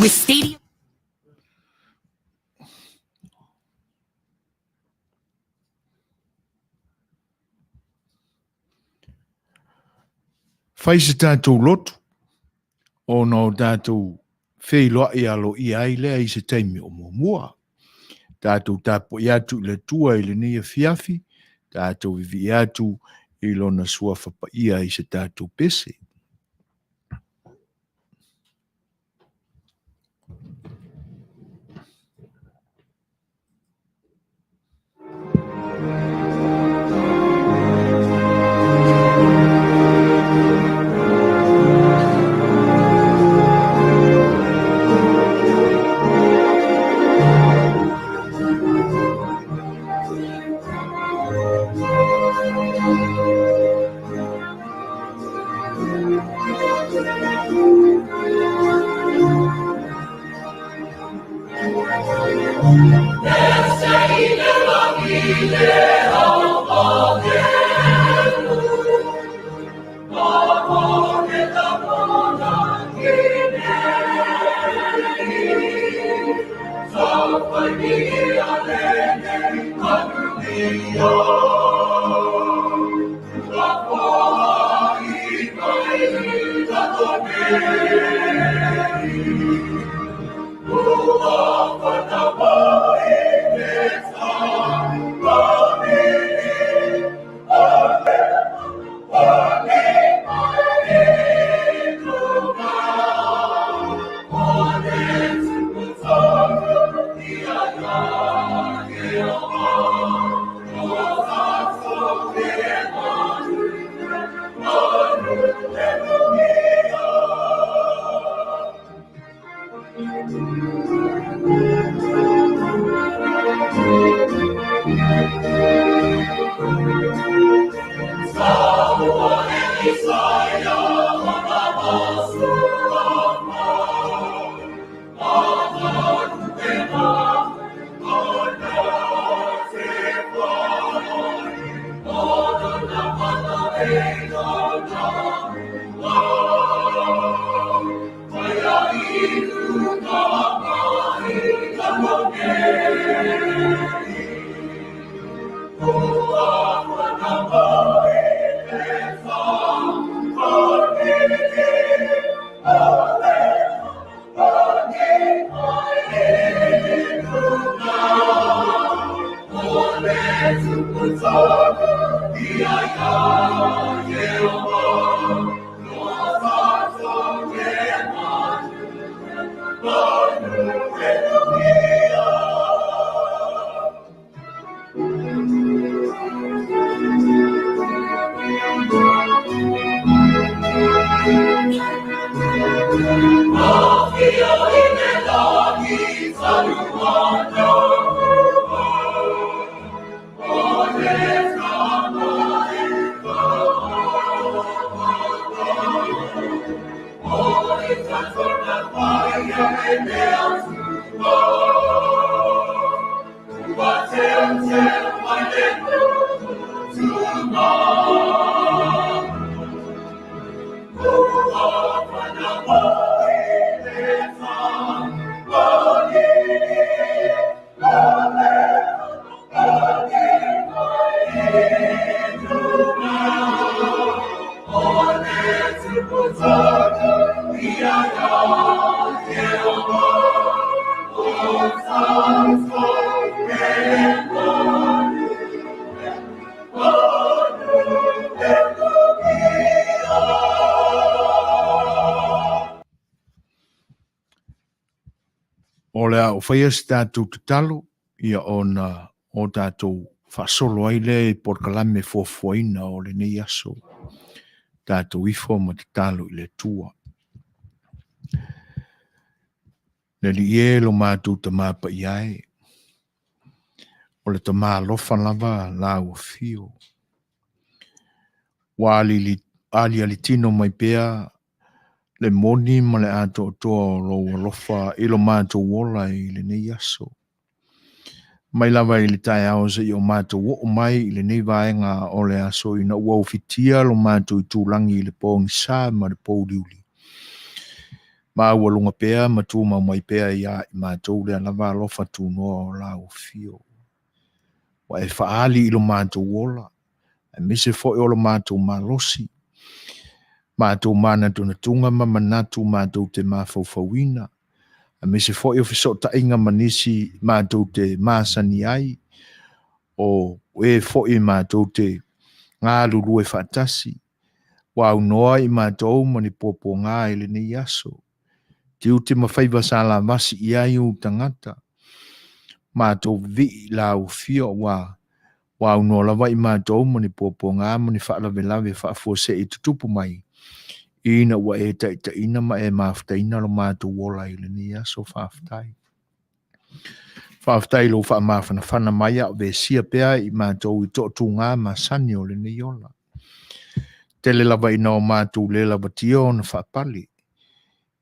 With stadium. Fai se tatou lotu ona o tatou feiloai aloaia ai lea i se taimi o muamua. Tatou tapuai atu i le Atua i lenei afiafi, tatou vivii atu i Lona Suafa Paia i se tatou pese. O le a ou faia se tatou tatalo ia ona o tatou faasolo ai lea i polokalame fuafuaina o lenei aso. Tatou ifo ma tatalo i le Atua. Le Alii e lo matou Tama Paia e, o le Tama alofa lava la ua fio. Ua aliali tino mai pea le moni ma le atoatoa o lou alofa i lo matou ola i lenei aso. Mai lava i le taeao seia o matou oo mai i lenei vaega o le aso ina ua ufitia lo matou itulagi i le pogisa ma le pouliuli. Maualuga pea ma tumau mai pea iā i matou lea lava alofa tunoa o lau afio. Ua e faaali i lo matou ola, aemaise foi o lo matou malosi, matou manatunatuga ma manatu matou te mafaufauina, aemaise foi o fesootaiga ma nisi matou te masani ai, o e foi matou te galulue faatasi, ua aunoa i matou ma ni puapuaga i lenei aso. Tiute ma faiva sa lavasi i ai ou tagata. Matou vivii i lau afio ua ua aunoa lava i matou ma ni puapuaga ma ni faalavelave faafuasei tutupu mai, ina ua e taitaiina ma e mafutaina lo matou ola i lenei aso. Faafetai. Faafetai i lou faamafanafana mai a o vesia pea i matou i toatuga masani o lenei ola. Tele lava ina o matou le lavatia ona faapale.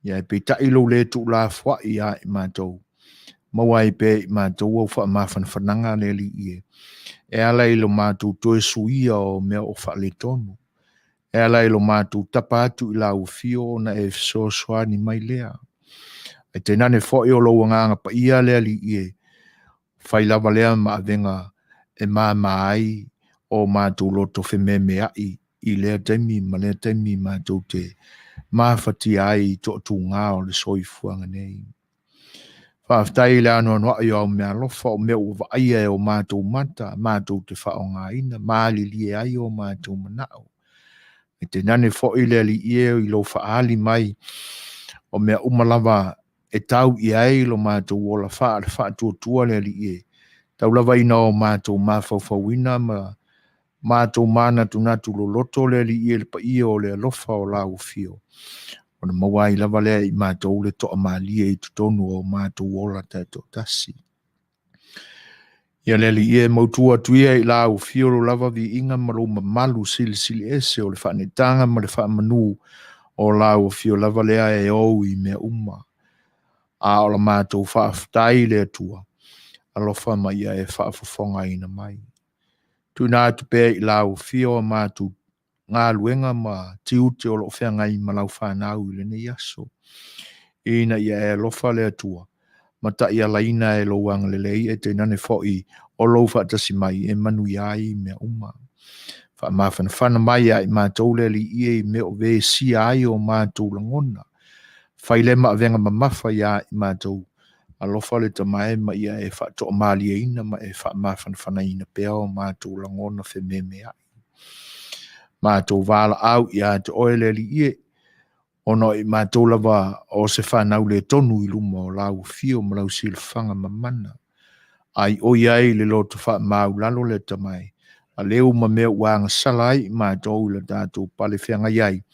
Ia e peitai lou le tuulafoai ia i matou. Maua ai pea i matou au faamafanafanaga le Alii e. E ala i lo matou toe suia o mea o faaletonu. E ala i lo matou tapa atu i lau afio ona e fesoasoani mai lea. Ae tainane foi o lou agaga paia le Alii e, fai lava lea ma avega e mama ai o matou loto fememeai i lea taimi ma lea taimi matou te mafatia ai i toatuga o le soifuaga nei. Faafetai i le anoanoai o au meaalofa, o mea ua vaaia e o matou mata, matou te faaaogaina, malilie ai o matou manao. E tainane foi le Alii e i lou faaali mai o mea uma lava e tau i ai lo matou ola faa le faatuatua le Alii e, tau lava ina o matou mafaufauina ma matou manatunatu loloto le Alii e le paia o le alofa o lau afio, ona maua ai lava lea i matou le toamalie i totonu o matou ola taitoatasi. Ia le Alii e mautu atu ia i lau afio lo lava viiga ma lou mamalu silisili ese o le faaneetaga ma le faamanu o lau afio lava lea e ou i mea uma. A o la matou faafetai i le Atua, alofa ma ia e faafofogaina mai. Tuuina atu pea i lau afio a matou galuega ma tiute o lo o feagai ma lau fanau i lenei aso. Ina ia e alofa le Atua, ma taialaina e lou agalelei e tainane foi o lou faatasi mai e manuia ai mea uma. Faamafanafana mai ia i matou le Alii e i mea o vesia ai o matou lagona. Fai lea ma avega mamafa ia i matou. Alofa le Tama e ma ia e faatoamalieina ma e faamafanafanaina pea o matou lagona fememeai. Matou valaau ia te oe le Alii e, ona o i matou lava o se fanau le tonu i luma o lau afio ma lau silafaga mamana. Ai oi ai le loto faamaulalo le Tama e, a leu ma mea ua agasala ai i matou i la tatou pale feagai ai,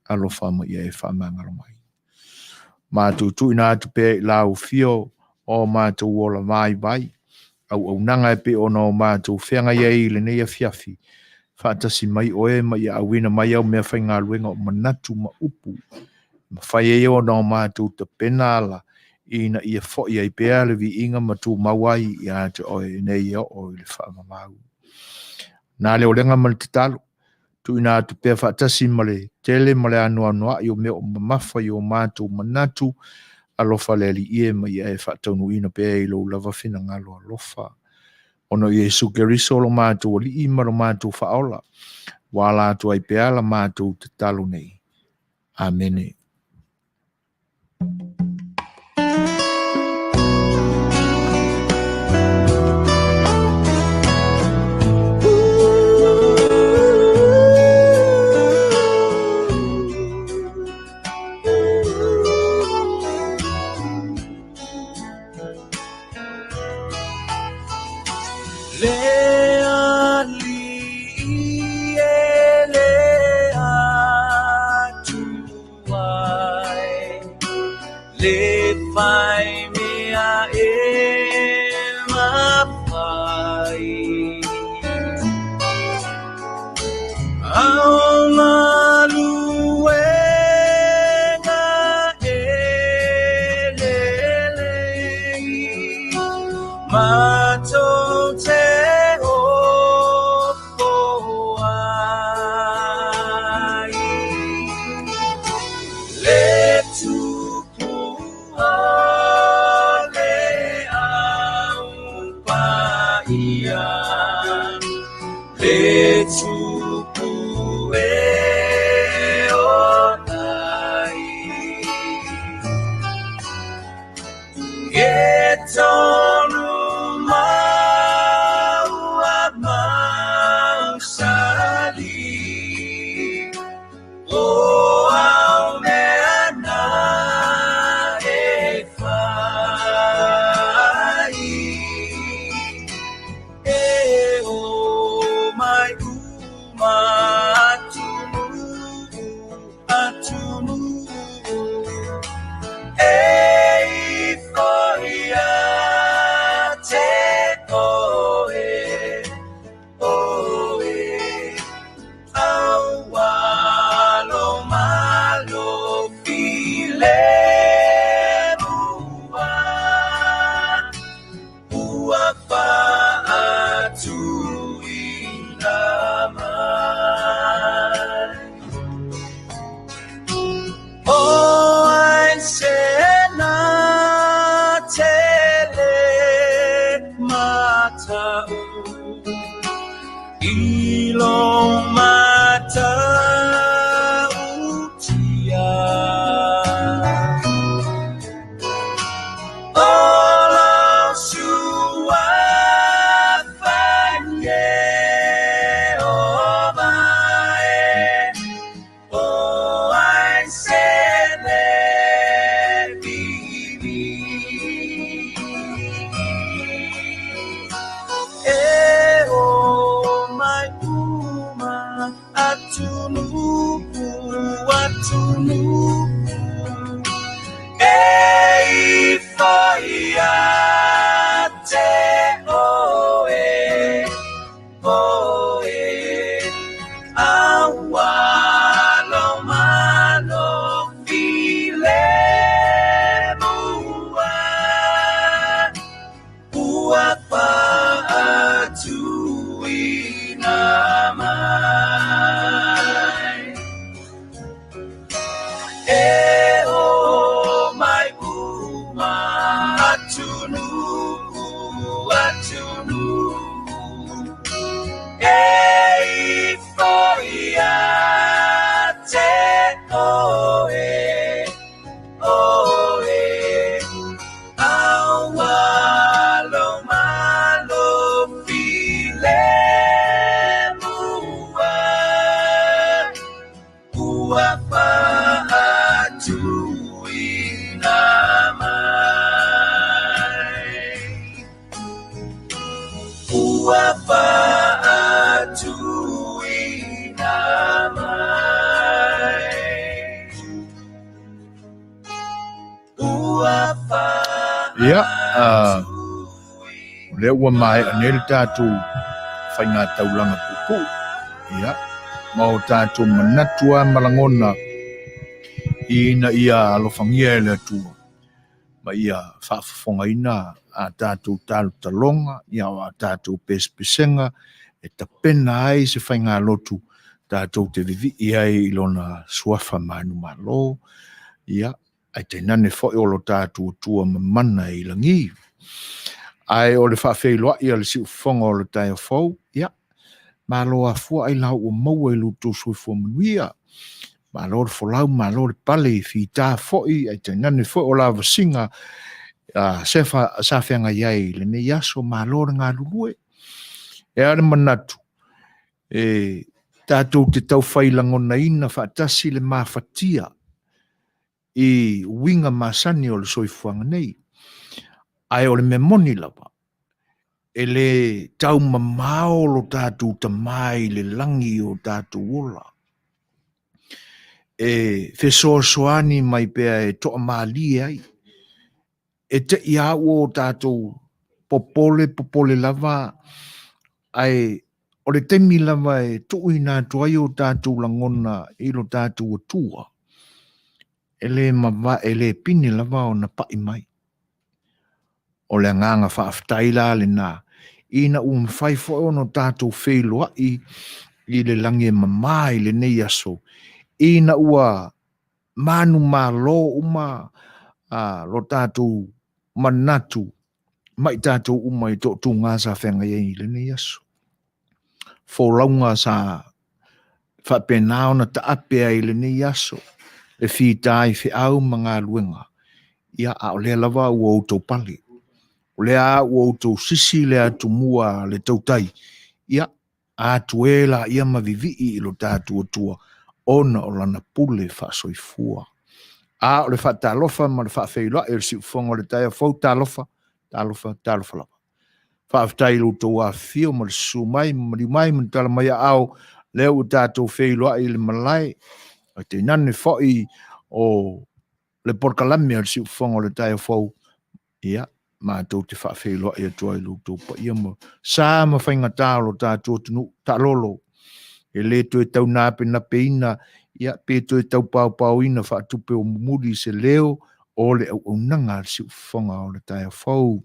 alofa ma ia e faamagalo mai. Matou tuuina atu pea i lau afio o matou ola vaivai, auaunaga e pei ona o matou feagai ai i lenei afiafi, faatasi mai oe ma ia auina mai au meafaigaluega o manatu ma upu, mafai ai ona o matou tapena ala ina ia foi ai pea le viiga ma tumau ai ia te oe nei e oo i le faavavau. Na le olega ma le tatalo, tuuina atu pea faatasi ma le tele ma le anoanoai o mea o mamafa i o matou manatu, alofa le Alii e ma ia e faataunuuina pea i lou lava finagalo alofa. Ona o Iesu Keriso lo matou Alii ma lo matou Faaola, ua ala atu ai pea la matou tatalo nei. Amene. Le Alii e le Atua e, le fai mea e mafai. Ao galuega e lelei, matou te ofo ai. Le atunuu, atunuu E ifo ia te oe, oe Aua lo malo filemu Ua faatuina mai. E o mai uma atunuu, atunuu E ifo ia te oe, oe Aua lo malo filemu Ua faatuina mai. Ua faatuina mai. Ua Ia, o lea ua maea nei le tatou faiga taulaga puupuu, ia, ma o tatou manatu lava ma lagona ina ia alofagia e le Atua ma ia faafofogaina a tatou talotaloga, ia o a tatou pesepesega e tapena ai se faigalotu tatou te vivii ai i lona suafa manumalo, ia, ae tainane foi o lo tatou Atua mamana i lagi. Ae o le faafeiloai a le siufofoga o le taeao fou, ia, malo afua ailao ua maua i lo outou soifua manuia. Malo le folau, malo le pale i fita foi, ae tainane foi o lavasiga sefa sa feagai ai i lenei aso, malo le galulue. E a le manatu, e tatou te taufai lagonaina faatasi le mafatia i uiga masani o le soifuaga nei. Ae o le mea moni lava, e le taumamao lo tatou Tama i le lagi i o tatou ola. E fesoasoani mai pea e toamalie ai, e te i a ua o tatou popole popole lava, ae o le taimi lava e tuuina atu ai o tatou lagona i lo tatou Atua, e le mava, e le pine lava ona pai mai. O le agaga faafetai la lena, ina ua mafai foi ona tatou feiloai i le lagi e mama i lenei aso, ina ua manumalo uma lo tatou manatu ma i tatou uma i toatuga sa feagai ai i lenei aso. Folauga sa faapena ona taape ai i lenei aso, le fita i feau ma galuega, ia a o lea lava ua outou pale. O lea ua outou sisi le atumua a le tautai, ia atu e laia ma vivii i lo tatou Atua ona o lana pule faasoifua. A o le faatalofa ma le faafeiloai o le siufofoga o le taeao fou, talofa, talofa, talofa lava. Faafetai i lo outou afifio ma le susu mai ma maliu mai ma tala mai aao, lea ua tatou feiloai i le malae, ae tainane foi o le polokalame a le siufofoga o le taeao fou, ia, matou te faafeiloai atu ai i lo outou paia ma sa ma faigata o lo tatou atunuu taalolo, e le toe taunapenapeina, ia, pe toe taupaopaoina faatupe o mumuli se leo o le auaunaga a le siufofoga o le taeao fou.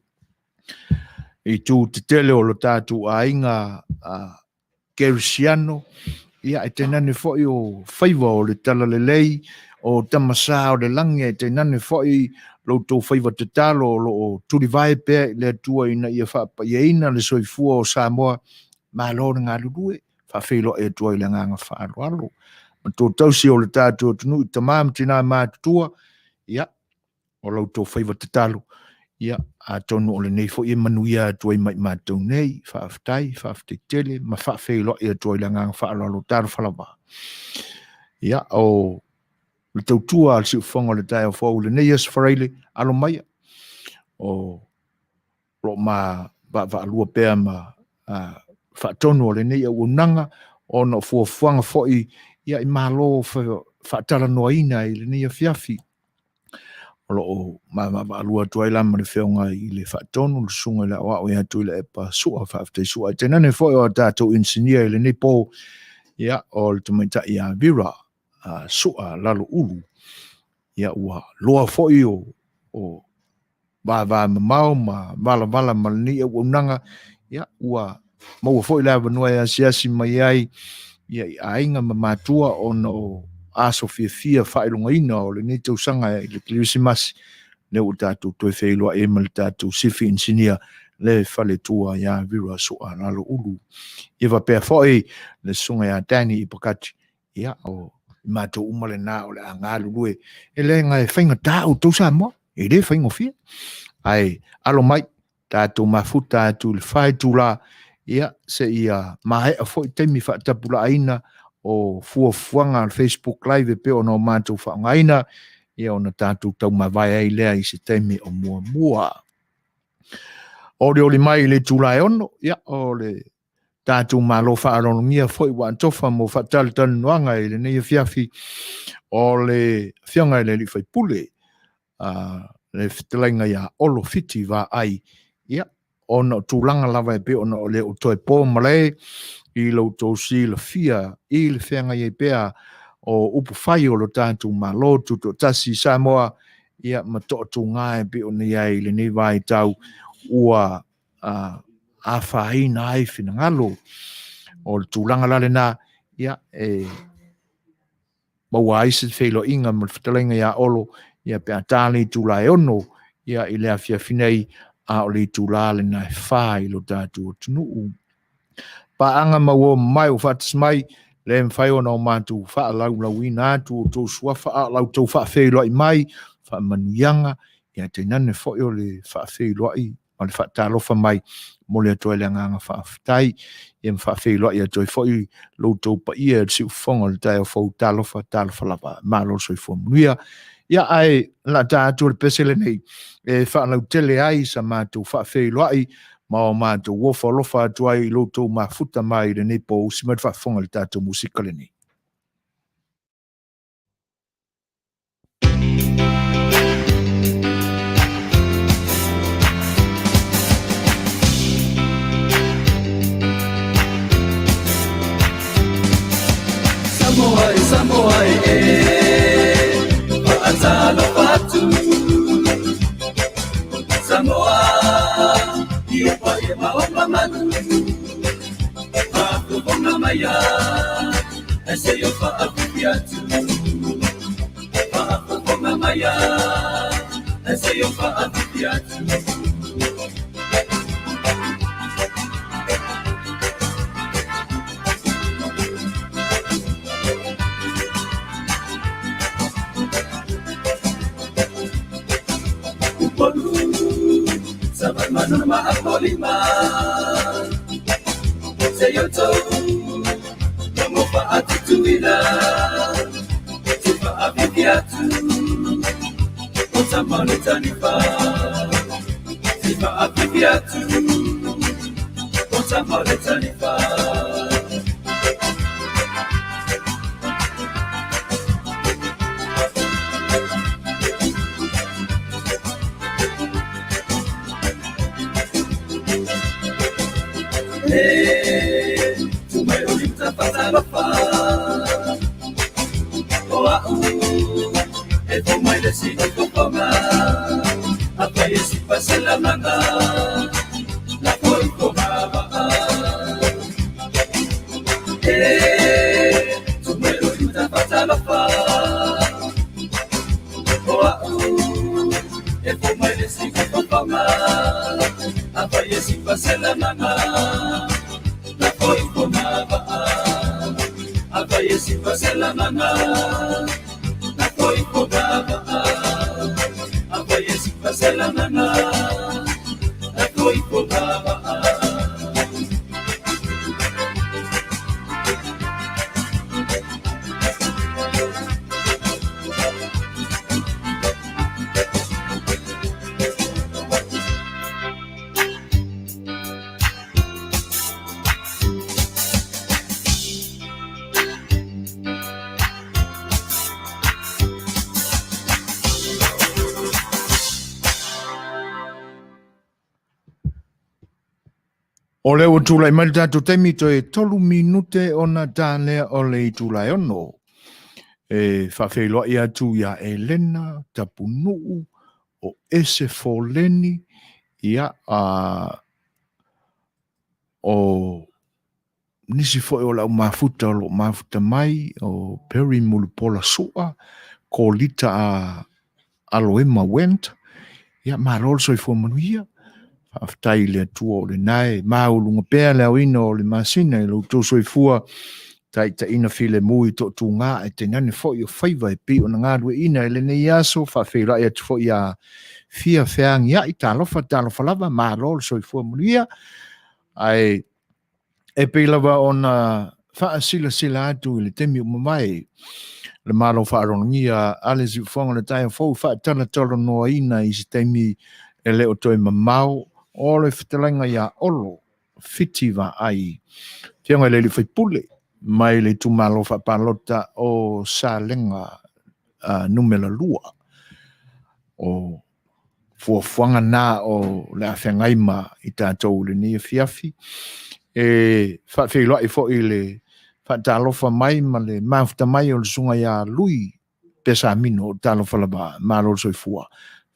I itu tetele o lo tatou aiga kerisiano, ia, ae tainane foi o faiva o le talalelei, o tamasa o le lagi, ae tainane foi lo outou faiva tatalo o lo o tulivae pea i le Atua ina ia faapaiaina le soifua o Samoa. Malo le galulue, faafeiloai atu ai i le agaga faaaloalo. Ma tou tausi o le tatou atunuu i tama ma tina matutua, ia, o la outou faiva tatalo, ia, atonu o lenei foi e manuia atu ai ma i matou nei. Faafetai, faafetai tele ma faafeiloai atu ai le agaga faaaloalo. Talofa lava. Ia, o le tautua a le siufofoga o le taeao fou i lenei aso Faraile, alo maia, o lo o ma vaavaalua pea ma faatonu o lenei auaunaga. ona o fuafuaga foi ia i Malo faatalanoaina i lenei afiafi. O lo o mavaavaalua atu ai la ma le Afioga i le Faatonu, le Susuga i le Aoao ia Tuilaepa Sua. Faafetai Sua. Ae tainane foi o a tatou inisinia i lenei po, ia, o le tamaitai ia Vera Sua Laloulu. Ia, ua loa foi o vavamamao ma valavala ma lenei auaunaga, ia, ua maua foi le avanoa e asiasi mai ai ia i aiga ma matua ona o aso fiafia faailogaina o lenei tausaga i le Kerisimasi, lea ua tatou toe feiloai ai ma le tatou sifi inisinia le faletua ia Vera Sua Laloulu. Ia faapea foi le susuga ia Danny Ipakati, ia, o i matou uma lena o le a galulue. E leaga e faigata outou Samoa, e le faigofie. Ae alo mai, tatou mafuta atu i le 4 itula, ia, seia maea foi taimi faatapulaaina o fuafuaga a le Facebook Live e pei ona o matou faaaogaina, ia ona tatou taumavae ai lea i se taimi o muamua. Olioli mai i le itula e 6, ia, o le tatou Malo faaaloalogia foi ua atofa mo faatalatalanoaga i lenei afiafi o le Afioga i le Alii Faipule, le fetalaiga ia Olo Fiti Vaai, ia, ona o tulaga lava e pei ona o le o toe po malae i lo outou silafia i le feagai ai pea o upu fai o lo tatou Malo Tutoatasi i Samoa, ia, ma toatuga e pei ona i ai i lenei vaitau ua afaina ai finagalo. O le tulaga la lena, ia, e maua ai se feiloaiga ma le fetalaiga ia Olo, ia, pe a ta le itula e 6, ia, i le afiafi nei, a o le itula lena e 4 i lo tatou atunuu. Paaga ma uo mamae ua faatasi mai, le mafai ona o matou faalaulauina atu outou suafa, a o la outou faafeiloai mai, faamanuiaga, ia tainane foi o le faafeiloai ma le faatalofa mai, momoli atu ai le agaga faafetai, ia ma faafeiloai atu ai foi lo outou paia i le siufofoga o le taeao fou. Talofa, talofa lava, malo le soifua manuia. Ia, ae lata atu le pese lenei e faalautele ai sa matou faafeiloai ma o matou ofa alofa atu ai i lo outou mafuta mai i lenei po. Usi mai le faafofoga i le tatou musika lenei. Samoa e, Samoa e, faatalofa atu. Samoa, i o paia ma o mamalu, faafofoga maia, e se o faafifi atu. Faafofoga maia, e se o faafifi atu. Upolu, Savai manu ma apolima, Se yoto, Logo faatutuila, Te faafifi atu, O tamale tanifa, Te faafifi atu, O tamale tanifa. Tumai o limta fatalofa, O a'u, e fo mai le si fofoga, Afai e si paselamanga, La foi foga va'a. Tumai o limta fatalofa, O a'u, e fo mai le si fofoga, Afai e si paselamanga, La foi foga va'a. Afai e si paselamanga, La foi foga va'a. Afai e si paselamanga, La foi foga va'a. O lea ua tulai mai le tatou taimi toe 3 minute ona ta lea o le itula e 6. E faafeiloai atu ia Elena Tapunuu o Ese Foleni, ia, o nisi foi o le au mafuta o lo o mafuta mai, o Perry Mulipola Sua, Kolita a Aloema Went, ia malo le soifua manuia. Faafetai i le Atua o lena e maualuga pea le aoina o le masina i lo outou soifua, taitaiina filemu i toatuga ae tainane foi o faiva e pei ona galueaiina i lenei aso. Faafeiloai atu foi ia Fia Feagiai, talofa, talofa lava, malo le soifua manuia. Ae e pei lava ona faasilasila atu i le taimi ua mavae, le Malo Faaaloalogia a le Siufofoga o le Taeao Fou faatalatalanoaina i se taimi e le o toe mamao o le fetalaiga ia Olo Fiti Vaai, Afioga i le Alii Faipule mai le itumalo faapalota o Salega numera 2. O fuafuaga na o le a feagai ma i tatou i lenei afiafi. E faafeiloai foi i le faatalofa mai ma le mafuta mai o le susuga ia Lui Pesamino, o talofa lava, malo le soifua.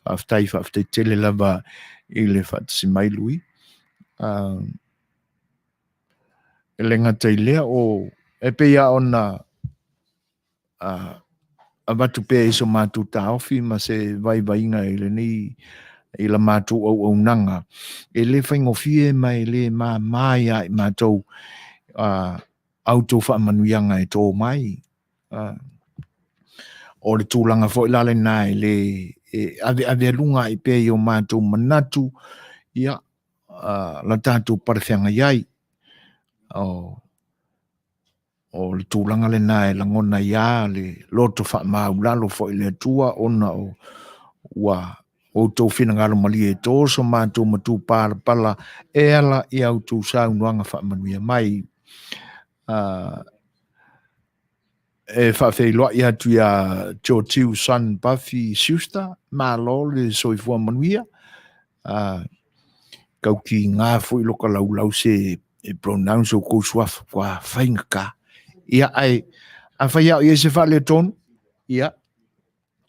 Faafetai, faafetai tele lava i le faatasi mai Lui. E le gata i lea o e pei lava ona avatu pea i so matou taofi ma se vaivaiga i lenei i la matou auaunaga, e le faigofie ma e le māmā ia i matou a outou faamanuiaga e tō mai. O le tulaga foi la lena e le e aveavealuga ai pea i o matou manatu, ia, la tatou palefeagai ai. O le tulaga lena e lagona ai lava le loto faamaulalo foi i le Atua ona o ua outou finagalo malie e to so matou matupalapala e ala i a outou saunoaga faamanuia mai. E faafeiloai atu ia Georgiou Son Buffy Schuster, malo le soifua manuia. Tau kiga foi loka laulau se e pronounce o kou suafa kua faigata. Ia ae afai lava o i ai se faaletonu, ia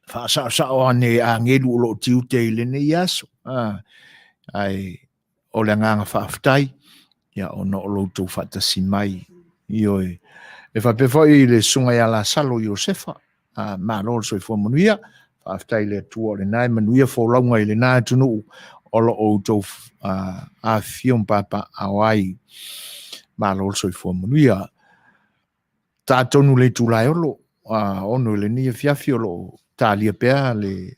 faasaosao ane e agelu o lo o tiute i lenei aso. Ae o le agaga faafetai, ia ona o lo outou faatasi mai. Ioe. E faapea foi i le susuga ia Lasalo Iosefa, malo le soifua manuia, faafetai i le Atua o lena e manuia folauga i lena atunuu o lo o outou afifio ma papaaao ai. Malo le soifua manuia. Ta tonu le itula e 6, 6 i lenei afiafi o lo o talia pea le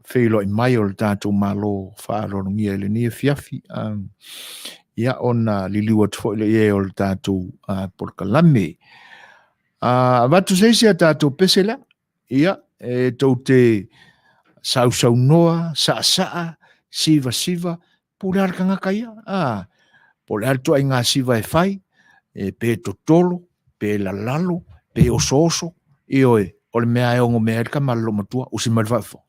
feiloai mai o le tatou Malo faaaloalogia i lenei afiafi, ia ona liliu atu foi lea i ai o le tatou polokalame. Avatu se isi a tatou pese lea, ia, e tou te sausaunoa, saasaa, sivasiva, po o le a le tagata ia, po o le a le ituaiga siva e fai, e pe totolo, pe lalalo, pe osooso, ioe, o le mea e onomea ai le tama a le loomatua, usi mai le faafofoga.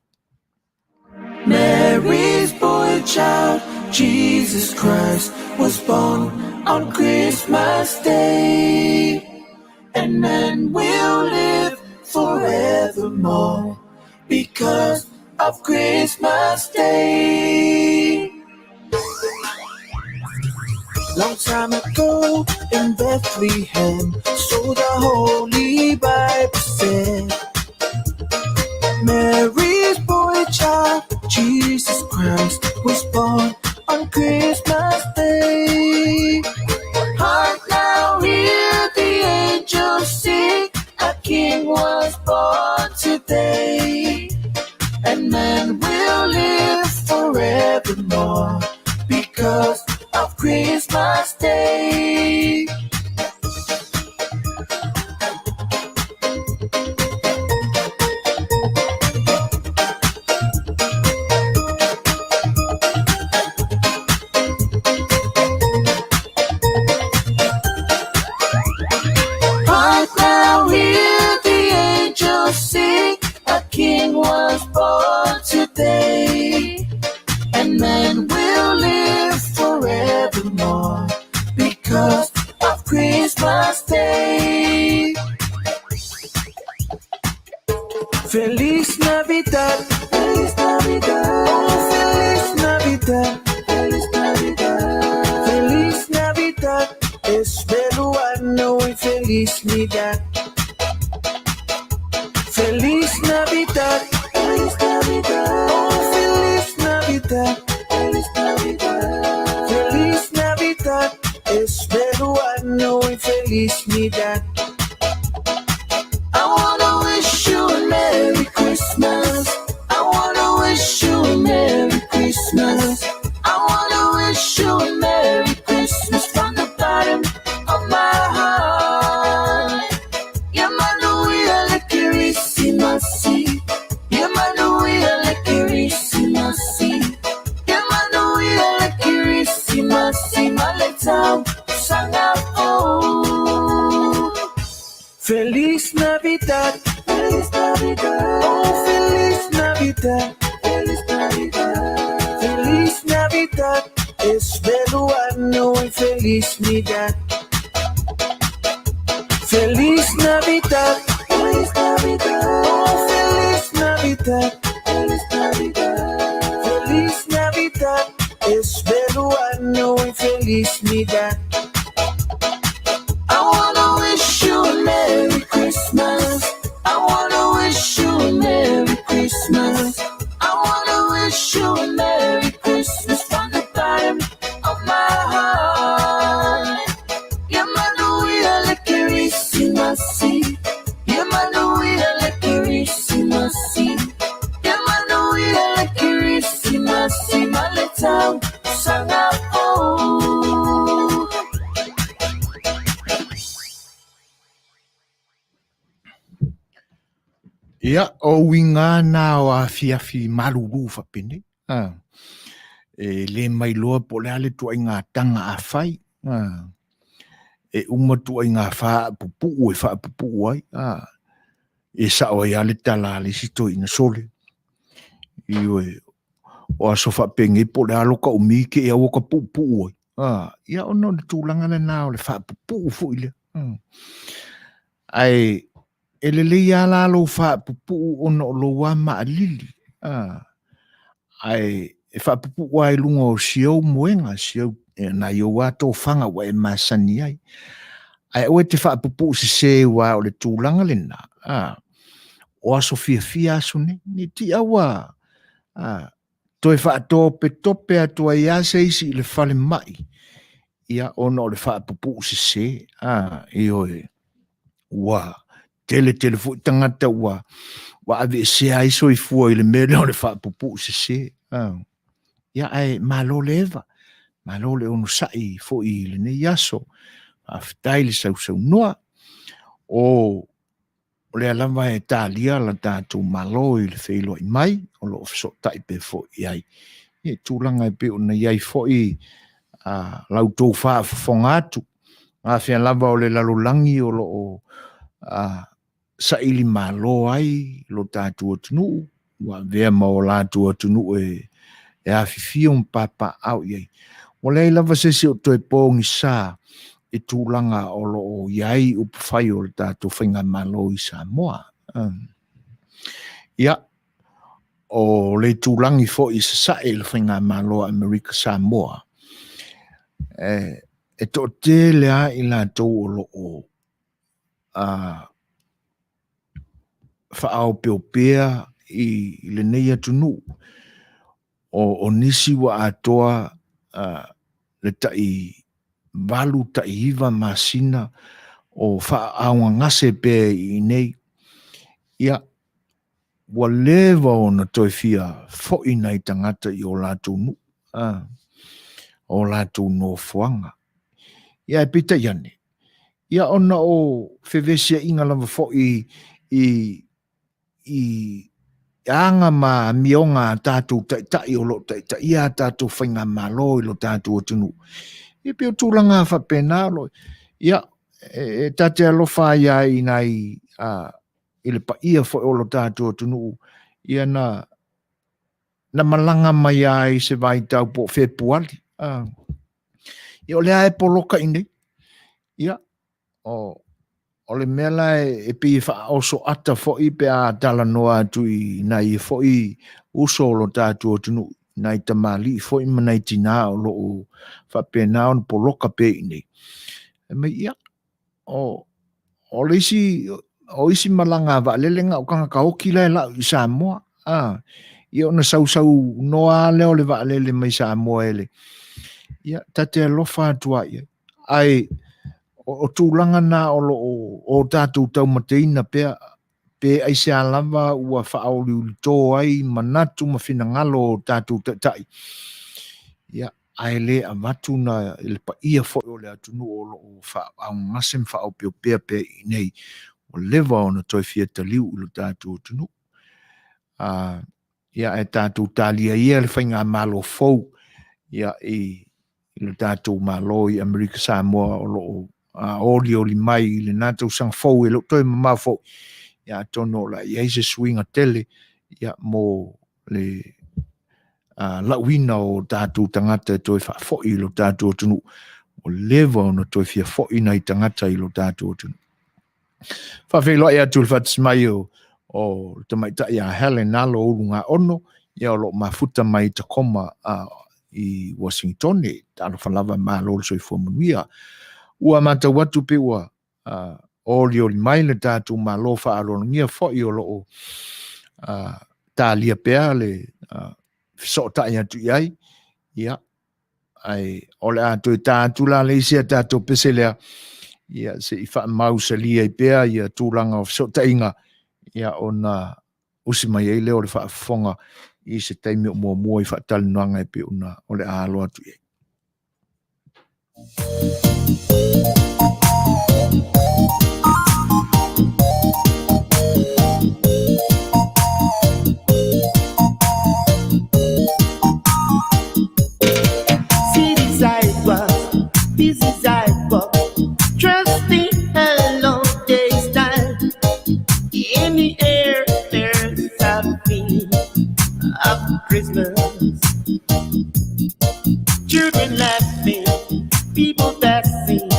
Mary's boy child, Jesus Christ, was born on Christmas Day. And men will live forevermore because of Christmas Day. Long time ago in Bethlehem, so the Holy Bible said, Mary's boy child, Jesus Christ, was born on Christmas Day. Hark now, hear the angels sing, a king was born today. And men will live forevermore because of Christmas Day. Hark now, hear the angels sing, a king was born today. And men will live Feliz Navidad, Feliz Navidad, oh Feliz Navidad, Feliz Navidad, Feliz Navidad, Espero ano e felicidade. Feliz Navidad, Feliz Navidad, oh Feliz Navidad, Feliz Navidad, Feliz Navidad, Espero ano e felicidade. I wanna wish you a Merry Christmas. I wanna wish you a Merry Christmas. I wanna wish you a Merry Christmas from the bottom of my heart. Ia manuia le Kerisimasi. Ia manuia le Kerisimasi. Ia manuia le Kerisimasi ma le tausaga fou. Feliz Navidad, Feliz Navidad, oh Feliz Navidad, Feliz Navidad, Feliz Navidad, Espero ano e felicidade. Feliz Navidad, Feliz Navidad, oh Feliz Navidad, Feliz Navidad, Feliz Navidad, Espero ano e felicidade. I wanna wish you a Merry Christmas. I wanna wish you a Merry Christmas. I wanna wish you a Merry Christmas from the bottom of my heart. Ia manuia le Kerisimasi. Ia manuia le Kerisimasi. Ia manuia le Kerisimasi ma le tausaga fou. Ia, o uiga na o afiafi malulu faapenei. A, e le mailoa po o le a le tuaiga taga a fai. A, e uma tuaiga faapupuu e faapupuu ai. A, e sao ai lava le tala a le isi toeaina sole. Ioe, o aso faapenei po o le a loka umi ke e aua ka puupuu ai. A, ia ona o le tulaga lena o le faapupuu foi lea. Ae e lelei lava la lou faapupuu ona o lou lava maalili. A, ae e faapupuu lava i luga o si ou moega, si ou, nai ou lava tofaga ua e masani ai. Ae aua e te faapupuu sese aua o le tulaga lena, a, o aso fiafia aso nei. Nei tia ua, a, toe faatopetope atu ai lava se isi i le falemai, ia, ona o le faapupuu sese, a, ioe, ua tele tele foi tagata ua ua aveesea ai soifua i le mea lea o le faapupuu sese. A, ia, ae malo le eva, malo le onosai foi i lenei aso. Faafetai le sausaunoa. O O lea lava e talia la tatou Malo i le feiloai mai, o lo o fesootai pea foi i ai. Ia, i tulaga e pei ona i ai foi a la outou faafofoga atu, afea lava o le lalolagi o lo o a, saili malo ai lo tatou atunuu, ua avea ma o latou atunuu e, e afifio ma papaaao i ai. Ua leai lava se isi o toe pogisa i tulaga o lo o i ai upufai o le tatou faigamalo i Samoa. Ia, o le itulagi foi i sasae i le faigamalo a Amerika Samoa, e, e toatele lava i latou o lo o a, faaopeopea i lenei atunuu o, o nisi ua atoa uh, le tai 8 tai 9 masina o faaaogagase pea i inei. Ia, ua leva ona toe fia foi nai tagata i o latou nuu, a, o latou nofoaga. Ia, e peitai ane, ia ona o fevesiaiga lava foi i, i aga ma amioga a tatou taitai o lo o taitaia a tatou faigamalo i lo tatou atunuu. Ia pei o tulaga faapena o lo, ia, e, e ta te alofa ai lava i nai, a, i le paia foi o lo tatou atunuu, ia na, na malaga mai ai i se vaitau po o Fepuali. A, ia o lea e poloka i nei. Ia, o, O le mea la e pei e faaosoata foi pe a talanoa atu i nai foi uso o lo tatou atunuu, nai tamalii foi ma nai tinā o lo o faapena ona poloka pea i inei. Fai mai, ia, o le isi, o isi malaga a vaalele na o tagata oti la e lau i Samoa. A, ia ona sausau noa lava lea o le vaalele mai Samoa e le, ia, ta te alofa atu lava i ai. Ae o tulaga na o lo o tatou taumateina pea, pe aisea lava ua faaoliulito ai manatu ma finagalo o tatou taitai, ia, ae le avatu na le paia foi o le atunuu o lo o faaaaogagase ma faaopeopea pea i inei, ua leva ona toe fia taliu i lo tatou atunuu. Ia, ae tatou talia ia le faigamalo fou, ia, i le tatou Malo i Amerika Samoa o lo o olioli mai i lena tausaga fou e le o toe mamao foi, ia, atonu o le a i ai se suiga tele, ia, mo le lauina o tatou tagata e toe faafoi i lo tatou atunuu. Ua leva ona toe fia foi nai tagata i lo tatou atunuu. Faafeiloai atu i le faatasi mai o le tamaitai ia Helen Alo Ulugaono, ia o lo o mafuta mai i Tacoma i Uasinitone. Talofa lava, malo le soifua manuia. Ua matau atu pe ua olioli mai le tatou Malo faaaloalogia foi o lo o talia pea le fesootai atu i ai, ia, ae o le a toe ta atu la le isi a tatou pese lea, ia, se i faamausalia ai pea ia tulaga o fesootaiga, ia, ona usi mai ai lea o le faafofoga i se taimi o muamua i faatalanoaga e pei ona o le a alo atu i ai. City sidewalks, busy sidewalk, trusting hello day style. In the air, there's a feel of Christmas. Children laughing, people passing.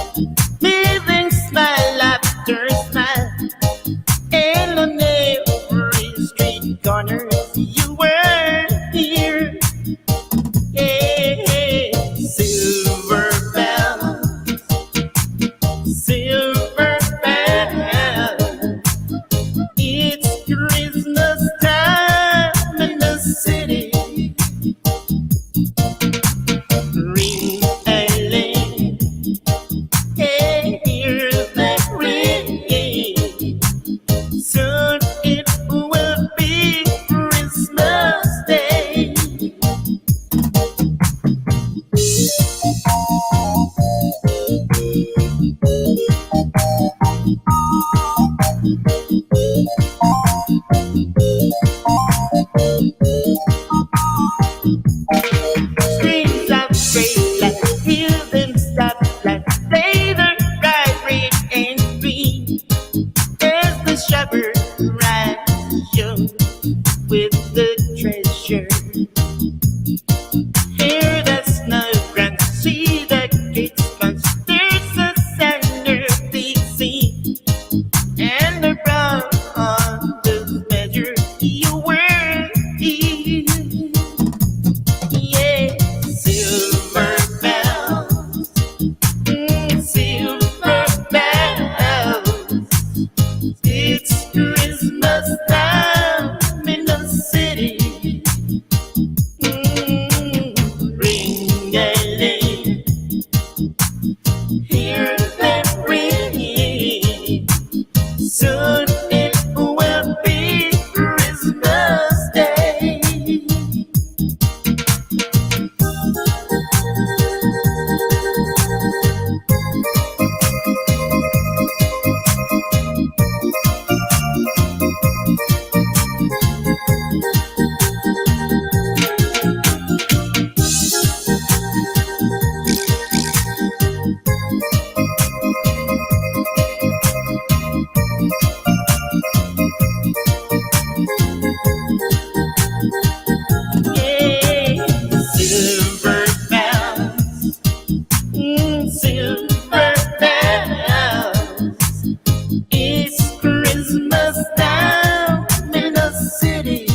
It's Christmas time in the city.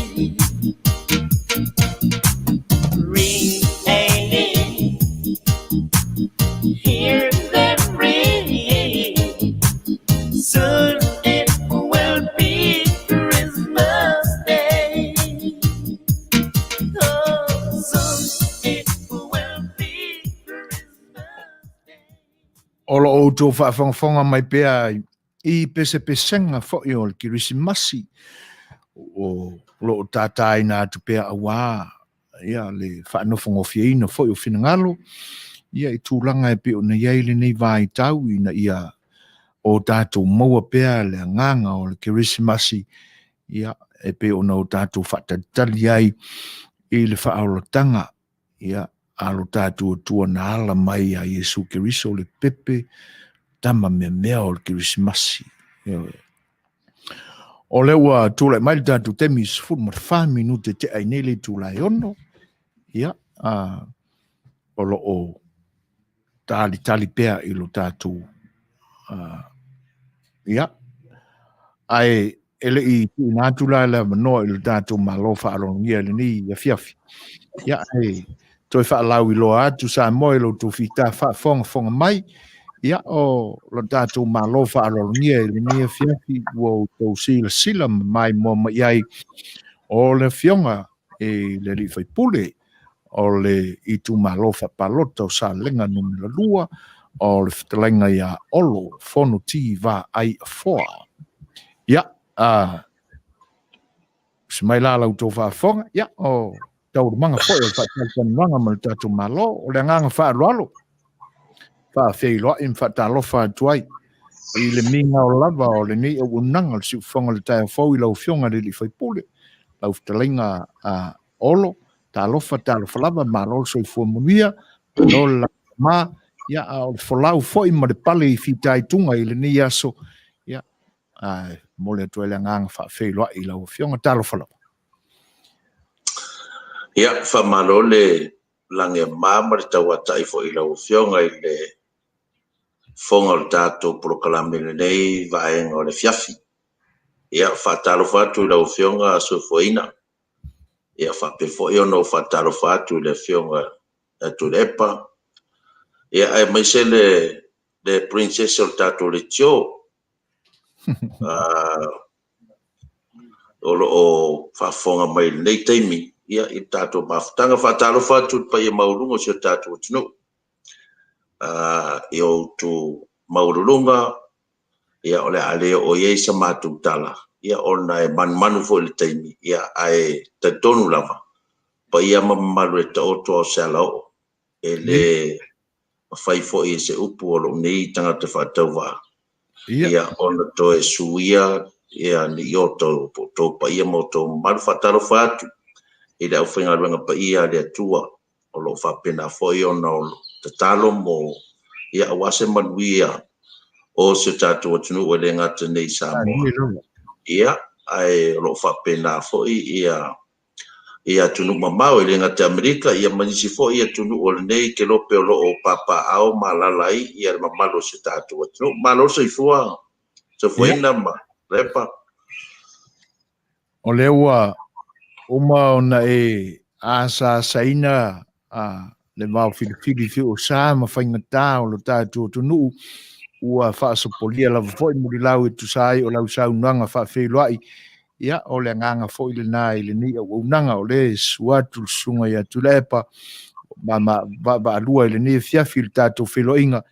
Ring, a hear them ring. Soon it will be Christmas Day. Oh, soon it will be Christmas Day. O lo outou faafogafoga mai pea i pesepesega foi o le Kerisimasi o lo o tātāina atu pea auā ia le faanofogofieina foi o finagalo ia i tulaga e pei ona i ai lenei vaitau ina ia o tatou maua pea le agaga o le Kerisimasi ia e pei ona o tatou faatalitali ai i le faaolataga ia a lo tatou Atua na ala mai ia Iesu Keriso le pepe tama meamea o le Kerisimasi. Ioe. O lea ua tulai mai le tatou taimi 14 minute tea ai nei le itula e 6. Ia, o lo o talitali pea i lo tatou ia, ae e le i tuuina atu la le avanoa i lo tatou Malo faaaloalogia i lenei afiafi. Ia, e toe faalauiloa atu Samoa i lo outou fita faafogafoga mai. Ia, o lo tatou Malo faaaloalogia i lenei afiafi ua outou silasila ma maimoa mai ai o le afioga i le alii faipule o le itumalo faapalota o Salega numera 2 o le fetalaiga ia Olo Fono T Vaai Afoa. Ia, a usi mai la la outou faafofoga, ia, o taualumaga foi o le faatalatalanoaga ma le tatou Malo, o le agaga faaaloalo, faafeiloai ma faatalofa atu ai i le migao lava o lenei auaunaga o le siufofoga o le taeao fou i lau Afioga i le Alii Faipule, lau fetalaiga a Olo, talofa, talofa lava, malo le soifua manuia, malo le lagolagoma, ia, a o le folau foi ma le pale i fitaituga i lenei aso, ia, a momoli atu ai le agaga faafeiloai i lau Afioga, talofa lava. Ia, faamalo le lagema ma le tauatai foi i lau Afioga i le fofoga o le tatou polokalame i lenei vaega o le afiafi. Ia, faatalofa atu i lau Afioga Soifuaina. Ia, faapea foi ona ou faatalofa atu i le Afioga ia Tuilaepa. Ia, aemaise le le princess o le tatou leitio. O lo o faafofoga mai i lenei taimi ia i le tatou mafutaga. Faatalofa atu i le paia maualuga o si o tatou atunuu i outou maualuluga, ia o le a le oo i ai sa matou tala, ia ona e manumanu foi i le taimi, ia ae talitonu lava, paia ma mamalu e taoto a o se alaoo, e le mafai foi e se upu o lou nei tagata faatauvaa, ia ona toe suia ia ni o outou paia ma outou mamalu. Faatalofa atu i le aufaigaluega paia a le Atua o lo o faapena foi ona tatalo mo ia aua se manuia o si o tatou atunuu e le gata nei i Samoa. Ia, ae o lo o faapena foi ia ia atunuu mamao e le gata i Amerika ia ma nisi foi atunuu o lenei kelope o lo o papaaao ma alaala ai ia le mamalu o si o tatou atunuu. Malo le soifua, soifuaina ma Lepa. O lea ua uma ona e asaasaina le vaofilifili fiusa ma faigata o lo tatou atunuu, ua faasopolia lava foi mulilau e tusa ai o lau saunoaga faafeiloai. Ia, o le agaga foi lena i lenei auaunaga, o lea e susu atu le susuga ia Tuilaepa ma vaavaalua i lenei afiafi i le tatou feiloaiga,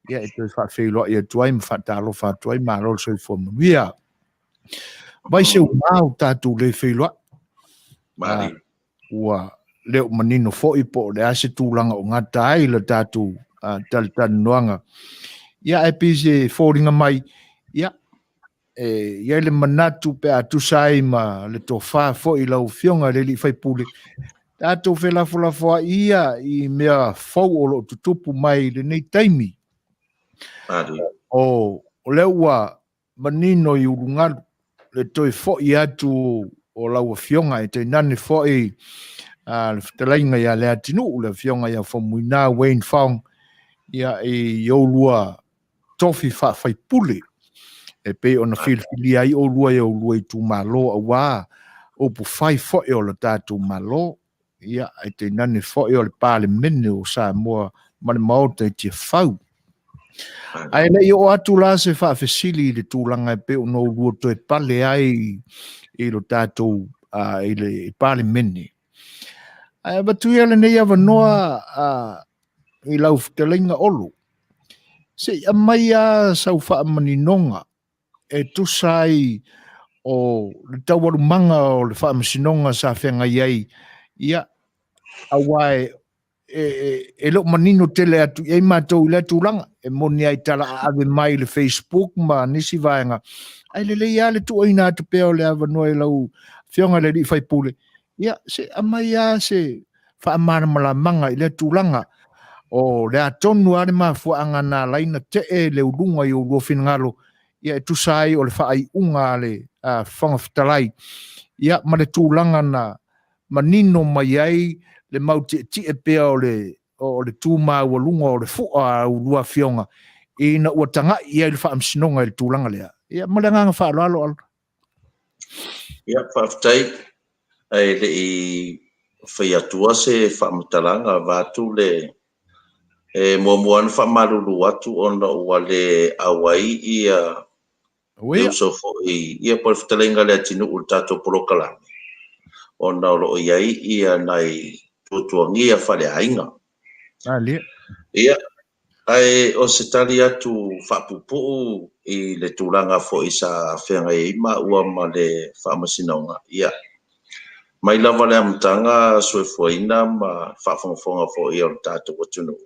ia e toe faafeiloai atu ai ma faatalofa atu ai, malo le soifua manuia. Vai se uma o tatou le feiloai. Ua le o manino foi po o le a se tulaga o gata ai le tatou talatalanoaga. Ia, ae pei se foliga mai, ia, e i ai le manatu pe a tusa ai ma le tofa foi i lau Afioga i le alii faipule, tatou felafolafoai ia i mea fou o lo o tutupu mai i lenei taimi. O lea ua manino i ulugalu le toe foi atu o lau Afioga e tainane foi le fetalaiga ia Leatinuu, le Afioga ia Faumuina Wayne Fong, ia i oulua tofi faafaipule. E pei ona filifilia ai oulua e oulua itumalo aua upufai foi o le tatou Malo, ia, ae tainane foi o le Palemene o Samoa ma le Maota i Tiafau. Ae le i oo atu la se faafesili i le tulaga e pei ona oulua toe pale ai i lo tatou i le Palemene, ae avatu ia lenei avanoa i lau fetalaiga Olo, se i aumai lava sau faamaninoga e tusa ai o le taualumaga o le faamasinoga sa feagai ai, ia, aua e, e, e le o manino tele atu i ai matou i lea tulaga. E moni ai tala aave mai i le Facebook ma nisi vaega, ae lelei lava le tuuaina atu pea o le avanoa i lau Afioga i le alii faipule, ia, se aumai lava se faamalamalamaga i lea tulaga. O le a tonu lava le mafuaaga na ala ai ona tee le uluga i oulua finagalo, ia e tusa ai o le faaiuga a le Fofoga Fetalai, ia ma le tulaga na manino mai ai le mau tietie pea o le o le tu maualuga o le fua a oulua afioga ina ua tagai i ai le Faamasinoga i le tulaga lea. Ia ma le agaga faaaloalo Alo. Ia, faafetai. Ae le i fai atua se faamatalaga vaeatu le e muamua ona faamalulu atu ona ua le auai ia le uso foi ia po o le fetalaiga a Leatinuu i le tatou polokalame ona o lo o i ai ia nai tuatuagia faaleaiga. Ia, Ae o se tali atu faapuupuu i le tulaga foi sa feagai ai maua ma le Faamasinoga, ia, mai lava le amataga soifuaina ma faafogafoga foi a lo tatou atunuu,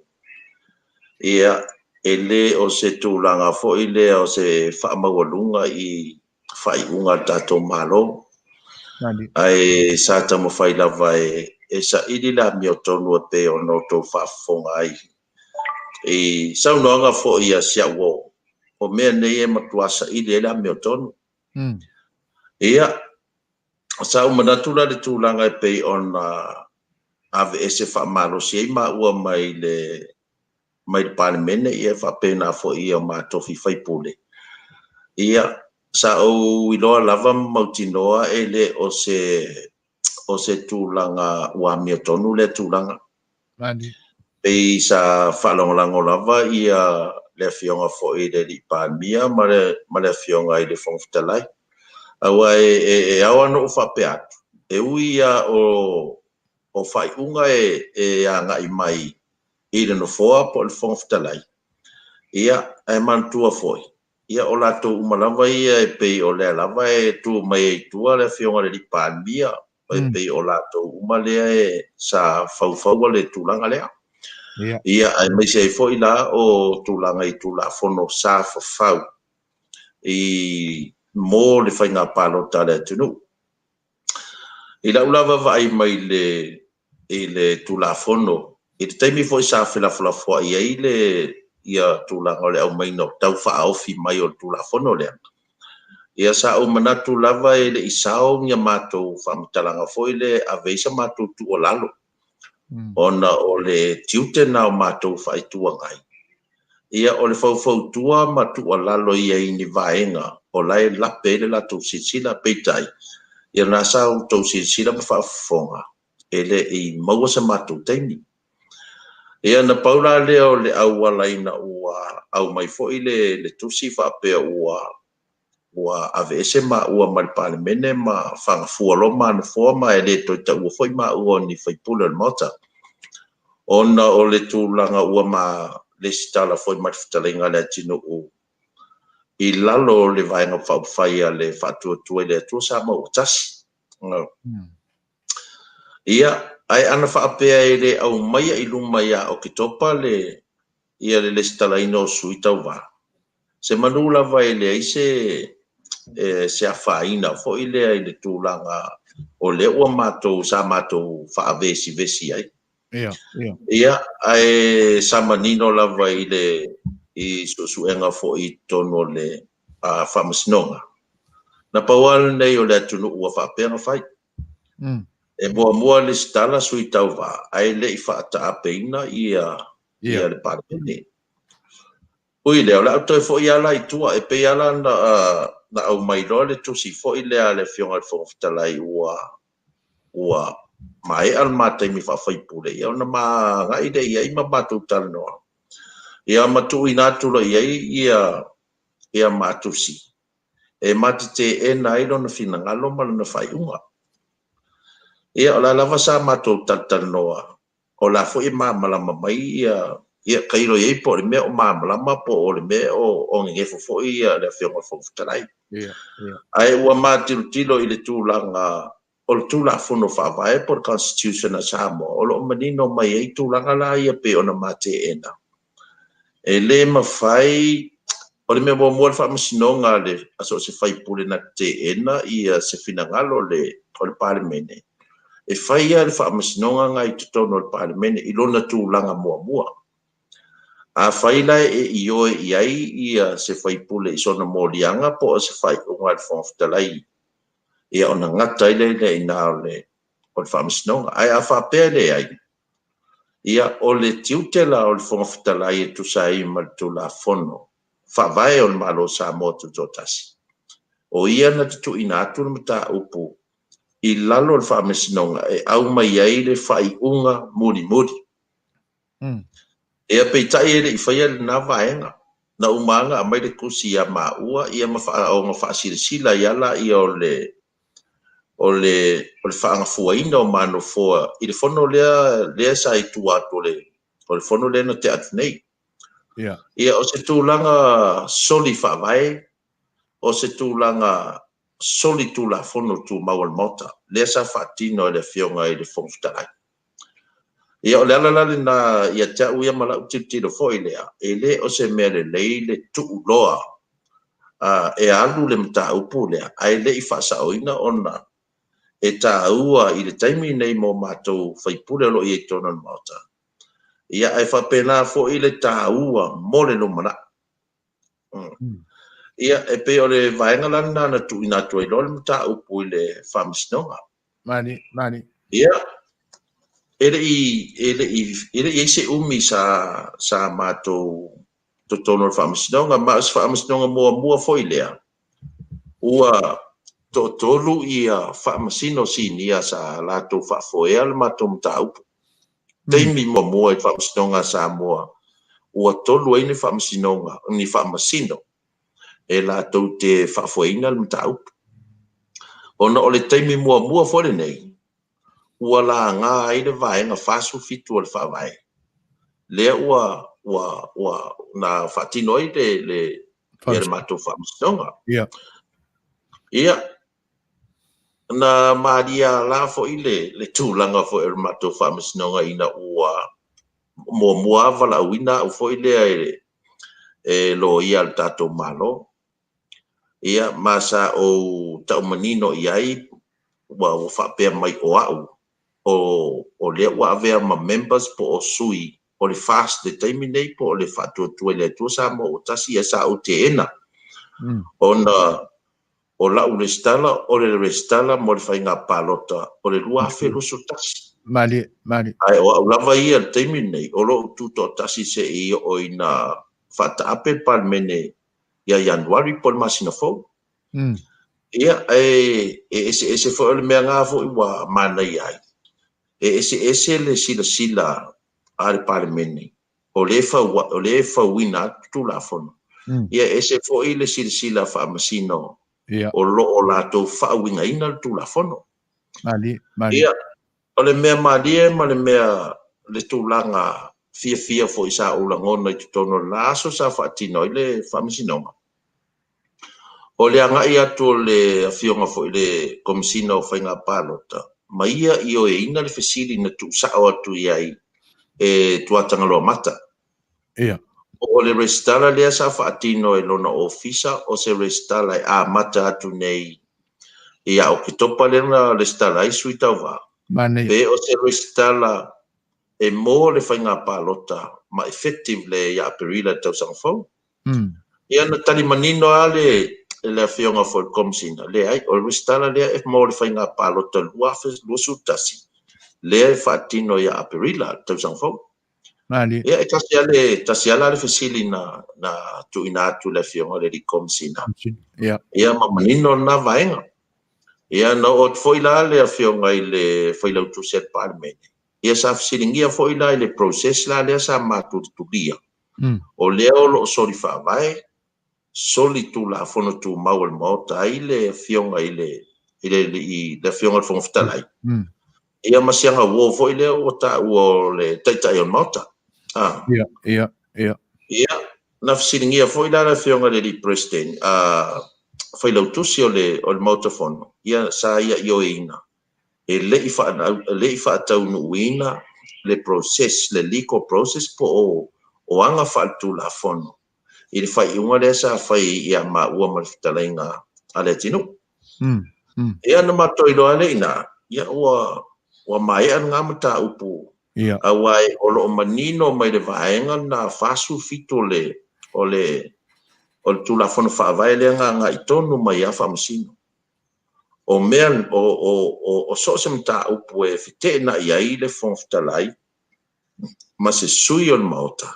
ia, e le o se tulaga foi lea o se faamaualuga i faaiuga a le tatou Malo, ae sa taumafai lava e saili le amiotonu e pei ona outou faafofoga ai i saunoaga foi a si au uo, o mea nei e matua saili ai le amiotonu. Ia, sa ou manatu la i le tulaga e pei ona aveese faamalosi ai maua mai le mai le Palemene, ia faapena foi i o matou sui usufono. Ia, sa ou iloa lava ma mautinoa e le o se o se tulaga ua amiotonu lea tulaga. Pei sa faalagolago lava ia le Afioga foi i le Alii Palemia ma le ma le Afioga i le Fofoga Fetalai. Aua e e e ao lava ona ou faapea atu, e ui lava o o faaiuga e e agai mai i le Nofoa po o le Fofoga Fetalai, ia, ae manatua foi, ia o latou uma lava ia e pei o lea lava e tu mai ai i tua le Afioga i le Alii Palemia, e pei o latou uma lea e sa faufaua le tulaga lea. Ia, aemaise ai foi la o tulaga i Tulafono sa fafau i mo le faiga palota a le atunuu. I lau lava vaai mai le i le Tulafono, i le taimi foi sa felafolafoai ai le ia tulaga o le aumaiga o tau faaofi mai o le Tulafono lea, ia sa ou manatu lava e le i sao ni a matou faamatalaga foi lea e ave ai sa matou tuualalo, ona o le tiute lena o matou faa-Itu Agai, Ia, o le faufautua ma tuualalo ia i ni vaega o la e lape ai le latou silasila. Peitai, ia o lena sa outou silasila ma faafofoga, e le i maua se matou taimi. Ia na pau la lea o le auala ina ua aumai foi le le tusi faapea ua ua aveese maua ma le Palemene ma fagafua loa ma nofoa ma e le toe taua foi maua o ni sui usufono o le Maota, ona o le tulaga ua ma lesitala foi ma le fetalaiga a Leatinuu i lalo o le Vaega Faaupufai a le Faatuatua i le Atua Samoa ua Tasi. Ia, ae ana faapea e le aumaia i luma ia Oketopa le ia le lesitalaina o sui tauva, se manu lava e leai se se afaina foi lea i le tulaga o lea ua matou sa matou faavesivesi ai. Ia, ia. Ia, ae sa manino lava i le i suesuega foi i totonu o le Faamasinoga, na pau lava lenei o le atunuu ua faapea ona fai. E muamua lesitala sui tauva ae le i faataapeina ia ia le Palemene. Ui lea, o le a ou toe foi lava la i tua, e pei lava la na aumai loa le tusi foi lea a le Afioga i le Fofoga Fetalai ua ua maea le ma taimi faa-sui usufono, ia ona ma agai lea i ai ma matou talanoa, ia ma tuuina atu loa i ai ia ma tusi e ma te teena ai lona finagalo ma lona faaiuga. Ia, o la lava sa matou talatalanoa, o la foi e malamalama mai ia, ia tailo i ai po o le mea o malamalama po o le mea o gegefo foi ia le Afioga i le Fofoga Fetalai. Ae ua ma tilotilo i le tulaga o le Tulafono Faavae po o le Constitution a Samoa, o lo o manino mai ai tulaga la ia pei ona ma teena. E le mafai, o le mea muamua le faamasinoga a le a so o se sui usufono na te teena ia se finagalo o le Palemene, e fai lava le faamasinoga lena i totonu o le Palemene i lona tulaga muamua. Afai la e ioe i ai ia se sui usufono i sona moliaga po o se faaiuga a le Fofoga Fetalai, ia ona gata ai lea i ina o le faamasinoga. Ae a faapea e leai, ia o le tiute la o le Fofoga Fetalai e tusa ai ma le Tulafono Faavae o le Malo o Samoa Tutoatasi, o ia na te tuuina atu le mataupu i lalo o le faamasinoga e aumai ai le faaiuga mulimuli. Ia peitai e le i faia lena vaega. Na uma lava ona aumai le tusi ia maua ia ma ona faasilasila ai lava lea o le o le faagafuaina o ma nofoa i le fono lea sa i tua atu o le fono lea na tea atu nei. Ia, o se tulaga soli faavae, o se tulaga soli Tulafono Tumau a le Maota, lea sa faatino e le Afioga i le Fofoga Fetalai. Ia, o le ala la lena ia te au ia ma lau tilotilo foi lea, e le o se mea lelei le tuuloa e alu le mataupu lea ae le i faasaoina ona e taua i le taimi lenei mo matou sui usufono o lo o i ai i totonu o le Maota. Ia, ae faapena foi le taua mo le lumanai. Ia, e pei o le vaega la lena na tuuina atu ai loa le mataupu i le Faamasinoga. Mani, mani. Ia, e le i i ai se umi sa matou totonu o le Faamasinoga, ma o se Faamasinoga muamua foi lea, ua toatolu ia Faamasino Sinia sa latou faafoea le matou mataupu. Taimi muamua i le Faamasinoga a Samoa, ua tolu ai ni faamasinoga, ni faamasino e latou te faafoeina le mataupu. Ona o le taimi muamua foi lenei, ua laga ai le Vaega 47 o le Faavae, lea ua ua ua na faatino ai le ia le matou faamasinoga. Ia, na malia la foi le tulaga foi o le matou faamasinoga ina ua muamua valaauina au foi lea e loia a le tatou Malo. Ia, ma sa ou taumanino i ai, ua faapea mai o au, o lea ua avea ma members po o sui o le FAST le taimi nei po o le Faatuatua i le Atua Samoa ua Tasi, ia sa ou teena. Ona o lau resitala, o le resitala mo le faiga palota o le 2021. Malie, malie. Ae o au lava ia i le taimi lenei, o lou tutoatasi se i oo ina faataape le Palemene ia Ianuari po o le masina fou. Ia, e eseese foi, o le mea na foi ua manaia ai, e eseese le silasila a le Palemene o lea e fauina atu Tulafono. Ia, e ese foi le silasila faamasino o lo o latou faauigaina le Tulafono. Malie, malie. Ia, o le mea malie ma le mea le tulaga fiafia foi sa ou lagona i totonu o le la aso sa faatino ai le faamasinoga, o le agai atu o le Afioga foi i le Komesina o Faiga Palota ma ia ioeina le fesili na tuusao atu i ai e Tuatagaloa Mata. O le resitala lea sa faatino e lona ofisa, o se resitala e amata atu nei ia Oketopa lea na resitala ai sui tauva. Pe o se resitala e mo le faiga palota ma effective le ia Aperila i le tausaga fou. Ia, na tali manino lava le Afioga foi i le Komesina, leai, o le resitala lea e mo le faiga palota 2021 lea e faatino ia Aperila le tausaga fou. Malie. Ia, e tasi lava le, tasi lava la le fesili na, na tuuina atu i le Afioga i le Alii Komesina. Ia. Ia, ma manino lena vaega. Ia, na oo atu foi la le Afioga i le Failautusi a le Palemene, ia sa fesiligia foi la i le process la lea sa matou tulia, o lea o lo o soli faavae, soli Tulafono Tumau a le Maota ai le Afioga i le i le i le Afioga i le Fofoga Fetalai, ia ma si ana uo foi lea ua taua o le Taitai o le Maota. Ah. Ia, ia, ia. Ia, na fesiligia foi la le Afioga i le Alii President, a Failautusi o le o le Maota Fono, ia sa ia ioeina e le i le i faataunuuina le process, le legal process po o o aga faaletulafono i le faaiuga lea sa fai ia maua ma le fetalaiga a Leatinuu. Ia na matou iloa lea i ina, ia ua ua maea lena mataupu. Aua o lo o manino mai le vaega lena 47 o le o le o le Tulafono Faavae lea na agai tonu mai lava Faamasino. O mea o o o so o se mataupu e feteenai ai le Fofoga Fetalai ma se sui o le Maota,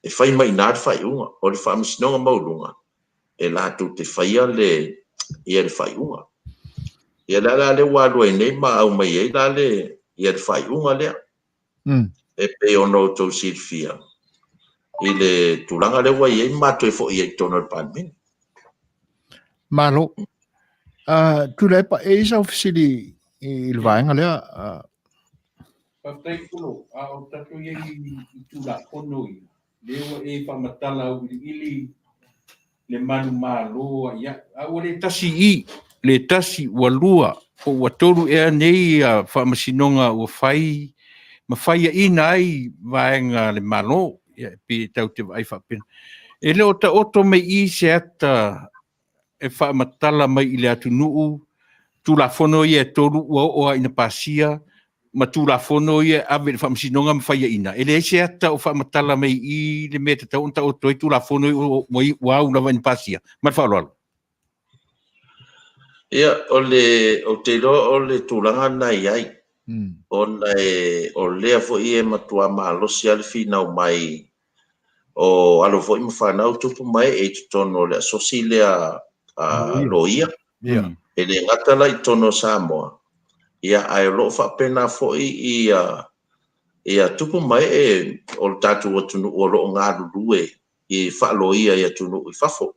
e fai mai i ina le faaiuga. O le Faamasinoga Maualuga e latou te faia le, ia le faaiuga. Ia lea la lea ua alu ai nei ma aumai ai la le, ia le faaiuga lea. E pei ona outou silafia i le tulaga lea ua i ai ma toe foi ai i totonu o le Palemene. Malo. Tuilaepa, e i ai sau fesili i le vaega lea? Faafetai Olo, a o tatou i ai i Tulafono ia, lea ua e faamatala auiliili le manumalo ai au, a ua le tasi i i, le tasi, ua lua, po ua tolu ea nei faamasinoga ua fai ma faiaina ai vaega a le Malo, ia e pei e tatou te vaai faapena. E le o taoto mai i i se ata e faamatala mai i le atunuu Tulafono ia e tolu ua oo lava ina pasia ma Tulafono ia e ave i le Faamasinoga ma faiaina, e leai se ata o faamatala mai i i le mea e tatau ona taoto ai Tulafono ia ua au lava ina pasia. Ma le faaaloalo. Ia, o le, ou te iloa o le tulaga lena e i ai, ona e, o lea foi e matua malosi lava le finau mai o alo foi ma fanau tupu ma ee i totonu o le asosi lea a loia. E le gata la i totonu o Samoa, ia, ae o lo o faapena foi ia, ia tupu ma ee o le tatou atunuu o lo o galulue i faaloia i atunuu i fafo.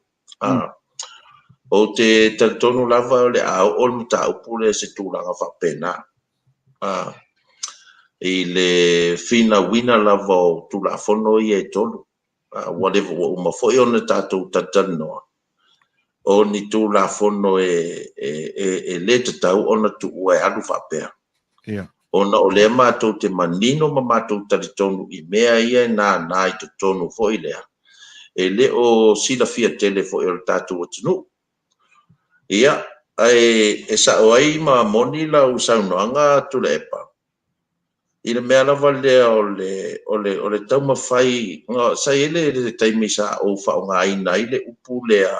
Ou te talitonu lava o le a oo le mataupu lea i se tulaga faapena. I le finauina lava o Tulafono ia e tolu, ua leva ua uma foi ona tatou talatalanoa, o ni Tulafono e le tatau ona tuua e alu faapea. Ona o lea matou te manino ma matou talitonu i mea ia e nānā i totonu foi lea, e le o silafia tele foi e le tatou atunuu. Ia, ae e sao ai ma moni lau saunoaga Tuilaepa, i le mea lava lea o le, o le, o le taumafai, sa i ai le, le taimi sa ou faaaogaina ai le upu lea,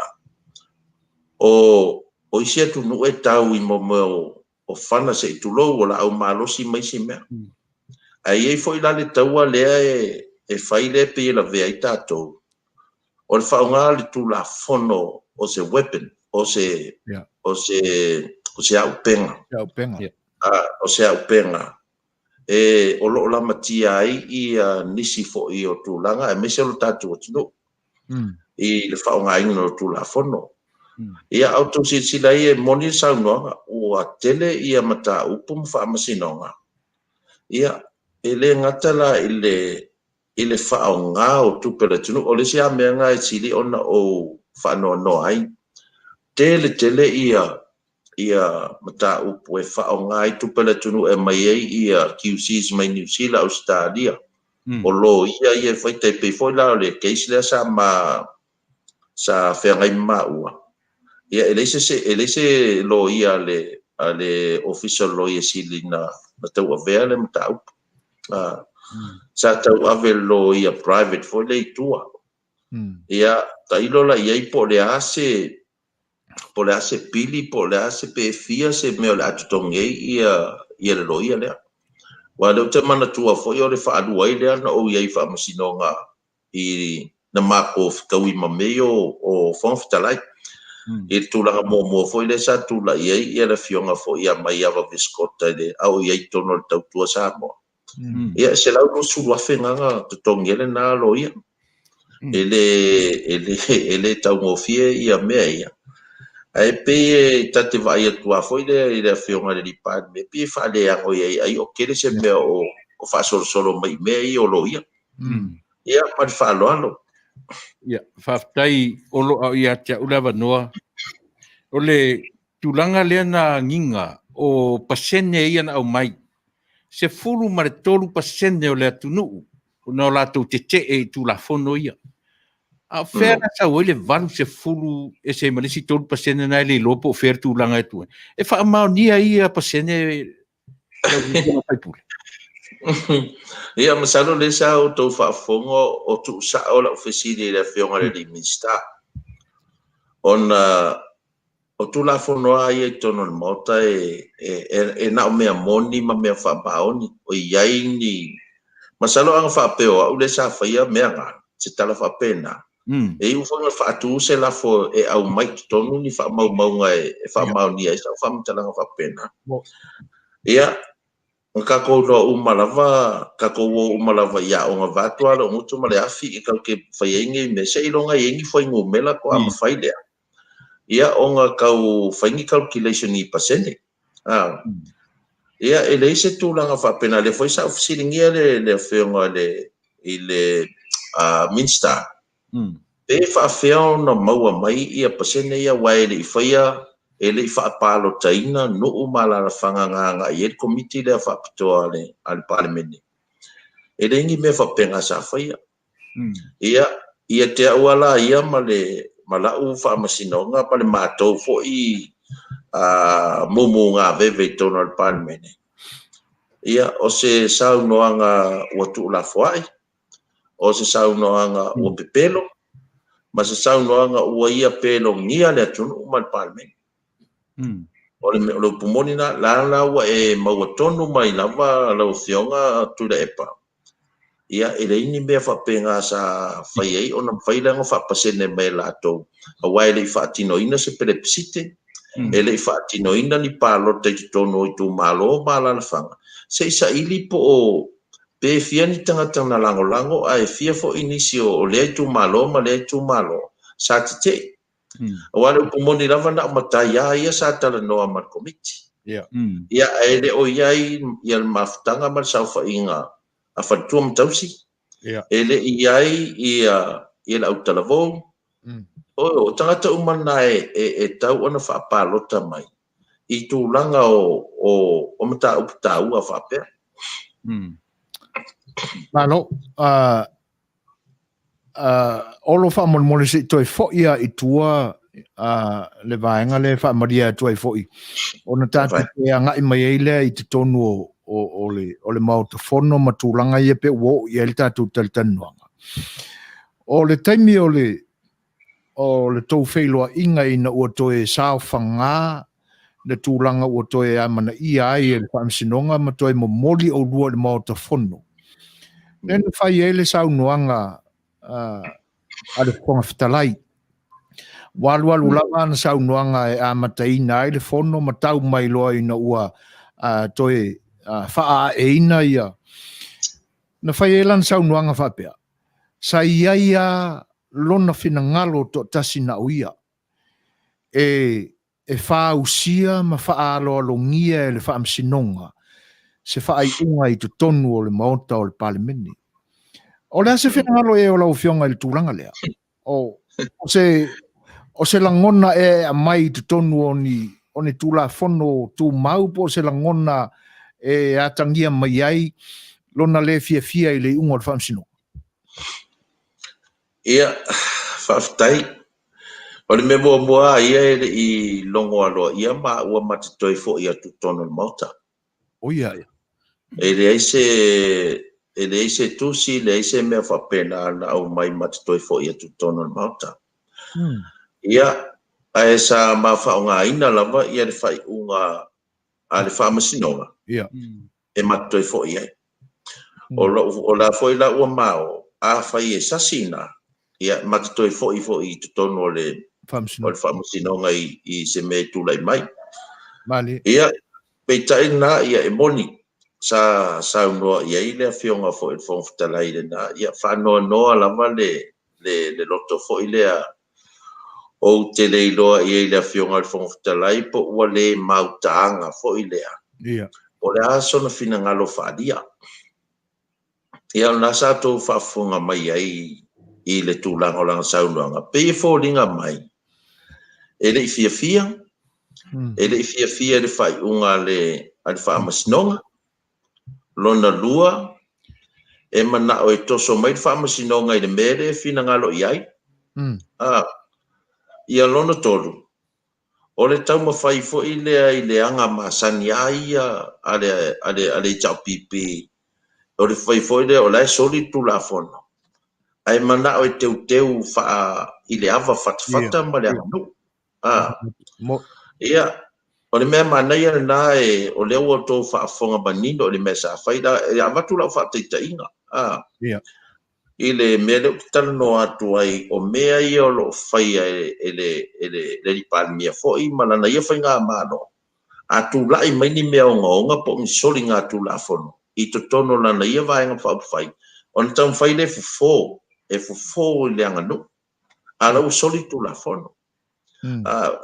o, o isi atunuu e tau i mea o, o fana se i tulou, o laau malosi ma isi mea. Ae i ai foi la le taua lea e, e fai lea e pei e lavea ai tatou, o le faaaoga o le Tulafono o se weapon, o se, o se, o se auupega. Auupega. O se auupega e o lo o lamatia ai ia nisi foi o tulaga aemaise o le tatou atunuu i le faaaogaina o le Tulafono. Ia, a outou silasila ai, e moni le saunoaga, ua tele ia mataupu ma faamasinoga. Ia, e le gata la i le i le faaaoga o tupe a le atunuu. O le isi lava mea lena e sili ona ou faanoanoa ai, tele tele ia ia mataupu e faaaoga ai tupe a le atunuu e aumai ai ia QCs mai Niu Sila, Ausetalia, o loia ia e fai, tai pei foi la o le case lea sa ma sa feagai ma maua, ia e leai se e leai se loia a le a le Ofisa o le Loia Sili na na tauavea le mataupu. Sa tauave e le loia private foi lea i tua. Ia, tailo la i ai po o le a se po o le a se pili, po o le a se pe fia se mea o le a totogi ai ia, ia le loia lea. Aua o lea ou te manatua foi o le faalua ai lea na ou i ai i faamasinoga i na matou fetaui ma mea ia o Fofoga Fetalai. I le tulaga muamua foi lea sa tulai ai le afioga foi ia Maiava Viscota i le a o i ai i totonu o le Tautua Samoa. Ia e $120,000 na na totogi ai lena loia. E le, e le, e le taugofie ia mea ia. Ae pei e ta te vaai atu lava foi lea i le afioga i le alii Palemia, pei e faaleano i ai ai o tele se mea o faasolosolo mai i mea ia o loia. Ia, ma le faaaloalo. Ia, faafetai Olo a o ia te au le avanoa. O le tulaga lea na agiga o pasene ia na aumai, 13% o le atunuu na o latou tetee i Tulafono ia. A o fea na sau ai le 80 ese ai ma le isi 3% na e le iloa po o fea le tulaga e atu ai. E faamaonia ia pasene lau Afioga sui usufono? Ia, masalo o lea sa outou faafofoga o tuusao lau fesili i le Afioga i le alii Minisita, ona O Tulafono lava ia i totonu o le Maota e na o mea moni ma mea faamaoni. O i ai ni... Masalo ana faapea o au lea sa faia mea na, se tala faapena, e iu foi ina faatu se lafo e aumai i totonu ni faamaumauga e faamaonia ai sau faamatalaga faapena. Ia, na tatou iloa uma lava, tatou o uma lava i aoga vaeatu lava lou gutu ma le afi e tatou te fai ai nei mea, seiloga e i ai ni fuainumera faatoa mafai lea. Ia ona tau fai ni calculation i pasene. A. Ia e leai se tulaga faapena, lea foi sa ou fesiligia le le afioga i le i le Minisita, pe faafefea ona maua mai ia pasene ia aua e le i faia, e le i faapalotaina nuu ma alaalafaga na agai i ai le Komiti lea faapitoa a le a le Palemene. E leai ni mea faapena sa faia. Ia, ia te au lava la ia ma le ma lau faamasinoga ma le matou foi mumugaveve i totonu o le Palemene, ia, o se saunoaga ua tuulafoai, o se saunoaga ua pepelo, ma se saunoaga ua ia pelogia le atunuu ma le Palemene. O le upu moni lena, la la ua e maua tonu mai lava lau Afioga Tuilaepa, ia e leai ni mea faapena sa fai ai ona mafai lea ona faapasene mai e latou, aua e le i faatinoina se pelepesite, e le i faatinoina ni palota i totonu o itumalo ma alaalafaga, se i saili po o pe fia ni tagata na lagolago ae fia foi nisi o lea itumalo ma lea itumalo sa tetee. Aua o le upu moni lava na o matai lava ia sa talanoa ma le Komiti. Ia, ae le o i ai ia le mafutaga ma le saofaiga a faletua ma tausi. E le i i ai ia le autalavou. O tagata uma na e tau ona faapalota mai i tulaga o mataupu taua faapea. Malo. Olo faamolemole se i toe foi lava i tua le vaega lea e faamalie atu ai foi ona tatou toe agai mai ai lea i totonu o le Maota Fono ma tulaga ia pe ua oo i ai le tatou talatalanoaga. O le taimi o le o le tou feiloaiga ina ua toe saofaga le tulaga ua toe amanaia ai e le Faamasinoga ma toe momoli oulua i le Maota Fono. Lea na fai ai le saunoaga a le Fofoga Fetalai. Ua alualu lava ana saunoaga e amataina ai le fono ma tau mai loa ina ua toe faaaeina ia. Na fai ai lana saunoaga faapea, Sa i ai lava lona finagalo toatasi na o ia, e e fausia ma faaaloalogia e le Faamasinoga se faaiuga i totonu o le Maota o le Palemene. O le a se finagalo ea o lau Afioga i le tulaga lea? O, o se, o se lagona ea e aumai i totonu o ni, o ni Tulafono Tumau po o se lagona e atagia mai ai lona le fiafia i le iuga o le Faamasinoga? Ia, faafetai. O le mea muamua lava ia e le i logo aloaia maua ma te toe foi atu i totonu o le Maota. Oia. E leai se, e leai se tusi, leai se mea faapena na aumai ma te toe foi atu i totonu o le Maota. Ia, ae sa ma faaaogaina lava ia le faaiuga a le Faamasinoga. Ia. E ma te toe foi ai. O lou, o la foi la ua mao, afai e sasi ina, ia, ma te toe foi foi i totonu o le, o le faamasinoga i, i se mea e tulai mai. Male. Ia, peitai lena, ia, e moni, sa saunoa i ai le Afioga foi i le Fofoga Fetalai lena, ia, faanoanoa lava le, le, le loto foi lea, ou te le iloa i ai le Afioga i le Fofoga Fetalai po ua le mautaaga foi lea. Ia. Po o le a sona finagalo faaalia. Ia, o lena sa outou faafofoga mai ai i le tulaga o lana saunoaga, pei e foliga mai e le i fiafia, e le i fiafia i le faaiuga a le, a le Faamasinoga. Lona lua, e manao e toso mai le Faamasinoga i le mea lea e finagalo i ai. A, ia lona tolu, O le taumafai foi lea i le aga masani lava ia a le, a le, a le HRPP, o le fai foi lea o la e soli le Tulafono, ae manao e teuteu faa, i le ava fatafata ma le aganuu. A. Ia, o le mea manaia lena e, o lea ua outou faafofoga manino i le mea sa fai la, e avatu lau faataitaiga. A. I le mea lea ou te talanoa atu ai, o mea ia o lo o faia e le, e le, le Alii Palemia foi ma lana ia faigamalo, a tulai mai ni mea ogaoga po o ni soligatulafono i totonu o lana ia Vaega Faaupufai, ona taumafai lea e fofo, e fofo i le aganuu, a o la ua soli le Tulafono.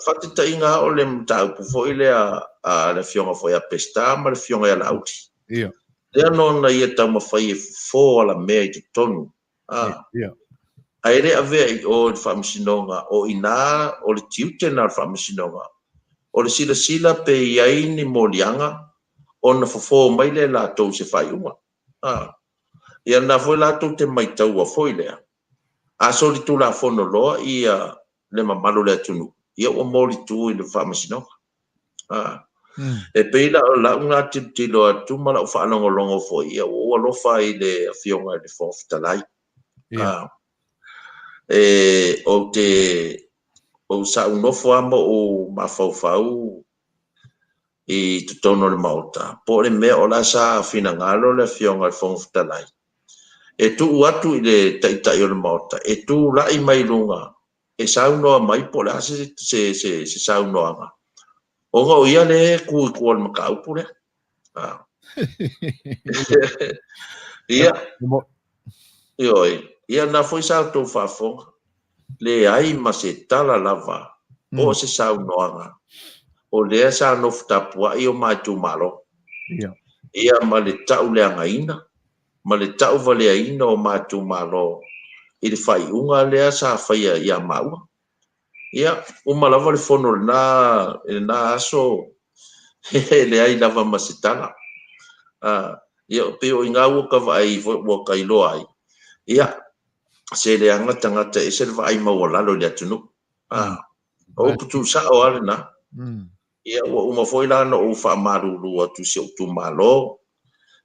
Faataitaiga lava o le mataupu foi lea a le Afioga foi ia Peseta ma le Afioga ia Laauli. Ia. Lea nō na ia taumafai e fofo alamea i totonu. Ia. Ae le avea i o i le Faamasinoga, o i ina o le tiute lena o le Faamasinoga, o le silasila pe i ai ni moliaga ona fofo mai lea e latou i se faaiuga. Ia lena foi latou te maitaua foi lea, a solitulafono loa ia le mamalu o le atunuu, ia ua molitu i le Faamasinoga. E pei la o lau lena tilotilo atu ma lau faalogologo foi, ia ua ou alofa i le Afioga i le Fofoga Fetalai. E, ou te, ou sa ou nofo lava ma ou mafaufau i totonu o le Maota, po o le mea o la sa finagalo le Afioga i le Fofoga Fetalai e tuu atu i le Taitai o le Maota e tulai mai luga e saunoa mai po o le a se, se, se, se saunoaga, ona o ia lea e tu i tua o le mataupu lea. Ia, ioe, ia na foi sa outou faafofoga, leai ma se tala lava po o se saunoaga o lea sa nofo tapuai o ma itumalo. Ia ma le tauleagaina ma le tauvaleaina o ma itumalo i le faaiuga lea sa faia ia maua. Ia, uma lava le fono i lena, i lena aso, e leai lava ma se tala. Ia, pei o i ina ua ta vaai, ua ta iloa ai, ia, se leaga tagata e ese le vaai maualalo i le atunuu. O upu tuusao lava lena. Ia, ua uma foi la ona ou faamalulu atu i si ou itumalo,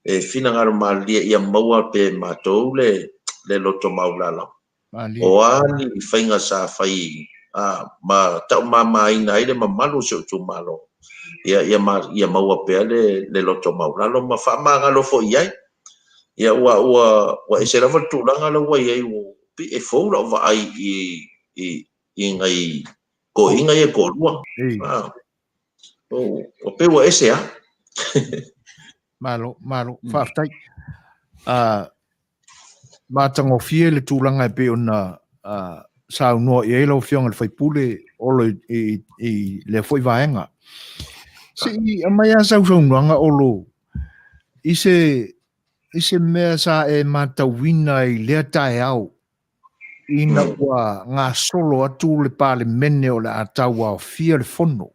e finagalo malilie ia maua pea e matou le, le loto maualalo. O a ni faiga sa fai ma taumamaina ai le mamalu o si ou itumalo, ia, ia, ia maua pea le, le loto maualalo ma faamagalo foi i ai. Ia, ua, ua, ua ese lava le tulaga la ua i ai, ua, e fou lau vaai i, i, i nai toeaiina ia e toalua. Ua pei ua ese lava. Malo, malo, faafetai. Matagofie le tulaga e pei ona saunoa i ai lau Afioga i le sui usufono Olo i lea foi vaega. Se i aumai lava sau saunoaga Olo i se, i se mea sa e matauina i lea taeao ina ua gasolo atu le Palemene o le a tauaofia le Fono.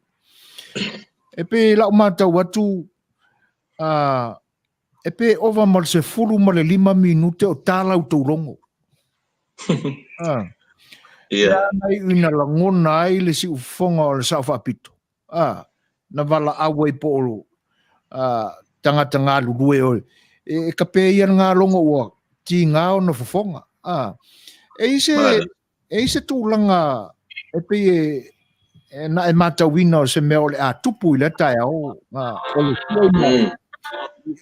E pei lau matau atu, e pe ova ma le 15 minute o tā la outou logo. Yeah. Na ina lagona ai le siufofoga o le Sao Faapito. Na valaau ai po o tagata galulue o e kape ia ngā logo ua tīgā ona fofoga. E i se, e i se tulaga e pei e, e na e matauina o se mea o le a tupu i lea taeao, o le fia ina,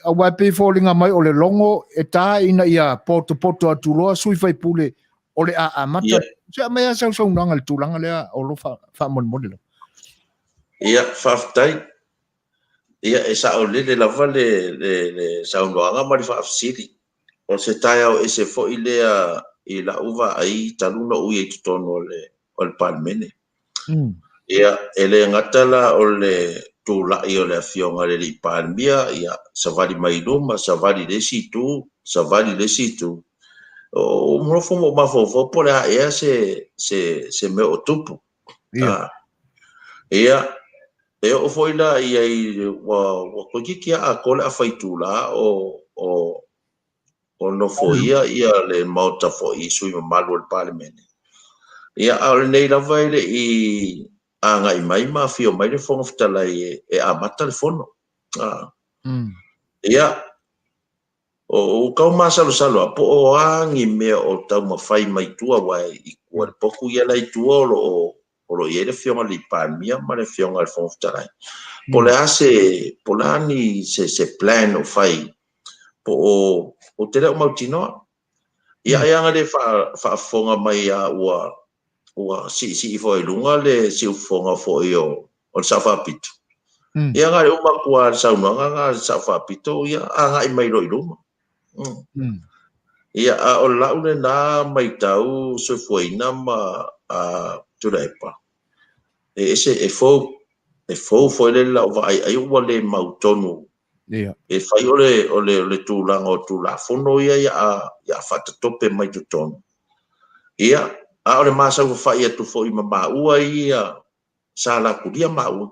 Aua e pei e foliga mai o le logo e ta ina ia potopoto atu loa sui faipule o le a amata. Ia. Se aumai lava sau saunoaga i le tulaga lea o lo faamolemole lava. Ia, faafetai. Ia, e saolele lava le, le, le saunoaga ma le faafesili. O se taeao ese foi lea i la'u vaai talu na ou i ai i totonu o le, o le Palemene. Ia, e le gata la o le tula'i o le Afioga i le Alii Palemia, ia, savali mai i luma, savali i le isi itu, savali i le isi itu. Ua ou nofo ma ou mafaufau po o le a ea se, se, se mea o tupu. Ia. Ah, ia, e oo foi la i ai ua, ua toeitiiti lava atoa le afa itula o, o, o nofoia ia le Maota foi i sui usufono mamalu o le Palemene. Ia, a o lenei lava e le i agai mai ma afio mai le Fofoga Fetalai e, e amata le fono. Ah. Ia, o tau masalosalo lava po o a ni mea o taumafai mai tua, aua i tua i le potu ia la i tua o lo o o lo o i ai le Afioga i le Palemia ma le Afioga i le Fofoga Fetalai. Po o le a se, po o le a ni se, se plan o fai, po o, ou te le o mautinoa. Ia, ai ana le faafofoga mai a ua, ua siisii foi i luga le siufofoga foi o, o le Sao Faapito. Ia, na o le uma atu lava o le saunoaga na a le Sao Faapito, ia agai mai loa i luma. Ia, a o lau lena matau soifuaina ma a Tuilaepa, e ese, e fou, e fou foi lele lau vaai ai ua le mautonu. E fai o le, o le, o le tulaga o Tulafono ia ia a, ia faatatope mai totonu. Ia, a o le masaufafai atu foi ma maua ia sa lakulia maua.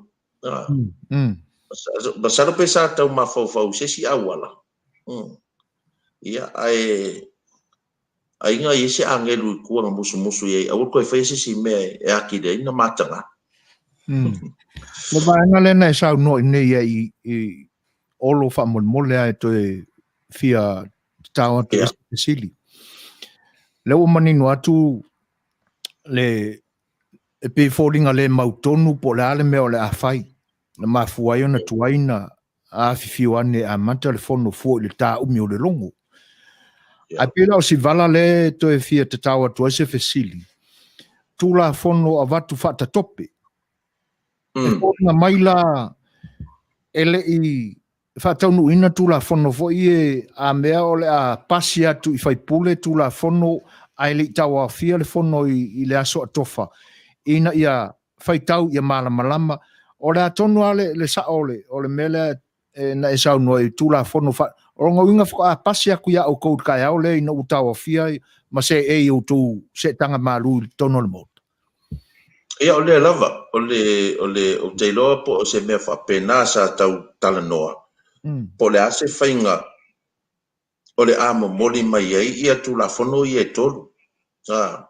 Masalo pe sa tau mafaufau i se isi auala. Ia, ae aiga i ai se agelu i tua na musumusu i ai, aua le toe faia se isi mea e atili ai na mataga. Le vaega lea na e saunoa i nei ai i, i Olo faamolemole lava e toe fia tatao atu i se fesili. Lea ua manino atu le e pei e foliga le mautonu po o le a le mea o le a fai, na mafua ai ona tuai na afifio ane e amata le fono fua i le tāumi o le logo. Ae pei la o si vala lea e toe fia tatao atu ai se fesili, Tulafono avatu faatatope, e foliga mai la e le i faataunuuina Tulafono foi ia a mea o le a pasi atu i faipule Tulafono ae le i tauaofia le fono i le aso atofa ina ia faitau ia malamalama. O le a tonu lava le, le sao o le, o le mea lea e, na e saunoa i Tulafono fa, o lona uiga faatoa pasi atu ia outou i le taeao lea ina ua tauaofia ma seei i outou seetaga malu i totonu o le Maota. Ia, o lea lava, o le, o le, ou te iloa po o se mea faapena sa tau talanoa, po o le a se faiga o le a momoli mai ai ia Tulafono ia e tolu. A,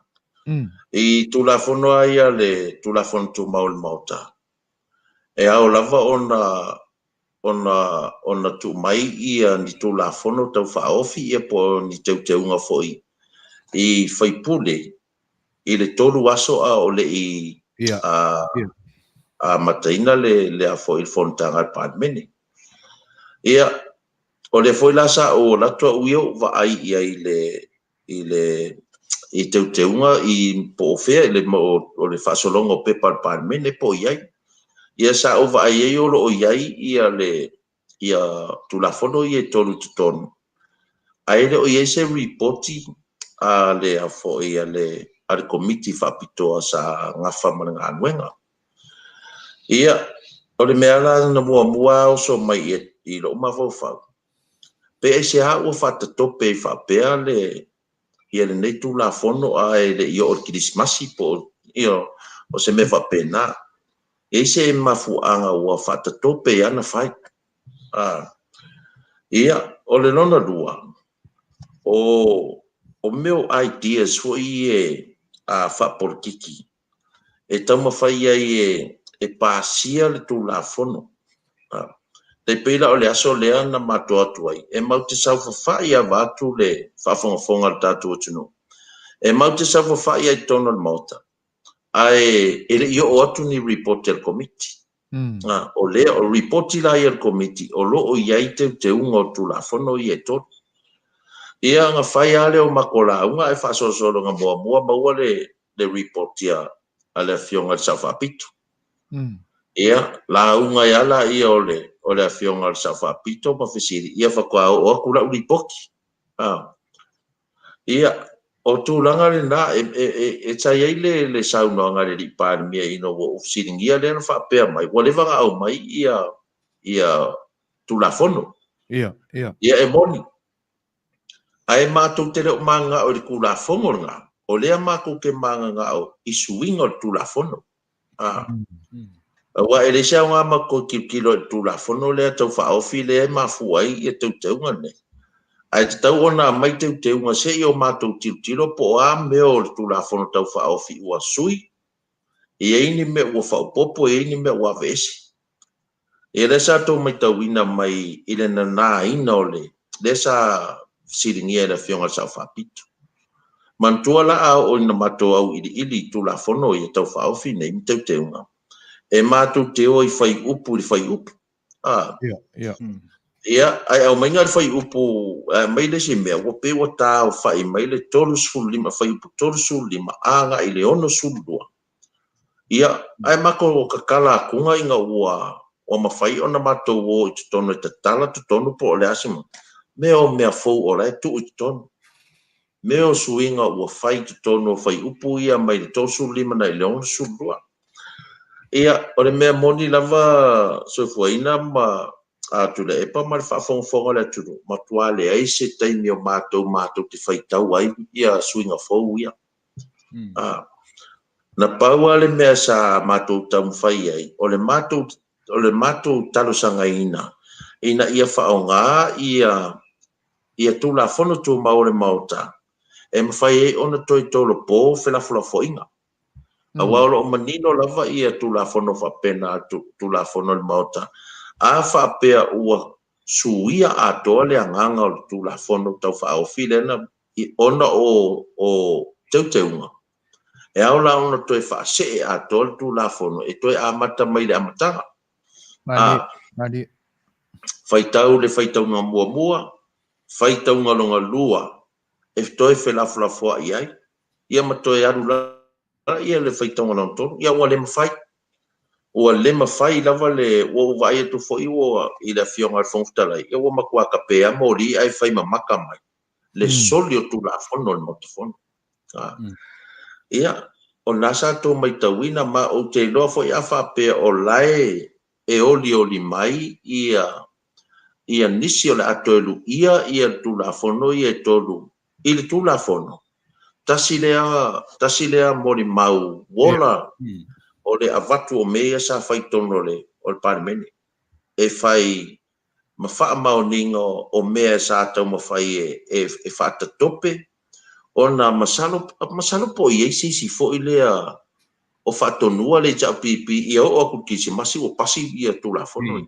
I Tulafono lava ia le Tulafono Tumau o le Maota, e ao lava ona, ona, ona tuu mai ia ni Tulafono tau faaofi ia po o ni teuteuga foi i faipule i le 3 aso a o le i amataina le le a foi le fonotaga a le Palemene. Ia, o lea foi la sa ou alu atu au ia ou vaai i ai i le i le i teuteuga i po o fea i le o le faasologa o pepa a le Palemene po o i ai. Ia sa ou vaai ai o lo o i ai ia le ia Tulafono ia e tolu i totonu, ae le o i ai se ripoti a le a foi a le a le Komiti Faapitoa sa gafa ma le galuega. Ia, o le mea la na muamua oso mai i lou mafaufau, pe aisea ua faatatope ai faapea le ia lenei Tulafono ae le i oo i le Kerisimasi po o, you know, o se mea faapena. E i ai se mafuaaga ua faatatope ai ana fai. A, ia, o le lona lua, o, o mea o ideas foi ia a faapolokiki e taumafai ai e, e pasia le Tulafono. A, tai pei la o le aso lea na matou atu ai, e matou te saofafai lava vaeatu le faafogafoga a le tatou atunuu. E matou te saofafai lava i totonu o le Maota, ae e le i oo atu ni report a le Komiti. O lea, o Lipoti la ia a le Komiti o lo o i ai teuteuga o Tulafono ia e tolu. Ia ona fai lava lea o matou lauga ae faasolosolo ina muamua maua le Lipoti a le Afioga i le Sao Faapito. Ia, lauga ai lava lea o le Afioga i le Sao Faapito ma fesili, ia faatoa oo atu lau Lipoti. Ia, o tulaga lena, e sa i ai le saunoaga a le Alii Palemia ina ua ou fesiligia lea na faapea mai, ua leva ona aumai ia Tulafono. Ia, ia. Ia, e moni. Ae matou te le o mananao i le Tulafono lena, o lea matou te mananao i suiga o le Tulafono. Aua e leai se aoga matou toe tilotilo i le Tulafono lea Tau Faaofi lea e mafua ai ia teuteuga nei. Ae tatau ona aumai teuteuga se i o matou tilotilo po o a mea o le Tulafono Tau Faaofi ua sui, e i ai ni mea ua faaopoopo, e i ai ni mea ua aveese. Ia lea sa tou matauina mai i le nanaina o le lea sa fesiligia e le Afioga i le Sao Faapito. Manatua la a oo ina matou auiliili i Tulafono ia Tau Faaofi nei ma teuteuga, e matou te o i fuaiupu i le fuaiupu. A. Ia, ia. Ia, ae aumaiga le fuaiupu, aumai le isi mea, ua pei ua taaofai mai le 35, fuaiupu 35 agai i le 62. Ia, ae matou tatala atuga ina ua ua mafai ona matou o i totonu e tatala totonu po o le a se mea o mea fou o la e tuu i totonu. Mea o suiga ua fai i totonu o fuaiupu ia mai le 35 agai i le 62. Ia, o le mea moni lava Soifuaina ma Tuilaepa ma le faafogafoga a le atunuu, matua leai se taimi o matou matou te faitau ai ia suiga fou ia. Na pau lava le mea sa matou taumafai ai, o le matou, o le matou talosagaina ina ia faaaoga ia ia Tulafono Tumau o le Maota e mafai ai ona toe tolopo felafolafoaiga. Aua o lo o manino lava ia Tulafono faapena, Tulafono a le Maota, a faapea ua suia atoa le agaga o le Tulafono Tau Faaofi lea na ona o teuteuga, e ao la ona toe faasee atoa le Tulafono e toe amata mai le amataga. Malie. Faitau le faitauga muamua, faitauga lona lua e toe felafolafoai ai, ia ma toe alu la ia le faitauga lona tolu. Ia ua le mafai. Ua le mafai lava le, ua ou vaai atu foi ua i le Afioga i le Fofoga Fetalai, ia ua matua tape lava moli ae fai mamaka mai le soli o Tulafono o le Maota Fono. Ia, o lena sa tou matauina, ma ou te iloa foi a faapea o la e e olioli mai ia ia nisi o le a toe luia ia Tulafono ia e tolu i le Tulafono, tasi lea tasi lea molimau ola o le avatu o mea ia sa fai i totonu o le o le Palemene e fai ma faamaoniga o mea sa taumafai e e faatatope ona masalo masalo po o i ai se isi foi lea o faatonua le HRPP ia oo atu i le Kerisimasi ua pasi ia Tulafono ia.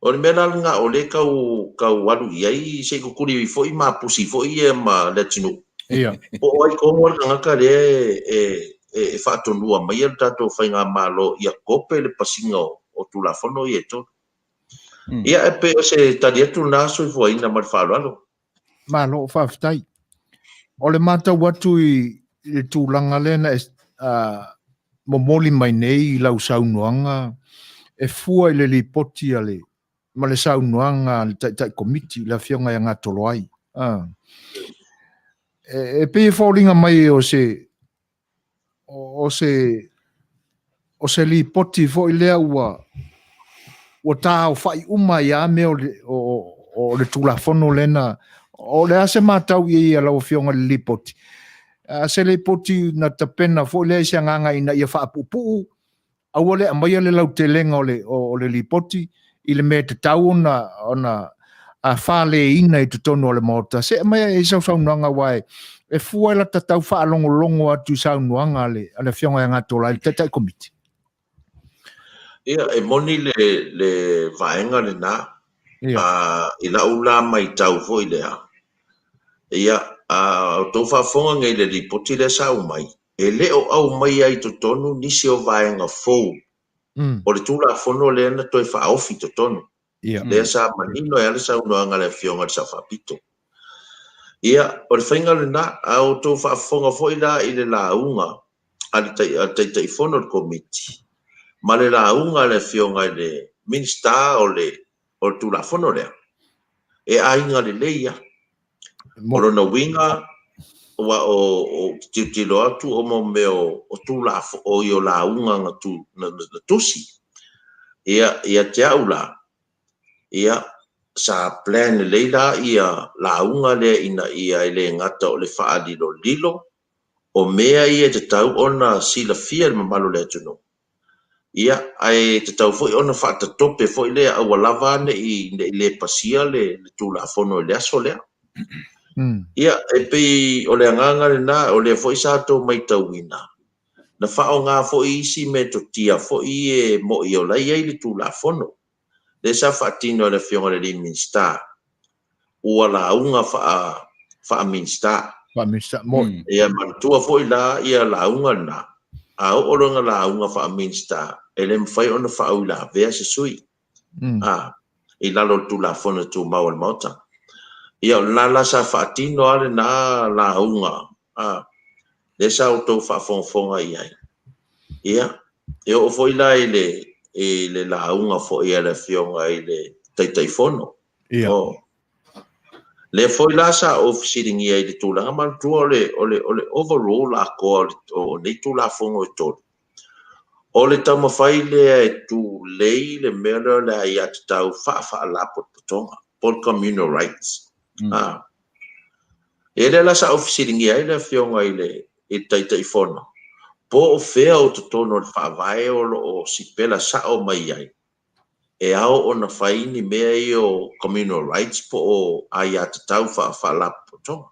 O le mea la lena o lea e tau tau alu i ai se i tutuli foi ma pusi foi ia ma le atunuu. Ia. Po o ai tonu lava le tagata lea e e faatonua maia le tatou faigamalo ia kope le pasiga o Tulafono ia e tolu. Ia e pei o se tali atu lena Soifuaina ma le faaaloalo. Malo, faafetai. O le matau atu i le tulaga lea na e momoli mai nei i lau saunoaga e fua i le lipoti a le ma le saunoaga a le Taitai Komiti, le Afioga ia Gatoloai. E pei e foliga mai o se o se o se lipoti foi lea ua ua taaofai uma ai lava mea o le, o, o le Tulafono lea na o le a se matau i ai a lau Afioga i le lipoti? A se lipoti na tapena foi lea i se agaga ina ia faapuupuu, aua le aumaia le lautelega o le, o, o le lipoti i le mea e tatau ona, ona a faleina i totonu o le Maota. Se aumai ai sau saunoaga aua e, e fua i lata tau faalogologo atu i saunoaga a le, a le Afioga ia Gatolai, le Taitai Komiti. Ia, e moni le, le vaega lena. Ia. I lau la matau foi lea, ia, a outou faafofoga nei i le lipoti lea sa aumai, e le o aumaia i totonu nisi o vaega fou. O le Tulafono lea na toe faaofi i totonu. Lea sa manino ai lava le saunoaga a le Afioga i le Sao Faapito. Ia, o le faiga lena, a outou faafofoga foi la i le lauga a le Taitaifono o le Komiti ma le lauga a le Afioga i le Minisita o le Tulafono lea, e aiga lelei lava. O lona uiga, aua ou te tilotilo atu o mo mea o Tulafono, oi o lauga na tusi. Ia, ia te au la, ia, sa plan lelei la ia lauga lea ina ia e le gata o le faalilolilo o mea ia e tatau ona silafia e le mamalu o le atunuu, Ia, ae tatau foi ona faatatope foi lea aua lava ne i le pasia le Tulafono i le aso lea. Ia, e pei o le agaga lena, o lea foi sa outou matauina, na faaaoga foi isi metotia foi e moni o la e i ai le Tulafono, lea sa faatino e le Afioga i le alii Minisita, ua lauga faa-Minisita. Faa-Minisita, moni. Ia manatua foi la ia lauga lena, a oo loa ina lauga faa-Minisita, e le mafai ona faauilavea se sui usufono, i lalo o le Tulafono Tumau a le Maota. Ia o lena la sa faatino lava lena lauga, lea sa outou faafogafoga i ai. Ia, e oo foi la i le lauga foi a le Afioga i le Taitaifono, Ia. Oh. Lea foi la sa ou fesiligia i le tulaga manatua o le, o le, o le overall atoa o nei Tulafono e tolu. O le taumafai lea e tulei le mea lea o le aiatatau faa-faalapotopotoga, po o le communal rights. Ah. E lea la sa ou fesiligia ai le Afioga i le, i le Taitaifono, po o fea o totonu o le Faavae o lo o sipela sao mai ai e ao ona fai ni mea ia o communal rights po o aiatatau faa-faalapotopotoga.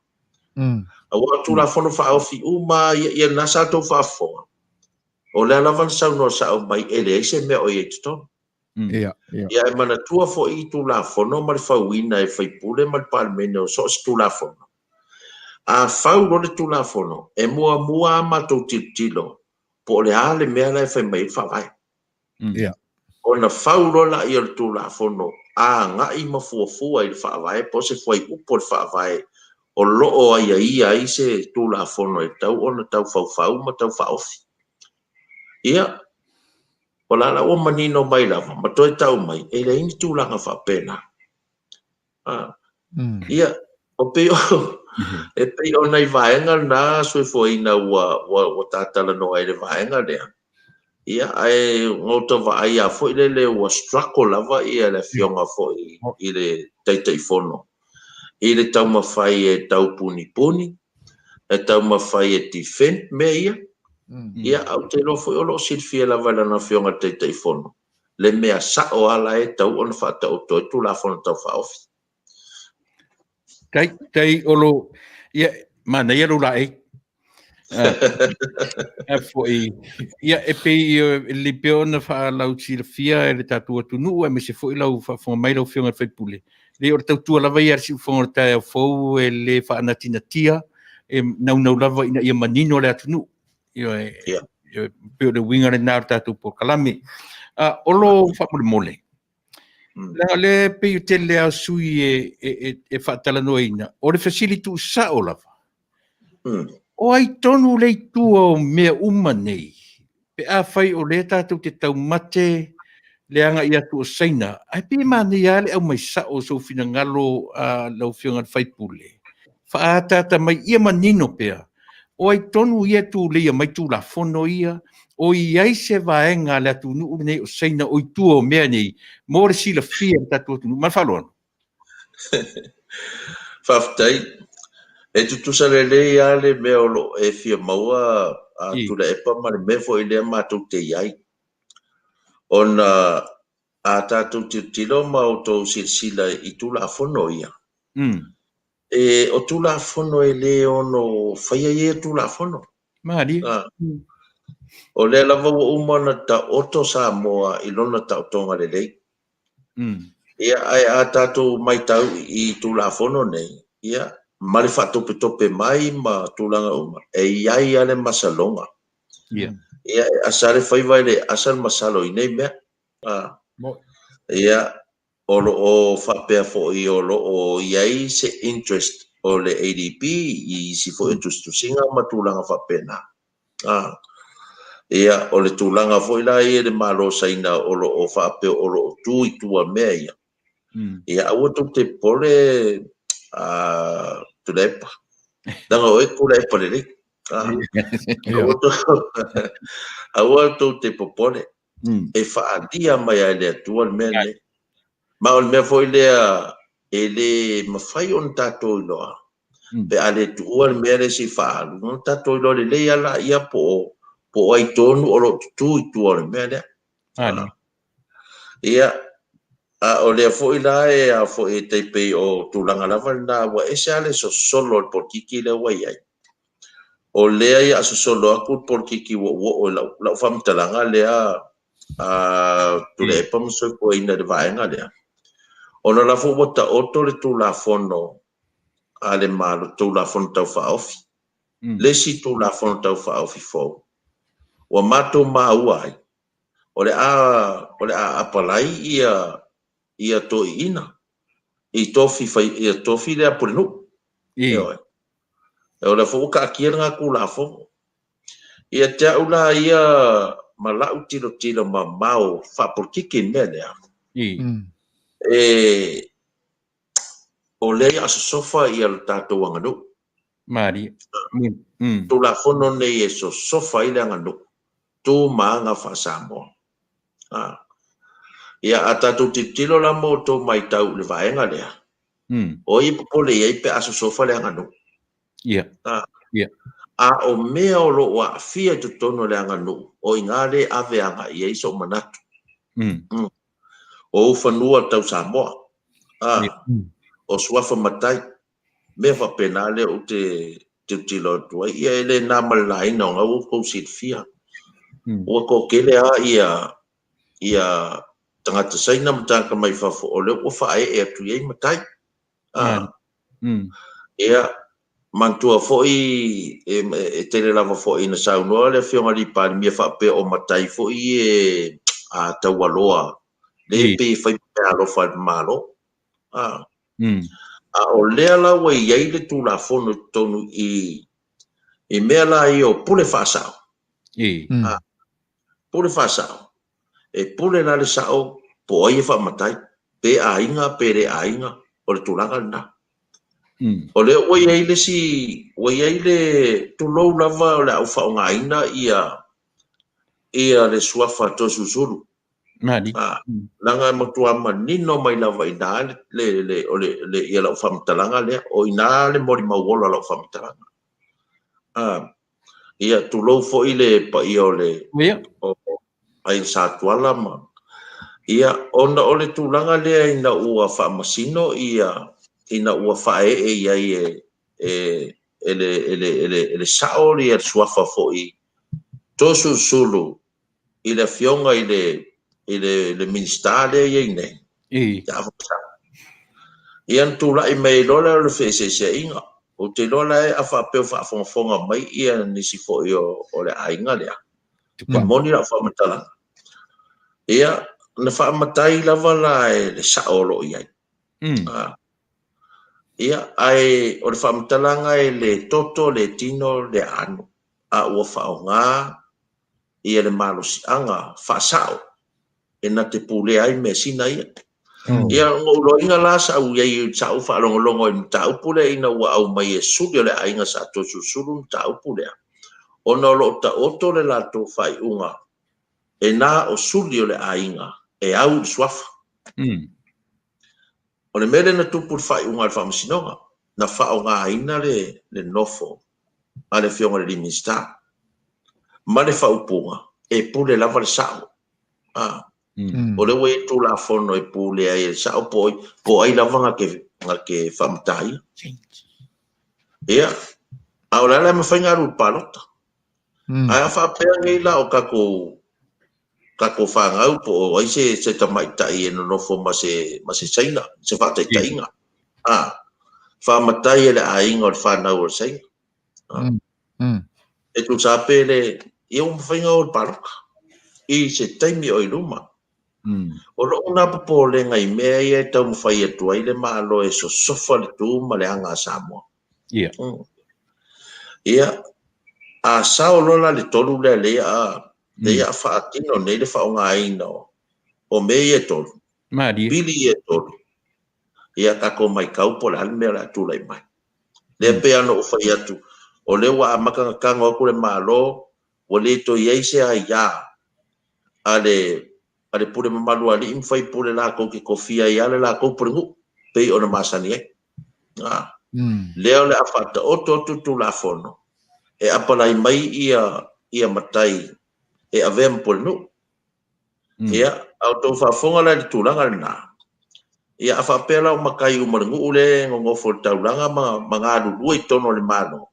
Aua o Tulafono Faaofi uma lava ia, ia lena sa outou faafofoga, o lea lava na saunoa sao mai e leai se mea o i ai i totonu. Ia, ia. Ia ae manatua foi i Tulafono ma le fauina e faipule ma le Palemene o so o se Tulafono, a fau loa le Tulafono, e muamua lava matou tilotilo po o le a le mea la e fai mai ai le Faavae. Ia. Ona fau loa lea o le Tulafono agai ma fuafua i le Faavae po o se fuaiupu o le Faavae o lo o aiaia ai se Tulafono e tatau ona tau faufau ma tau faaofi. Ia, o la la ua manino mai lava ma toe tau mai, e leai ni tulaga faapena. Ia, o pei o, e pei o nai vaega na soifuaina ua, ua, ua ta talanoa ai i le vaega lea. Ia, ae na ou tau vaai lava foi lele ua struggle lava ia le afioga foi i le Taitaifono i le taumafai e tau punipuni, e taumafai e defend mea ia. Ia, ae ou te iloa foi o lo o silafia lava e lana afioga i le Taitaifono le mea sao lava la e tatau ona faataoto ai Tulafono Tau Faaofi. Tai, tai Olo, ia, manaia lou laei. A foi, ia, e pei e lelei pea ona faalausilafia e le tatou atunuu, aemaise foi lau faafofoga mai lau Afioga i le sui usufono. Leai, o le tautua lava ia a le siufofoga o le taeao fou e le faanatinatia, e naunau lava ina ia manino le atunuu. Ioe, Ia. pei o le uiga lena o le tatou polokalame. Olo faamolemole, leaga o lea e pei o tele lava o sui e faatalanoaina, o le fesili tuusao lava, o ai tonu le itu o mea uma nei, pe afai o lea tatou te taumate le agai atu o Saina, ae pei e manaia lava le aumai sao o sou finagalo lau Afioga i le sui usufono, faaataata mai ia manino pea, o ai tonu ia e tuleia mai Tulafono ia, o i ai se vaega a le atunuu lenei o Saina o i tua o mea nei, mo le silafia e le tatou atunuu. Ma le faaaloalo. Faafetai. E tutusa lelei lava le mea o lo o e fia maua a Tuilaepa ma le mea foi lea matou te i ai. Ona a tatou tilotilo ma outou silasila i Tulafono ia, e, o Tulafono e le ono faia ia Tulafono. Malie. O lea lava ua uma ona taoto Samoa i lona taotoga lelei. Ia, ae a tatou matau i Tulafono nei, ia, ma le faatopetope mai ma tulaga uma, e i ai lava le masaloga. Ia, e asa le faiva e le asa le masalo i nei mea. Ia, o lo o faapea foi o lo o i ai se interest o le ADB i isi foi o tusitusiga ma tulaga faapena. Ia, o le tulaga foi la ia i le Malo o Saina o lo o faapea o lo o tu i tua mea ia. Ia, aua tou te popole Tuilaepa, leaga o oe e Tuilaepa lelei. Aua tou te popole, e faaalia mai lava e le Atua le mea lenei. Ma o le mea foi lea e le mafai ona tatou iloa pe a le tuua le mea lea se i faaalu, ona tatou iloa lelei lava laia po o ai tonu o lo o tutu i tua o le mea lea. Ia, a o lea foi la e a foi e tai pei o tulaga lava lena, ua ese lava le sosolo o le polokiki lea ua i ai. O lea ia a sosolo atu le polokiki ua ou oo i lau, lau faamatalaga lea a Tuilaepa ma Soifuaina i le vaega lea, ona o la foi ua taoto le Tulafono a le Malo, Tulafono Tau Faaofi, le isi Tulafono Tau Faaofi fou, ua matou maua ai, o le a, o le a apalai ia, ia toeaiina i tofi fai, ia tofi lea pulenuu. Ioe. O lea foi ua taatia lena Tulafono. Ia te au la ia ma lau tilotilo mamao faapolokiki i le mea lea, e, o lea ia sosofa ia le tatou aganuu. Malie. Tulafono nei e sosofa ai le aganuu, tu ma aga faa-Samoa. Ia, a tatou tilotilo la ma outou matau i le vaega lea, o ai e popole i ai pe a sosofa le aganuu? Ia. A o mea o lo o aafia i totonu o le aganuu, o i ina lea e ave agai i ai sou manatu. O ou fanua tau Samoa, o suafa matai, mea faapena lea ou te tilotilo atu ai. Ia e le na ma le laina o na ua outou silafia. Ua toatele lava ia, ia tagata Saina ma tagata mai fafo o lea ua faaee atu i ai matai. Ia, manatua foi e tele lava foi ina saunoa le Afioga i le Palemia faapea o matai foi e taualoa, lea pei e fai meaalofa e le Malo. A o lea la ua i ai le Tulafono i totonu i i mea la ia o pule faasao. Pule faasao. E pule la le sao po o ai e faamatai, pe aiga pe le aiga, o le tulaga lena. O lea ua i ai le isi, ua i ai le, tulou lava o le a ou faaaogaina ia ia le suafa Toeolesulusulu. Mali. Leaga e matua manino mai lava i ina le, le, o le, le, ia lau faamatalaga lea, o i ina le molimau ola o lau faamatalaga. Ia, tulou foi le paia o le, o Aiga Satuala ma, ia, ona o le tulaga lea ina ua faamasino ia, ina ua faaee i ai e, e, e le, e le, e le, e le sao le suafa foi Toeolesulusulu i le Afioga i le, i le, le Minisita lea e i ai nei, ia Afamasaga. Ia na tulai mai ai loa lea o le feeseeseaiga. Ou te iloa la a faapea o faafogafoga mai ia nisi foi o, o le aiga lea, e moni lau faamatalaga. Ia, na faamatai lava la e le sao o lo o i ai. Ia, ae o le faamatalaga e le toto, le tino, le aano, a ua faaaoga ia le malosiaga faasao e na te pulea ai measina ia. Ia, na ou iloaina la sa ou i ai, sa ou faalogologo i le mataupu lea ina ua aumai e suli o le aiga sa Toeolesulusulu le mataupu lea, ona o lo o taoto le latou faaiuga e na o suli o le aiga e au i le suafa. O le mea lea na tupu i le faaiuga a le Faamasinoga, na faaaogaina le nofo a le Afioga i le Minisita ma le faaupuga e pule lava le sao. O lea ua i ai Tulafono e pule ai e le sao po o ai lava na te faamataina. Ia, a o le a la e mafai ona alu i le palota? Ae a faapea nei la o tatou tatou fanau po o ai se se tamaitai e nonofo ma se ma se Saina, se faataitaiga, a, faamatai e le aiga o le fanau o le Saina. E tusa pe le Ia ua mafai ona o i le palota i se taimi o i luma. O lou na popolega i mea ia e taumafai atu ai le Malo e sosofa le tu ma le aga a Samoa. Ia. Ia, a sao loa la le tolu lea lea a lea a faatino nei le faaaogaina o mea ia e tolu, Malie. pili ia e tolu, ia tatou matau po o le a le mea o le a tulai mai. Lea pei lava ona ou fai atu, o lea ua amata ona tago atu le Malo, ua le toe i ai se aia a le a le pule mamalu a alii ma faipule latou te tofia ai lava le latou pulenuu pei ona masani ai. A, lea o le a faataoto atu Tulafono e apalai mai ia ia matai e avea ma pulenuu. Ia, a outou faafofoga la i le tulaga lena, ia a faapea la o matai uma o le nuu lea e nonofo i le taulaga ma, ma galulue i totonu o le Malo,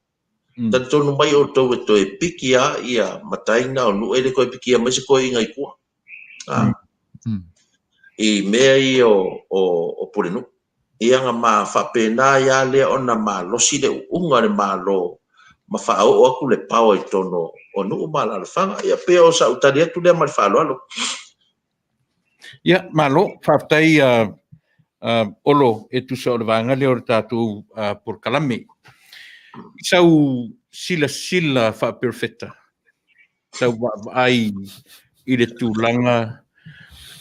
talitonu mai outou e toe piki lava ia matai na o nuu, e le toe pikia mai se toeaina i tua. A, i mea ia o, o, o pulenuu. Ia na ma faapena ai lava lea ona malosi le uuga o le Malo ma faaoo atu le power i totonu o nuu ma alaalafaga. Ia pei o sau tali atu lea ma le faaaloalo. Ia, malo, faafetai Olo e tusa o le vaega lea o le tatou polokalame. I sau silasila faaperofeta, sau vaavaai i le tulaga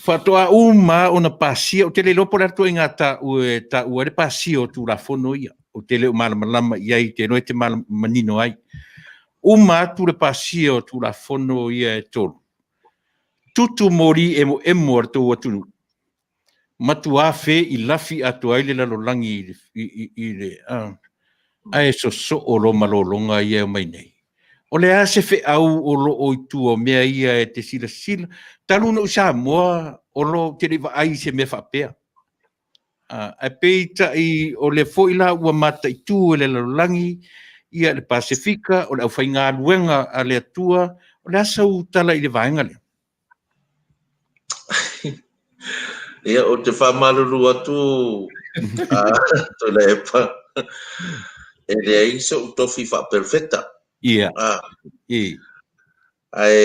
faatoa uma lava ona pasia, ou te le iloa po o le a le ituaiga taua e taua ai le pasia o Tulafono ia, ou te le o malamalama i ai, ou te iloa e te manino ai. Uma atu le pasia o Tulafono ia e tolu, tutu moli emoemo a le tou atunuu, matuā feilafi atoa ai le lalolagi i le, ae sosoo loa ma lologa ia e omai nei. O le a se feau o lo o i tua o mea ia e te silasila? Talu ona ou i Samoa, o lo o ou te le i vaai i se mea faapea. Ae peitai o lea foi la ua mataitu e le lalolagi ia le Pasefika, o le aufaigaluega a le Atua. O le a sau tala i le vaega lea? Ia, ou te faamalulu atu, Tuilaepa, e leai sou tofi faaperofeta. Ia. Ae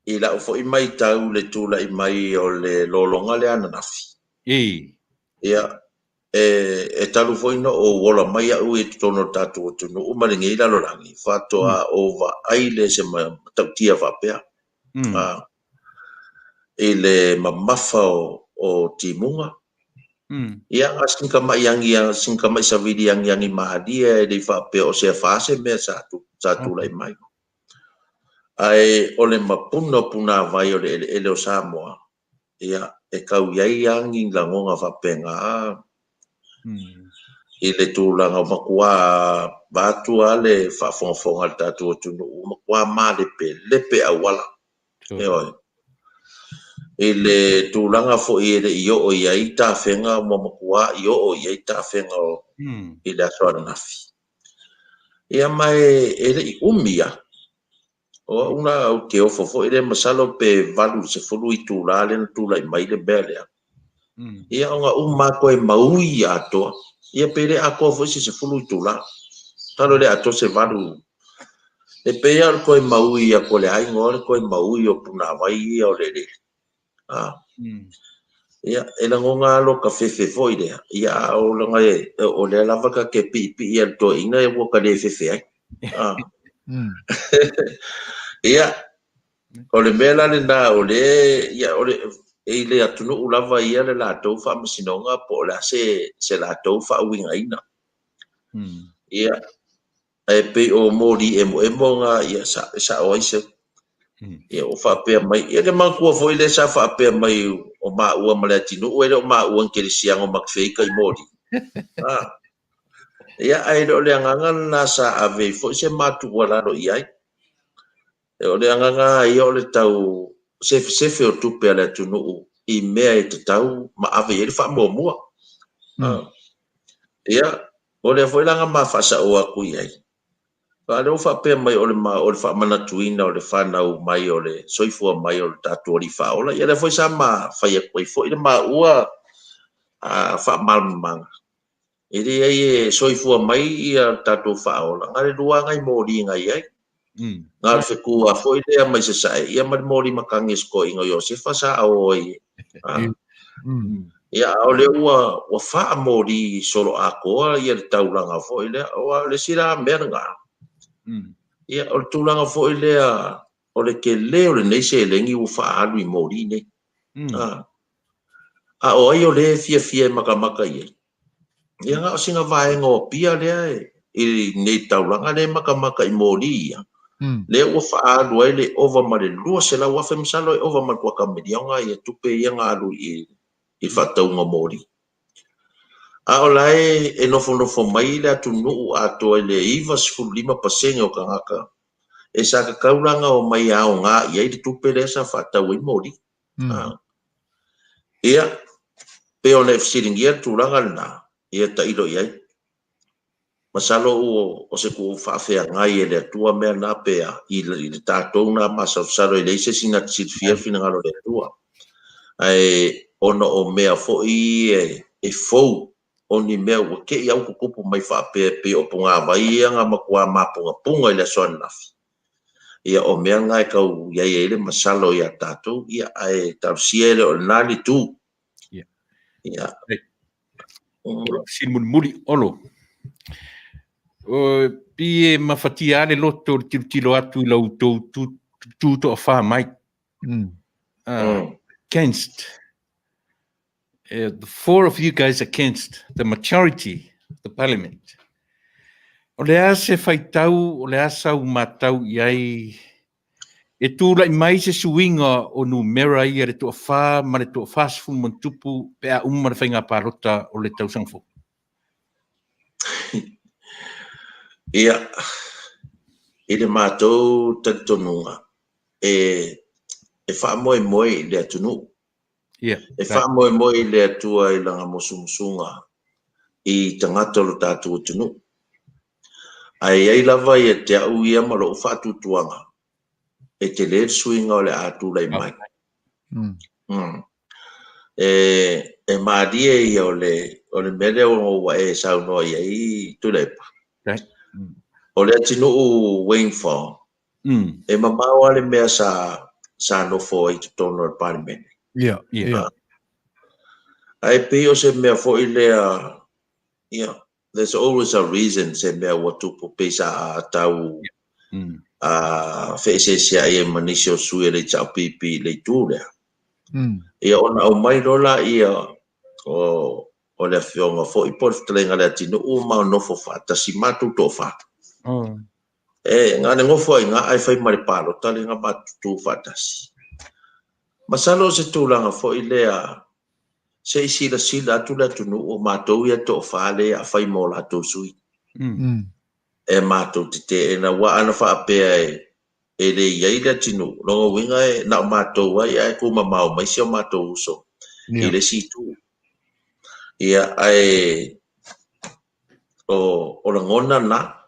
i lau foi matau i le tulai mai o le lologa lea ananafi, ia, e talu foi ona ou ola mai au i totonu o le tatou atunuu ma lenei lalolagi, faatoa ou vaai lea i se matautia faapea, i le mamafa o timuga. Ia, na o sina tamai agi, sina tamai savili agiagi malie, e le i faapea o se afa se mea sa tulai mai. Ae o le mapuna o punavai o le eleele o Samoa, ia, e tau i ai lava ni lagona faapena i le tulaga o matua vaeatu lava le faafogafoga a le tatou atunuu, matua malepelepe auala. Ioe. I le tulaga foi e le i oo i ai tafega, ua matua i oo i ai tafega i le aso ananafi. Ia ma e le i umi lava. O au na ou te ofo foi lea masalo pe 8 i le 10 itula lea na tulai mai le mea lea. Ia ona uma lava toe maui atoa. Ia pe le atoa foi se 10 itula. Masalo e le atoa se 8. E pei lava o le toe maui atu o le aiga o le toe maui o punavai ia o le eleele. Ia, e lagona lava lota fefe foi lea, ia a o lana o lea lava ta te piipii i le toeaina ua ta le fefe ai. Ia, o le mea la lena o lea, ia, o le, e i le atunuu lava ia le latou faamasinoga po o le a se latou faauigaina. Ia, Ae pei o moli emoemo na, ia, e sao ai se Ia, ua faapea mai, ia le manatua foi lea sa faapea mai o maua ma Leatinuu, e le o maua ni kerisiano ma te feita i moli. Ia, ae le o le agaga lena sa ave ai foi se matuualalo i ai. O le agaga lava ia o le tau sefesefe o tupe a le atunuu i mea e tatau ma ave i ai le faamuamua. Ia, o lea foi la na ma faasaoa atu i ai, a o lea ua faapea mai o le o le faamanatuina o le fanau mai o le soifua mai o le tatou Alii Faaola, ia lea foi sa ma fai atu ai foi le maua faamalamalamaga. E leai e soifua mai ia le tatou Faaola, na o le lua lava nai moli na i ai. Na o le fetu lava foi lea mai Sasae ia ma le moli matagi a si toeaina o Iosefa sa ao ai. Ia, a o lea ua ua faamoli solo atoa ia le taulaga foi lea, aua o le isi la mea lena, ia o le tulaga foi lea o le tele o lenei seleni ua faaalu i moli nei. A o ai o lea e fiafia e matamata i ai? Ia na o sina vaega o Apia lea i lenei taulaga lea e matamata i moli ia, lea ua faaalu ai le ova ma le $200,000, masalo e ova ma le kuata miliona ia tupe ia na alu i le faatauga o moli. A o la e nofonofo mai le atunuu atoa i le 95% o tagata e sa tatau la ona omai e aoga i ai le tupe lea sa faatau ai moli. Ia, pei ona e fesiligia le tulaga lena, ia tailo i ai. Masalo o se tuu faafeagai e le Atua mea na pe a, i le tatou na masalosalo e leai se isi na te silafia le finagalo o le Atua. Ae ona o mea foi e fou, o ni mea ua te i lava ua tutupu mai faapea e pei o punavai ia na matua mapunapuga i le aso ananafi. Ia o mea na e tau i ai ai le masalo ia tatou, ia ae talosia e le o lena le itu. Ia. Ia. Fesili mulimuli, Olo. O, pi e mafatia lava le loto le tilotilo atu i lau tou tu toafa mai. Against. The four of you guys against the majority of the parliament. O le a se faitau, o le a sau matau i ai e tulai mai se suiga o numera ia le toafa ma le toafa sefulu ma ona tupu pe a uma le faiga palota o le tausaga fou? Ia, i le matou talitonuga, e faamoemoe i le atunuu. E faamoemoe i le Atua i lana musumusuga i tagata o lo tatou atunuu. Ae i ai lava ia te au ia ma lou faatuatuaga, e tele le suiga o le a tulai mai. E malie ia o le mea lea ua e saunoa i ai Tuilaepa. O le atunuu Wayne Fong, e mamao lava le mea sa nofo ai i totonu o le Palemene. Ae pei o se mea foi lea, ia, there's always a reason se mea ua tupu pei sa tau feeseeseai ai ma nisi o sui o le HRPP i le itu lea. Ia ona aumai loa laia o le afioga foi po o le fetalaiga a Leatinuu ma nofo faatasi matou toafa. E na le nofo ai i ina ae fai ma le palota lea na matou tu faatasi. Masalo o se tulaga foi lea se i silasila atu le atunuu o matou ia toafa lea a fai mo latou sui. E matou te teena aua ana faapea e le i ai le atunuu, lona uiga e na o matou ai ae tumamao mai si o matou uso i le isi itu. Ia, ae o lagona na,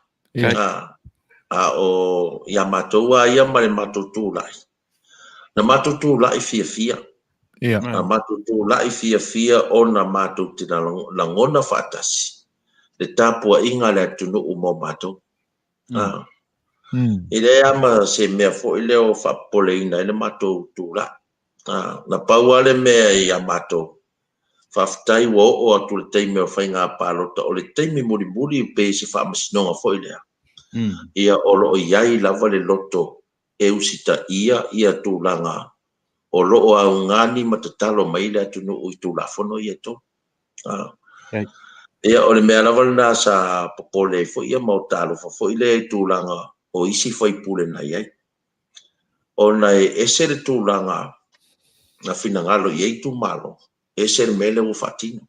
a o ia matou a ia ma le matou tulai. Na matou tulai fiafia. Na matou tulai fiafia ona matou te lagona faatasi le tapuaiga a le atunuu mo matou. E leai lava ma se mea foi lea o faapopoleina ai le matou tulai. Na pau lava le mea ia matou, faafetai ua oo atu le taimi o faiga palota, o le taimi mulimuli pei se faamasinoga foi lea. Ia o lo o i ai lava le loto e usitaia ia tulaga o lo o augani ma tatalo mai le atunuu i Tulafono ia e tolu. Ia, o le mea lava lena sa popole ai foi ia ma o talofa foi lea i tulaga o isi faipule na i ai. Ona e ese le tulaga na finagalo i ai itumalo, ese le mea lea ua faatino.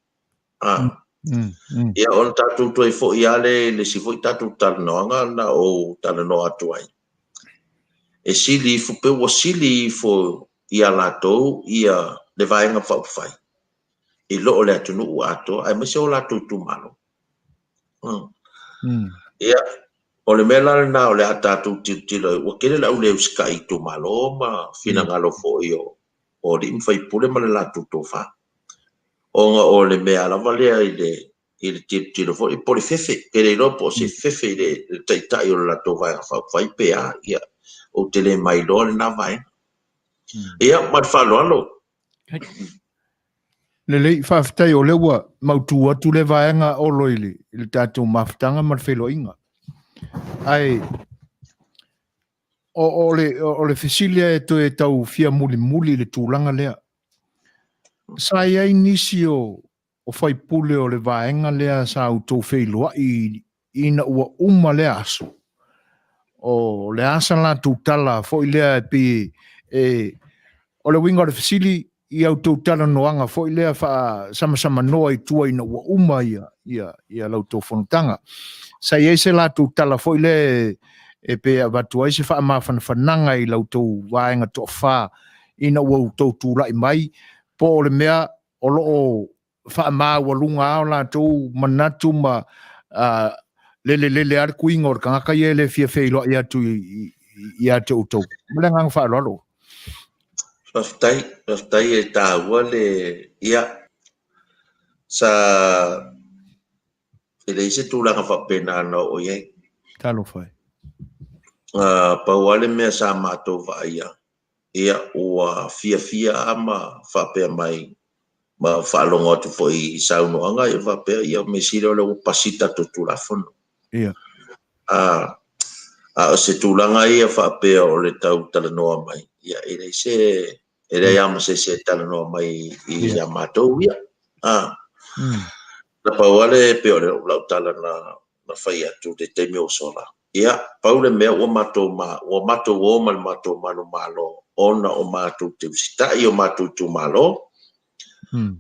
Ia, ona tatou toe foi lava lea i le isi foi tatou talanoaga na ou talanoa atu ai. E sili ifo, pe ua sili ifo ia latou ia le Vaega Faaupufai i lo o le atunuu atoa, aemaise o latou itumalo. Ia, o le mea la lena o le a tatou tilotilo ai, ua tele le au le usitai i itumalo ma finagalo foi o alii ma faipule ma le latou tofa. Ona o le mea lava lea i le i le tilotilo foi po o le fefe, ou te le iloa po o se fefe i le taitai o le latou Vaega Faaupufai pe a, ia, ou te le mailoa lena vaega. Ia, ma le faaaloalo. Lelei, faafetai o lea ua mautu atu le vaega Olo i le tatou mafutaga ma le feiloaiga. Ae o le fesili e toe tau fia mulimuli i le tulaga lea. Sa i ai nisi o faipule o le vaega lea sa outou feiloai ina ua uma lea aso? O le a sa latou tala foi lea e pei e, o le uiga o le fesili i a outou talanoaga foi lea faasamasamanoa i tua ina ua uma ia la outou fonotaga. Sa i ai se latou tala foi lea e pei e avatu ai se faamafanafanaga i la outou vaega toafa ina ua outou tulai mai, po o le mea o lo o faamaualuga lava o latou manatu ma lelelele lava le tuiga o le tagata ia e le fia feiloai atu ia te outou. Ma le agaga faaaloalo. Faafetai, faafetai e taua le, ia, sa e leai se tulaga faapena na oo i ai. Talofa e. Pau lava le mea sa matou vaaia, ia, ua fiafia lava ma faapea mai, ma faalogo atu foi i saunoaga, ia faapea, ia, mea sili o lea ua pasi le tatou Tulafono. Ia. A o se tulaga ia faapea o le tau talanoa mai, ia, e leai se, e leai lava ma se isi e talanoa mai ia matou ia. Na pau lava le pei o lau tala na fai atu i le taimi ua sola. Ia, pau le mea ua matou ua matou o ma le matou manumalo ona o matou te usitai i o matou itumalo,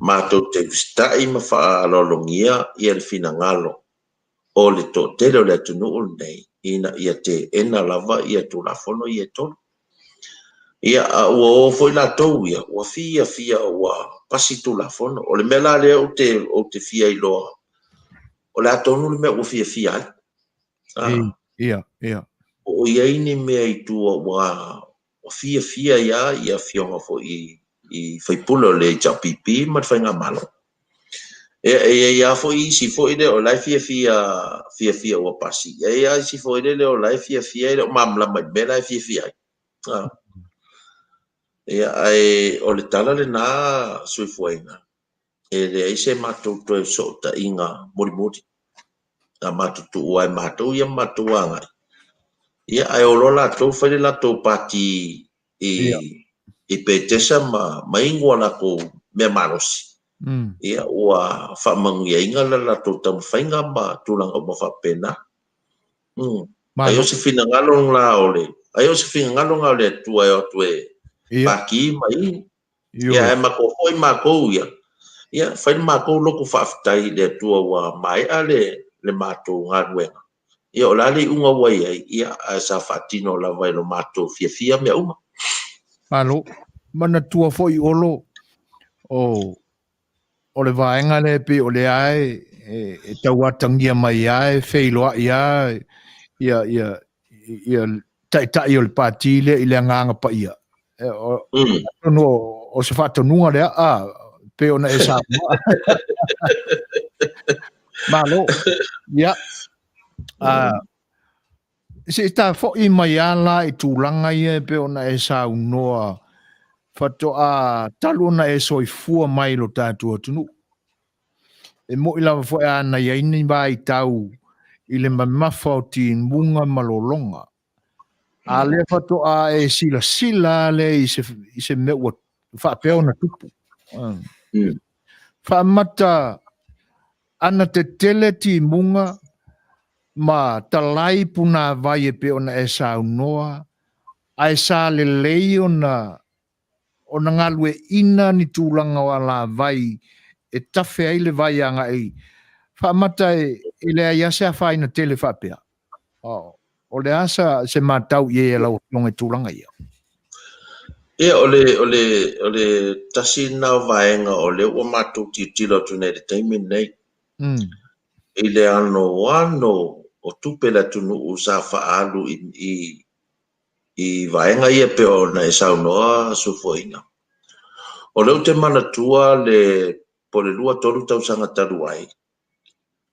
matou te usitai ma faaaloalogia ia le finagalo o le toatele o le atunuu lenei ina ia teena lava ia Tulafono ia e tolu. Ia, a ua o foi latou ia, ua fiafia ua pasi Tulafono. O le mea la lea ou te fia iloa, o le a tonu le mea ua fiafia ai. Ia, ia. O i ai ni mea i tua ua fiafia ia ia afioga foi i faipule o le HRPP ma le Faigamalo. E i ai lava foi isi foi lea o la e fiafia ua pasi. E i ai isi foi lea o la e fiafia e le o malamalama i le mea la e fiafia ai. Ia, ae o le tala lena Soifuaina, e leai se matou toe fesootaiga mulimuli. Na matou tuua e matou ia matou agai. Ia, ae o loa latou fai le latou pati i Petesa ma inu a latou mea malosi. Ia, ua faamanuiaina le latou taumafaiga ma tulaga uma faapena. Ai o se finagalo la o le, ai o se finagalo la o le Atua e o atu e paki ma inu. Ia, ae matou foi matou ia. Ia, fai le matou loto faafetai i le Atua ua maea le matou galuega. Ia, o le a le iuga ua i ai, ia, ae sa faatino lava e lo matou fiafia mea uma. Malo. Manatua foi Olo, o le vaega lea pei o lea e tauatagia mai lava e feiloai lava ia taitai o le pati lea i le agaga paia. Atonu o se faatonuga lea, pei ona e saunoa. Malo. Ia. Se i ta foi mai lava la i tulaga ia e pei ona e saunoa faatoa talu ona e soifua mai i lo tatou atunuu. E moni lava foi a na i ai ni vaitau i le mamafa o timuga ma lologa. A lea faatoa e silasila lea i se mea ua faapea ona tupu. Faamata ana tetele timuga ma talai punavai e pei ona e saunoa, ae sa lelei ona galueaiina ni tulaga o alavai e tafe ai le vai agai. Faamata e leai lava se afaina tele faapea. O le a se matau i ai a lau afioga i tulaga ia? Ia, o le tasi lena o vaega o lea ua matou tilotilo atu nei i le taimi lenei. I le anoano o tupe le atunuu sa faaalu i vaega ia pei ona e saunoa Soifuaina. O lea ou te manatua le po o le 2-3 tausaga talu ai,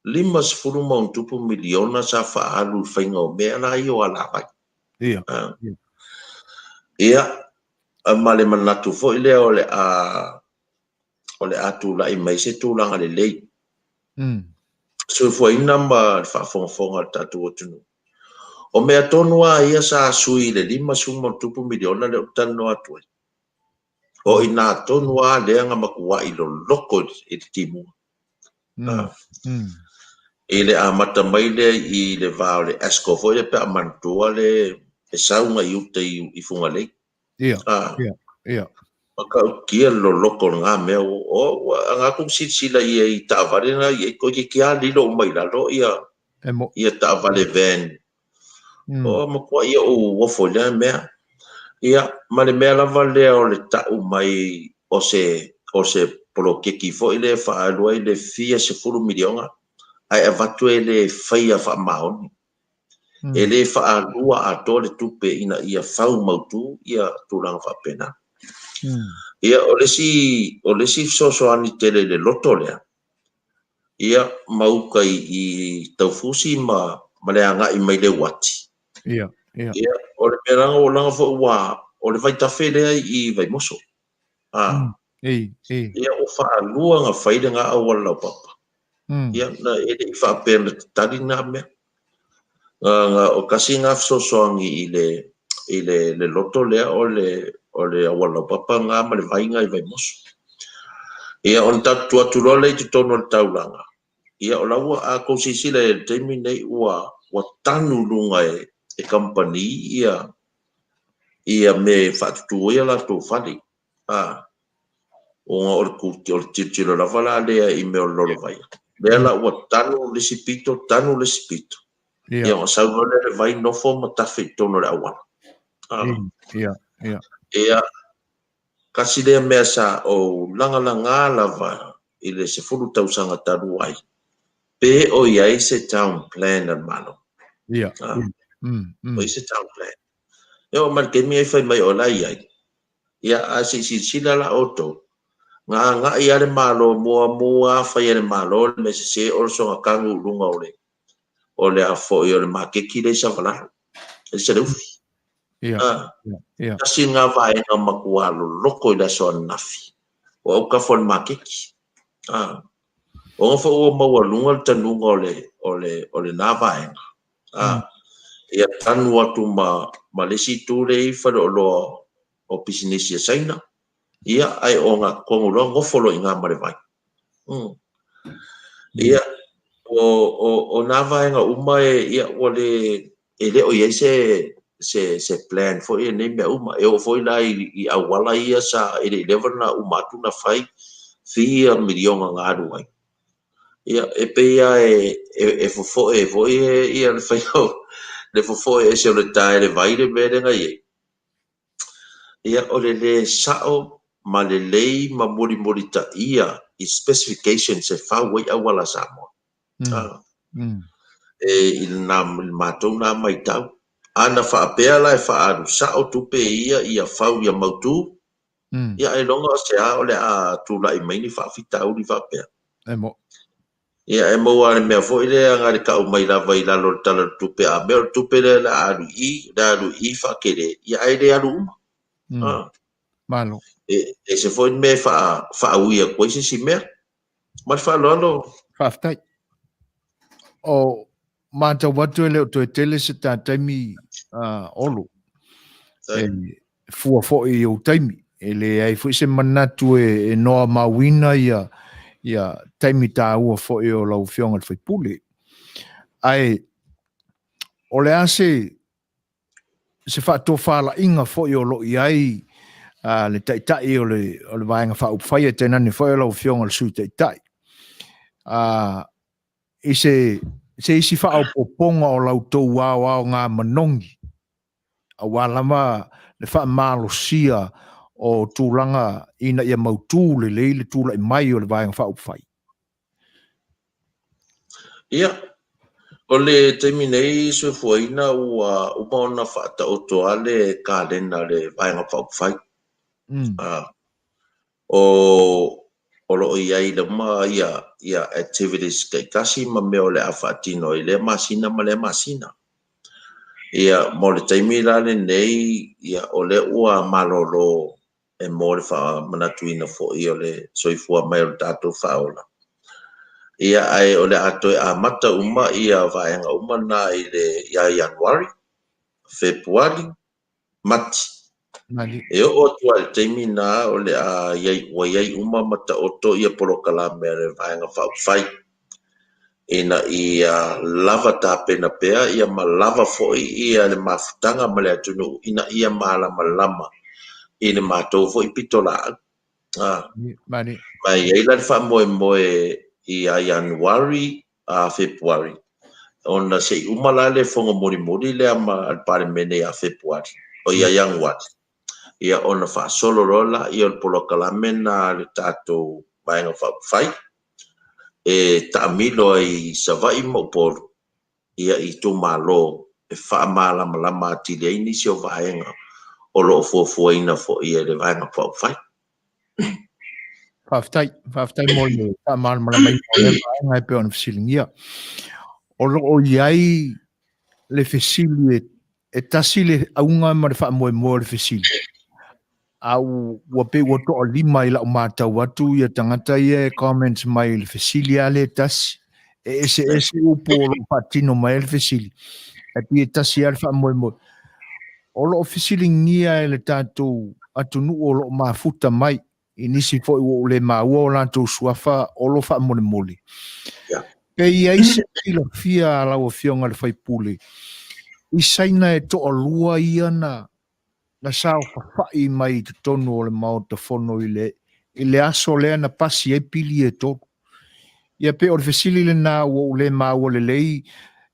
50 ma ona tupu miliona sa faaalu i le faiga o mea la ia o alavai. Ia. Ia, ma le manatu foi lea o le a o le a tulai mai se tulaga lelei. Soifuaina ma le faafogafoga a le tatou atunuu. O mea tonu lava ia sa sui i le 50 ma ona tupu miliona lea ou te talanoa atu ai, o i ina tonu lava lea na matuai loloko i le timuga. I le amata mai lea i le va o le ASCO foi lea pe a manatua le sau nai uta i Fugalei. Ia, ia, ia. Matautia le loloko o lena mea, o ua aga atu silasila i ai i taavale na i ai, toeitiiti lava lilo uma i lalo ia, ia taavale van. O matua ia ou ofo i lea mea. Ia, ma le mea lava lea o le tau mai o se, o se poloketi foi lea e faaalu ai le fia sefulu miliona, ae avatu e le faia faamaoni. E le faalua atoa le tupe ina ia fau mautu ia tulaga faapena. Ia, o le isi, o le isi fesoasoani tele i le loto lea, ia, ma uta i Taufusi ma, ma le agai mai le uati. Ia, ia. Ia, o le mea leaga ua leaga foi ua, o le vaitafe lea i Vaimoso. Ei, ei. Ia, ua faalua ona fai lena auala laupapa. Ia, na, e le i faapea na tatali na mea. Na, na, o tasi na fesoasoani i le, i le, le loto lea o le, o le auala laupapa na ma le vai na i Vaimoso. Ia, ona tatou tuu atu loa lea i totonu o le taulaga, ia, o la ua, a tou silasila i le taimi lenei, ua, ua tanu i luga e, e kamupani ia, ia mea e faatutu ai a latou fale, a, ona o le o le tilotilo lava la lea i mea o le lolovaia. Lea la ua tanu le isi pito, tanu le isi pito. Ia ona sau loa lea le vai nofo ma tafe i totonu o le auala. A. Ia, ia. Ia, kasi lea mea sa ou lagalaga lava i le 10 tausaga talu ai, pe o i ai se town plan a le Malo. Ia. A. O i se town plan. E oo mai le taimi e fai mai o la i ai. Ia, a se i silasila la outou, na agai lava le Malo muamua lava fai e le Malo le mea sese o le soona tanu i luga o le o le a foi o le maketi lea i Savalalo, i Saleufi. Ia, A, ia, ia. tasi lena vaega matua loloko i le aso ananafi, o autafa o le maketi. A, ona foi ua maualuga le tanuga o le, o le, o lena vaega. A, ia tanu atu ma, ma le isi itu lea i faleoloa o pisinisi a Saina, ia, ae ogatotonu loa nofo loa i ina ma le vai. Ia, o, o, o nā vaega uma e, ia, ua le, e le o i ai se, se, se plan foi i nei mea uma. E oo foi la i, i auala ia sa, e le i leva ona uma atu ona fai, fia miliona na alu ai. Ia, e pei lava e, e, e fofoe foi e, ia le faiga o, le fofoe ese o le tae le vai le mea lea na i ai. Ia, o le lē sa'o ma lelei ma mulimulitaia i specifications e fau ai auala a Samoa. E i lena i le matou na maitau. A na faapea la e faaalu sa'o tupe ia ia fau ia mautū, ia ailoga o se a o le a tula'i mai ni faafitauli faapea. E mo'i. Ia, e maua lava le mea foi lea na le tau mai lava i lalo o le Tala o le Tupe, a mea o le tupe lea o le a alu i i, o le a alu i i faatele, ia ae le alu uma. Malo. E ese foi le mea e faaui atu ai se isi mea. Ma le faaaloalo. Faafetai. O matau atu e le o toe tele se ta taimi, Olo. E fua foi i ou taimi. E leai foi se manatu e noa mauina ia, ia taimi tāua foi o lau Afioga i le sui usufono. Ae o le a se, se faatofalaiga foi o lo o i ai le Taitai o le, o le Vaega Faaupufai, ae tainane foi o lau Afioga i le Sui Taitai, i se, se isi faaopoopoga o la outou aoaoga manogi, aua lava le faamalosia o tulaga ina ia mautu lelei le tulai mai o le Vaega Faaupufai. Ia, o le taimi nei soifuaina ua uma ona faataoto lava le kalena a le Vaega Faaupufai. O o lo o i ai lama ia ia activities taitasi ma mea o le a faatino i lea masina ma lea masina. Ia, mo le taimi la lenei, ia, o lea ua malolo e mo le faamanatuina foi o le soifua mai o le tatou Faaola. Ia, ae o le a toe amata uma ia vaega uma na i le ia Ianuari, Fepuari, Mati. E oo atu lava i le taimi na o le a iai, ua iai uma ma taoto ia polokalame a le Vaega Faaupufai ina ia lava tapena pea ia ma lava foi ia le mafutaga ma le atunuu ina ia malamalama i le matou foi pitolaau. Ma e i ai la le faamoemoe ia Ianuari a Fepuari, ona se i uma la le fono mulimuli lea ma le Palemene ia Fepuari, o ia Ianuari, ia ona faasolo loa lea o le polokalame lena a le tatou Vaega Faaupufai e taamilo ai i Savaii ma Upolu, ia i itumalo e faamalamalama atili ai nisi o vaega o lo o fuafuaina foi e le Vaega Faaupufai. Faafetai, faafetai mo le faamalamalamaina o lea vaega e pei ona fesiligia. O lo o i ai le fesili e tasi le auga ma le faamoemoe o le fesili, a ua pei ua toalima i lau matau atu ia tagata ia e comments mai i le fesili lava lea e tasi. E eseese upu o lo o faatino mai ai le fesili, ae pei e tasi lava le faamoemoe. O lo o fesiligia e le tatou atunuu o lo o mafuta mai i nisi foi ua ou le maua o latou suafa o lo faamolemole. Pe i ai se silafia a lau Afioga i le sui usufono i Saina e toalua ia na na saofafai mai i totonu o le Maota Fono i le i le aso lea na pasi ai pili e tolu. Ia pei o le fesili lena ua ou le maua lelei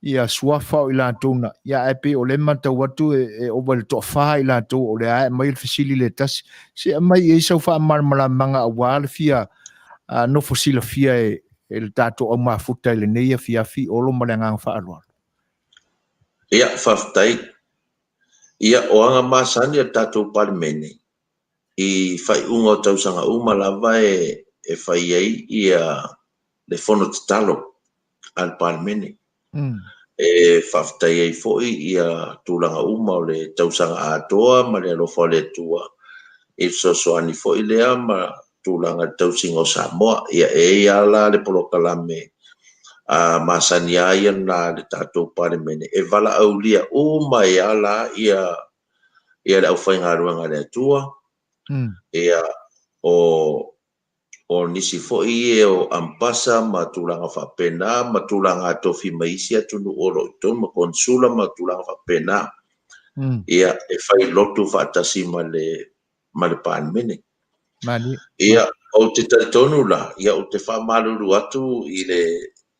ia suafa o i latou na, ia ae pei o lea e matau atu e, e ova i le toafa i latou o lea e aumai le fesili le tasi. Se aumai i ai sau faamalamalamaga aua le fia nofo silafia e, e le tatou aumafuta i lenei afiafi Olo ma le agaga faaaloalo. Ia, faafetai. Ia, o aga masani a le tatou Palemene, i faaiuga o tausaga uma lava e fai ai ia le fono tatalo a le Palemene. E faafetai ai foi ia tulaga uma o le tausaga atoa ma le alofa o le Atua i le fesoasoani foi lea ma tulaga i le tausiga o Samoa. Ia e i ai lava la le polokalame a masani lava ia lena a le tatou Palemene e valaaulia uma ai lava la ia ia le aufaigaluega a le Atua, ia o o nisi foi e o ampasa ma tulaga faapena ma tulaga tofi mai isi atunuu o lo o i totonu ma konesula ma tulaga faapena. Ia e fai lotu faatasi ma le ma le Palemene. Ia, ou te talitonu la, ia ou te faamalulu atu i le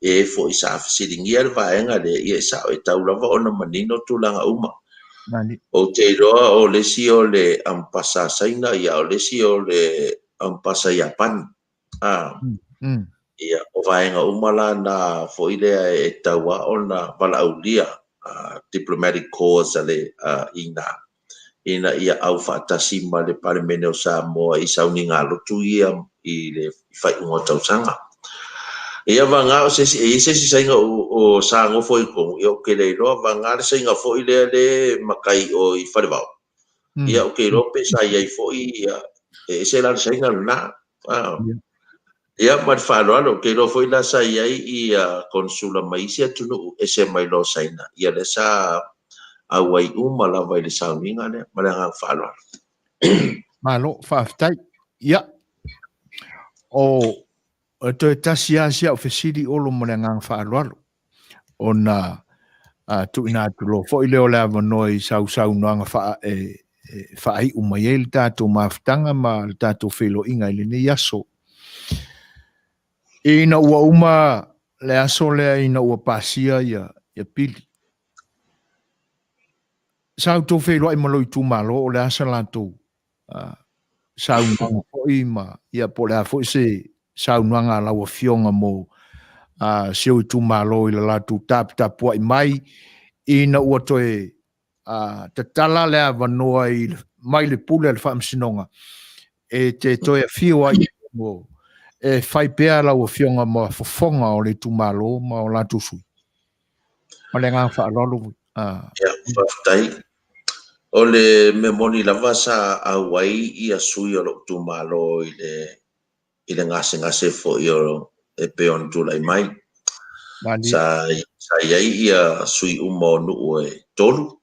e foi sa fesiligia le vaega lea, ia e sao e tau lava ona manino tulaga uma. Ou te iloa o le isi o le ampasa a Saina, ia o le isi o le ampasa Iapani. Ia, o vaega uma la na foi lea e tau lava ona valaaulia diplomatic corps a le i ina ina ia aufaatasi ma le Palemene o Samoa i sauniga lotu ia i le faaiuga o tausaga. Ia vagana o se isi, e i ai se isi saina o sa nofo i totonu, ia ou te le iloa, vagana le saina foi lea le matai o i Falevao. Ia ou te iloa pe sa i ai foi, ia, e ese la le saina lena. Ia ma le faaaloalo, ou te iloa foi la sa i ai ia konesula mai isi atunuu ese mai loa o Saina, ia lea sa auai uma lava i le sauniga lea. Ma le agaga faaaloalo. Malo, faafetai. Ia, o e toe tasi lava si au fesili Olo ma le agaga faaaloalo, ona tuuina atu loa foi lea o le avanoa i sau saunoaga faa, e, e faaiu mai ai le tatou mafutaga ma le tatou feiloaiga i lenei aso. Ina ua uma le aso lea ina ua pasia ia, ia pili. Sa outou feiloai ma lou itumalo o le a sa latou saunoaga foi ma ia po o le a foi se saunoaga a lau Afioga mo si ou itumalo i le latou taputapuai mai ina ua toe tatala le avanoa i mai le pule a le Faamasinoga e te toe afio ai e fai pea lau Afioga ma fofoga o le itumalo ma o latou sui. Ma le agaga faaaloalo. Ia, faafetai. O le mea moni lava sa auai ia sui o lou itumalo i le i le gasegase foi o e pei ona tulai mai. Sa sa i ai ia sui uma o nuu e tolu,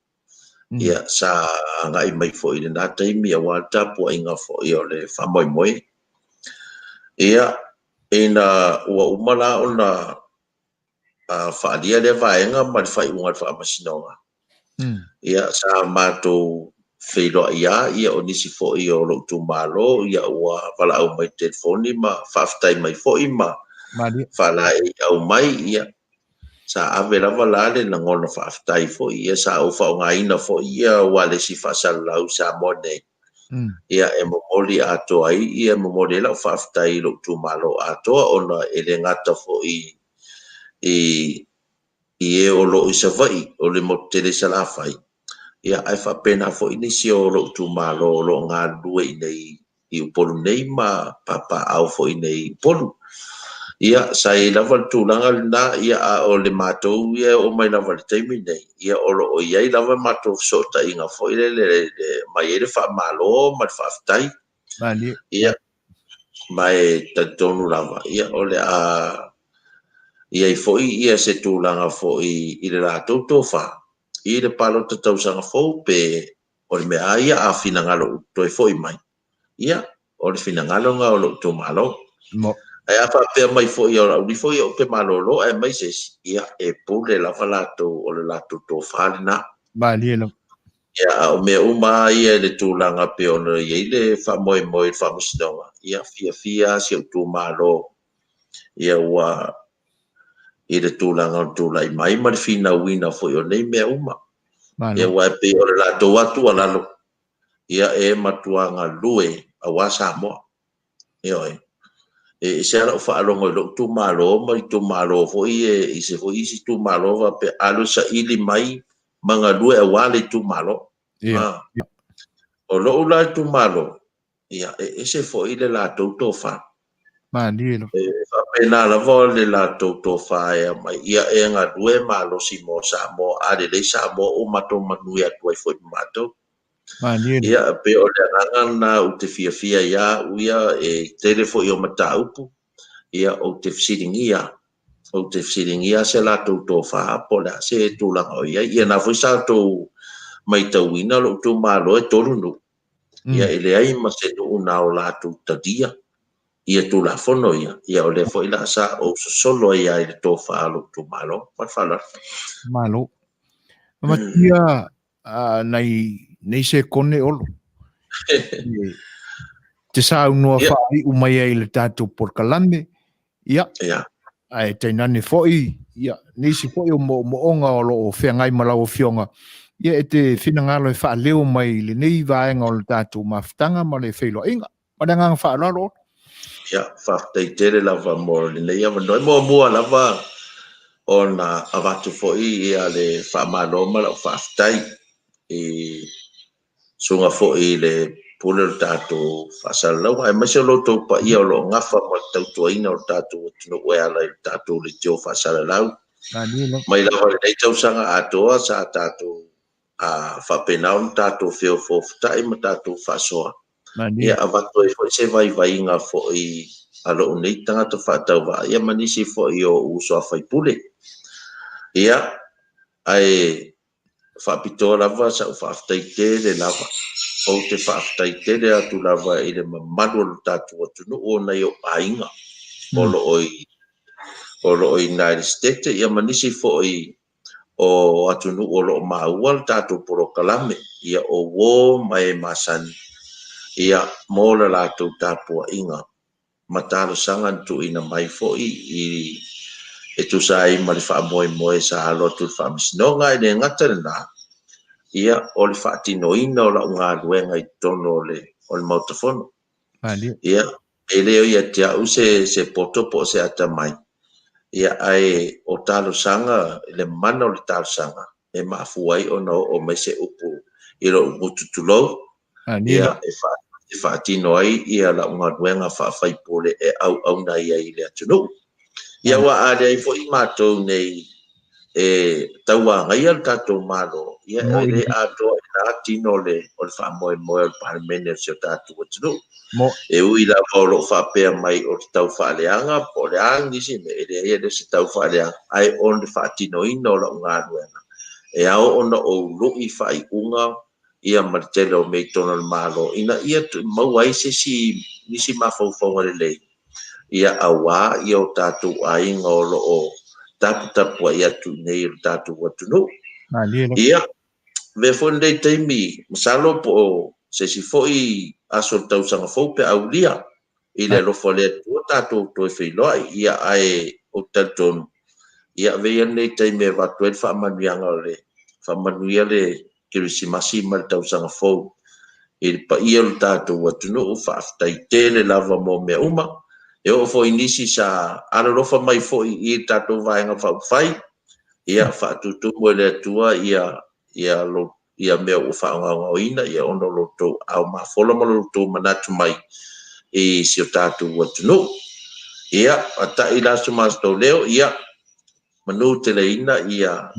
ia sa agai mai foi i lena taimi aua le tapuaiga foi o le faamoemoe. Ia, ina ua uma la ona faaalia lea vaega ma le faaiuga a le Faamasinoga, ia sa matou feiloai lava ia o nisi foi o lou itumalo ia ua valaau mai i le telefoni ma faafetai mai foi ma faalaeiau mai, ia sa ave lava la le lagona faafetai foi, ia sa ou faaaogaina foi ia ualesi faasalalau i Samoa nei, ia e momoli atoa ai, ia e momoli ai lau faafetai i lou itumalo atoa ona e le gata foi i i e o lo o i Savaii, o le motu tele i Salafai, ia ae faapena foi nisi o lou itumalo o lo o galulue i inei i Upolu nei ma papaaao foi i inei i Upolu. Ia, sa i ai lava le tulaga lena, ia a o le matou ia e oo mai lava i le taimi lenei, ia o lo o i ai lava matou fesootaiga foi lele e aumai ai le faamalo ma le faafetai. Ia, ma e talitonu lava, ia o le a i ai foi ia se tulaga foi i le latou tofa i le palota tausaga fou pe o le mea lava ia a finagalo ua toe foi mai, ia, o le finagalo lena o lou itumalo. Ae a faapea mai foi o lau nifo ia ou te malolo ae aumai se isi, ia, e pule lava latou o le latou tofa lena. Malie lava. Ia, a o mea uma lava ia i le tulaga pei ona i ai le faamoemoe i le Faamasinoga, ia, fiafia lava si ou itumalo, ia ua i le tulaga o le tulai mai ma le finauina foi o nei mea uma. Ia, aua e pei o le latou lava tuualalo, ia e matua galue aua Samoa. Ioe. E ese lava lau faalogo i lou itumalo ma itumalo foi ia i se foi isi itumalo faapea alu e saili mai ma galue aua le itumalo. Ia. O lou la itumalo, ia e ese foi le latou tofa. Malie lava. E faapena lava le latou tofa e aumai, ia e galue malosi mo Samoa, a lelei Samoa ua matou manuia atu ai foi ma matou. Malie lava. Ia, e pei o le agaga lena ou te fiafia ai au ia, e tele foi o mataupu, ia ou te fesiligia, ou te fesiligia se latou tofa po o le a se tulaga o i ai. Ia na foi sa outou matauina lou itumalo e tolu nuu. Ia e leai ma se nuu na o latou talia ia Tulafono ia, ia o lea foi la sa ou sosolo ai lava i le tofa a lou itumalo. Ma le faaaloalo. Malo. Matia nai nei sekone Olo. Te saunoa faaiu mai ai i le tatou polokalame, ia, ae tainane foi, ia, nisi foi o moomooga o lo o feagai ma lau Afioga, ia, e te finagalo e faaleo mai i lenei vaega o le tatou mafutaga ma le feiloaiga. Ma le agaga faaaloalo, Olo. Ia, faafetai tele lava mo lenei avanoa. E muamua lava ona avatu foi ia le faamalo ma lau faafetai i susuga foi i le pule o le tatou faasalalauga, aemaise o lo outou paia o lo o gafa ma le tautuaina o le tatou atunuu e ala i le tatou leitio faasalalau. Mai lava i lenei tausaga atoa sa tatou faapena ona tatou feofoofotai ma tatou faasoa, ia avatu ai foi se vaivaiga foi a lou nei tagata faatauvaa ia ma nisi foi o uso a faipule. Ia, ae faapitoa lava sau faafetai tele lava. Ou te faafetai tele atu lava i le mamalu o le tatou atunuu o nai ou aiga o lo o i o lo o i United States ia ma nisi foi o atunuu o lo o maua le tatou polokalame, ia o uo ma e masani ia mo le latou tapuaiga ma talosaga na tuuina mai foi i e tusa ai ma le faamoemoe sa alo atu i le Faamasinoga. E le gata i lena, ia o le faatinoina o lau galuega i totonu o le o le Maota Fono. Ia, e le o ia te au se se poto po o se atamai, ia ae o talosaga, le mana o le talosaga e mafua ai ona oo mai se upu i lou gutu tulou, ia e E faatino ai ia lau galuega faafaipule e auauna ai i le atunuu. Ia aua a leai foi matou nei e tauagaia le tatou Malo, ia e le atoa i la tino o le faamoemoe o le Palemene o si o tatou atunuu. E ui lava o lo o faapea mai o le tau faaleaga po o le a nisi mea, e leai e le o se tau faaleaga, ae o le faatinoina o lau galuega, e ao ona ou lui faaiuga ia ma le tele o mea i totonu o le Malo ina ia maua ai se isi nisi mafaufauga lelei ia aua ia o tatou aiga o lo o taputapuai atu i inei i lo tatou atunuu. Ia, avea foi lenei taimi, masalo po o se isi foi aso o le tausaga fou pe a aulia i le alofa o le Atua tatou toe feiloai, ia ae ou te talitonu, ia avea ia lenei taimi e avatu ai le faamanuiaga o le faamanuia le Kerisimasi ma le tausaga fou i le paia o le tatou atunuu. Faafetai tele lava mo mea uma. E oo foi i nisi sa alolofa mai foi i le tatou Vaega Faaupufai, ia faatutumu e le Atua ia ia lo ia mea ua faagaogaoina ia ona o lo outou aao mafola ma lo outou manatu mai i si o tatou atunuu. Ia, ata'i la so matou leo, ia manu teleina ia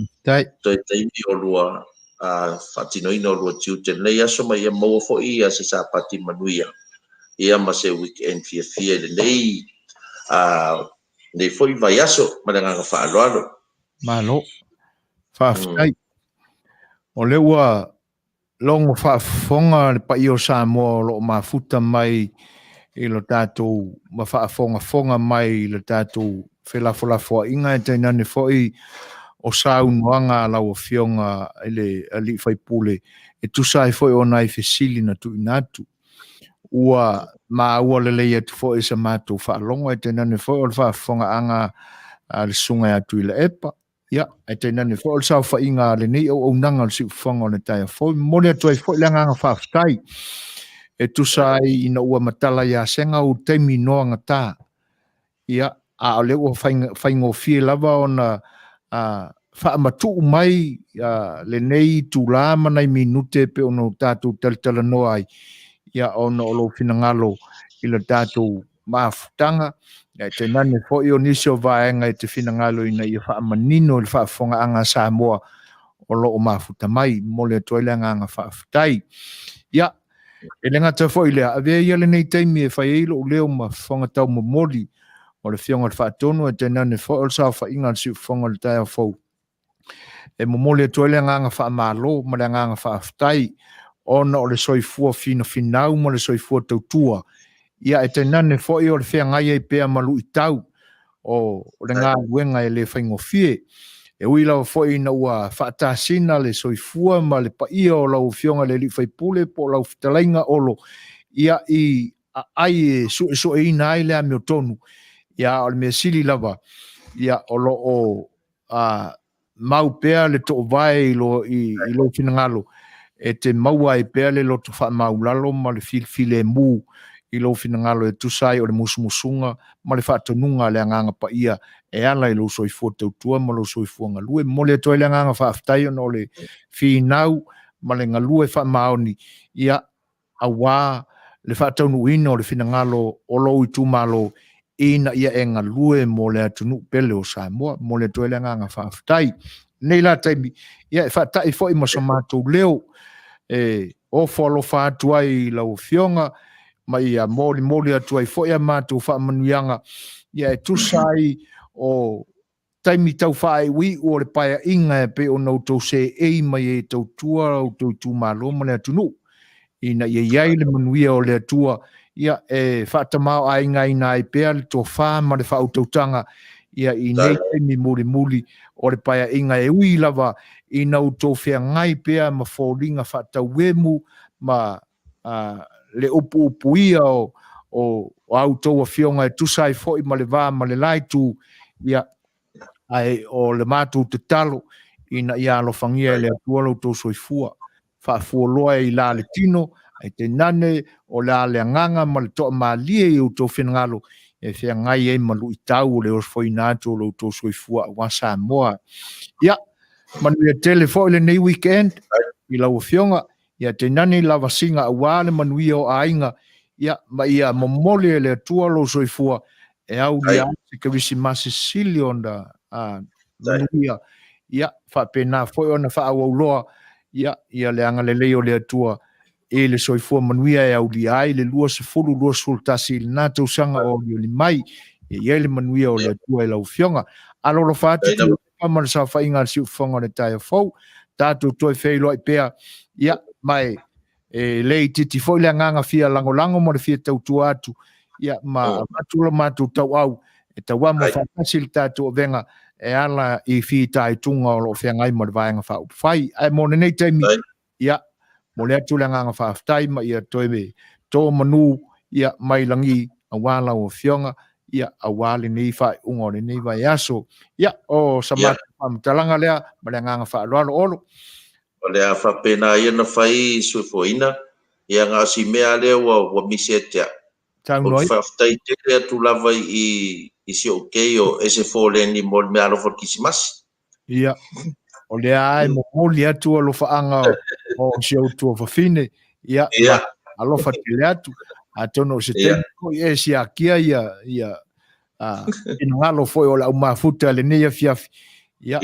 toe taimi o lua faatinoina o lua tiute i lenei aso ma ia maua foi ia se Sapati manuia ia ma se weekend fiafia i lenei lenei foi vaiaso ma le agaga faaaloalo. Malo. Faafetai. O lea ua logo faafofoga le paia o Samoa o lo o mafuta mai i lo tatou ma faafogafoga mai i le tatou felafolafoaiga e tainane foi o saunoaga a lau Afioga i le Alii Faipule e tusa ai foi o nai fesili na tuuina atu. Ua maua lelei atu foi i sa matou faalogo ae tainane foi o le faafofogaaga a le Susuga ia Tuilaepa. Ia, ae tainane foi o le saofaiga a lenei auaunaga o le siufofoga o le taeao fou. E momoli atu ai foi le agaga faafetai e tusa ai ina ua matala ia Sega ou taimi noagata. Ia, a o lea ua faigofie lava ona faamatuu mai lenei itula ma nai minute e pei ona tatou talatalanoa ai, ia, ona o lou finagalo i le tatou mafutaga, ae tainane foi o nisi o vaega e te finagalo ina ia faamanino i le faafofogaaga a Samoa o lo o mafuta mai. Momoli atu ai le agaga faafetai. Ia, e le gata foi i lea, avea ia lenei taimi e fai ai lou leo ma fofoga taumomoli o le Afioga i le Faatonu, ae tainane foi o le saofaiga a le Siufofoga o le taeao fou, e momoli atu ai le agaga faamalo ma le agaga faafetai ona o le soifua finafinau ma le soifua tautua, ia ae tainane foi o le feagai ai pea ma luitau o le galuega e le faigofie. E ui lava foi ina ua faatasina le soifua ma le paia o lau Afioga i le Alii Faipule po o lau Fetalaiga Olo, ia i aai e suesueina ai le amiotonu, ia a o le mea sili lava, ia o lo o a mau pea le toovae i lo, i, i lou finagalo, e te maua ai pea le loto faamaulalo ma le filefilemu i lou finagalo e tusa ai o le musumusuga ma le faatonuga a le Agaga Paia e ala i lou soifua tautua ma lou soifua galue. Momoli atu ai le agaga faafetai ona o le finau ma le galue faamaoni, ia, aua le faataunuuina o le finagalo o lou itumalo ina ia e galue mo le atunuu pele o Samoa. Momoli atu ai le agaga faafetai. Nei la taimi, ia e faatai foi ma so matou leo e ofo alofa atu ai i lau Afioga ma ia molimoli atu ai foi a matou faamanuiaga ia e tusa ai o taimi tau faaiuiu o le paeaiga e pei ona outou seei mai ai e tautua outou itumalo ma le atunuu, ina ia i ai le manuia o le Atua, ia e faatamaoaigaina ai pea le tofa ma le faautautaga ia i nei taimi mulimuli o le paeaiga e ui lava ina outou feagai pea ma foliga faatauemu ma le upuupuia o a outou afioga e tusa ai foi ma le va ma le la itu, ia, ae o le matou tatalo ina ia alofagia e le Atua lo outou soifua, faafualoa i la le tino, ae tainane o le a le agaga ma le toamalie i outou finagalo e feagai ai ma luitau o le ofoina atu o lo outou soifua aua Samoa. Ia, manuia tele foi lenei weekend i lau Afioga. Ia tainane lavasiga aua le manuia o aiga, ia, ma ia momoli e le Atua lou soifua e aulia ai se Kerisimasi sili ona manuia, ia, faapena foi ona faaauau loa, ia, ia le agalelei o le Atua i le soifua manuia e aulia ai le 2021 i lena tausaga o olioli mai. Ia i ai le manuia o le Atua i lau Afioga. Alolofa atu Tuilaepa ma le saofaiga a le Siufofoga o le Taeao Fou. Tatou toe feiloai pea, ia, ma e le itiiti foi le agaga fia lagolago ma le fia tautua atu, ia, ma avatu lo matou tauau e tauamo faatasi le tatou avega e ala i fitaituga o lo o feagai ma le Vaega Faaupufai. Ae mo lenei taimi, Ia, momoli atu le agaga faafetai ma ia toe to manu ia mai lagi aua lau Afioga, ia aua lenei faaiuga o lenei vaiaso. Ia, o sa matou faamatalaga lea ma le agaga faaaloalo. Olo. O le a faapena ia ona fai soifuaina, ia na o si mea lea ua misi ia te au. Ou te faafetai tele atu lava i si ou kei o Ese Foleni mo le meaalofa o le Kirisimasi. Ia, o lea lava e momoli atu alofaaga o si ou tuafafine, ia, ma alofa tele atu. Atonu o se taimi foi e siakia ia, ia finagalo foi o le aumafuta i lenei afiafi. Ia,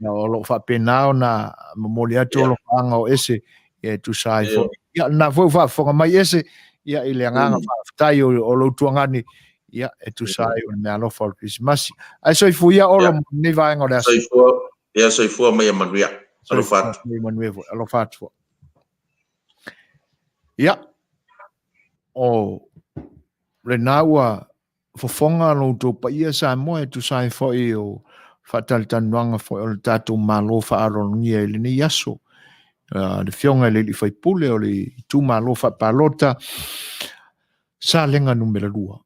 o lo o faapena ona momoli atu alofaaga o Ese e tusa ai foi. Ia, lena foi ua faafofoga mai Ese, ia, i le agaga faafetai o lou tuagane, ia, e tusa ai o le meaalofa o le Kerisimasi. Ae soifua ia Olo mo lenei vaega o le aso. Soifua, ia soifua ma ia manuia. Alofa atu. Soifua ma ia manuia foi. Alofa atu foi. Ia, o lena ua fofoga lo outou paia Samoa e tusa ai foi o faatalatalanoaga foi o le tatou Malo faaaloalogia i lenei aso. Le Afioga i le Alii Faipule o le itumalo faapalota Salega numera 2.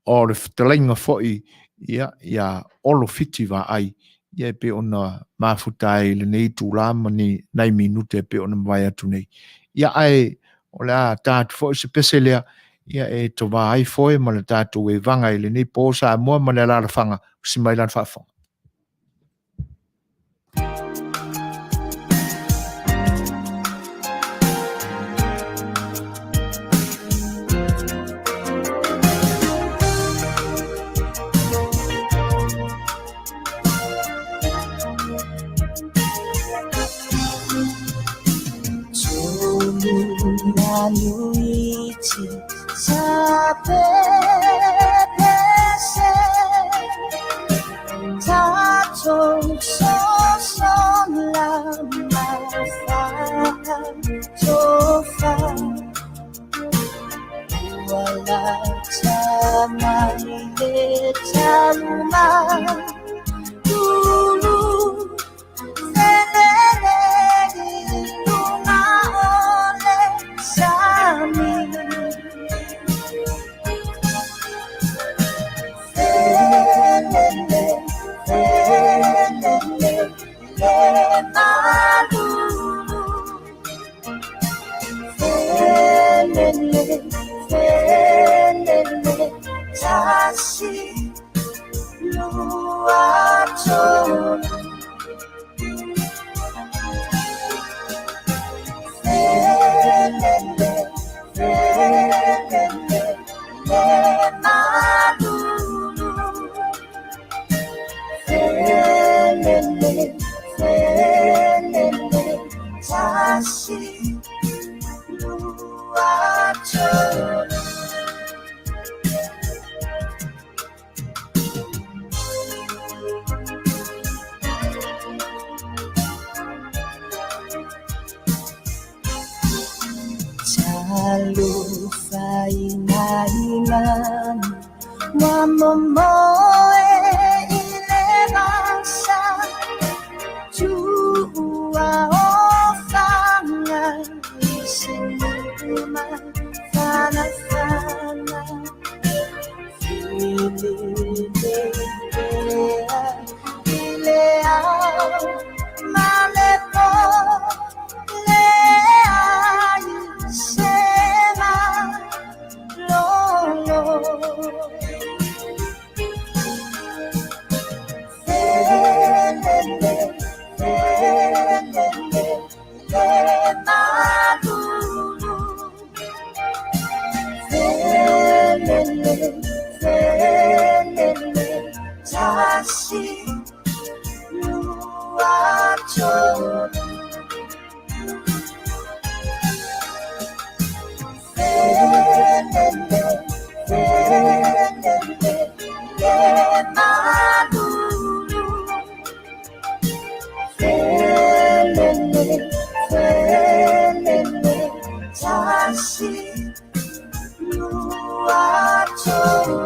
O le fetalaiga foi ia ia Olo Fiti Vaai ia e pei ona mafuta ai i lenei itula ma ni nai minute e pei ona mavae atu nei. Ia ae o le a ta atu foi se pese lea ia e tovā ai foe ma le tatou evaga i lenei po Samoa ma le alaalafaga usi mai lana faafofoga. malulu. Felele, felele, tasi lua tolu.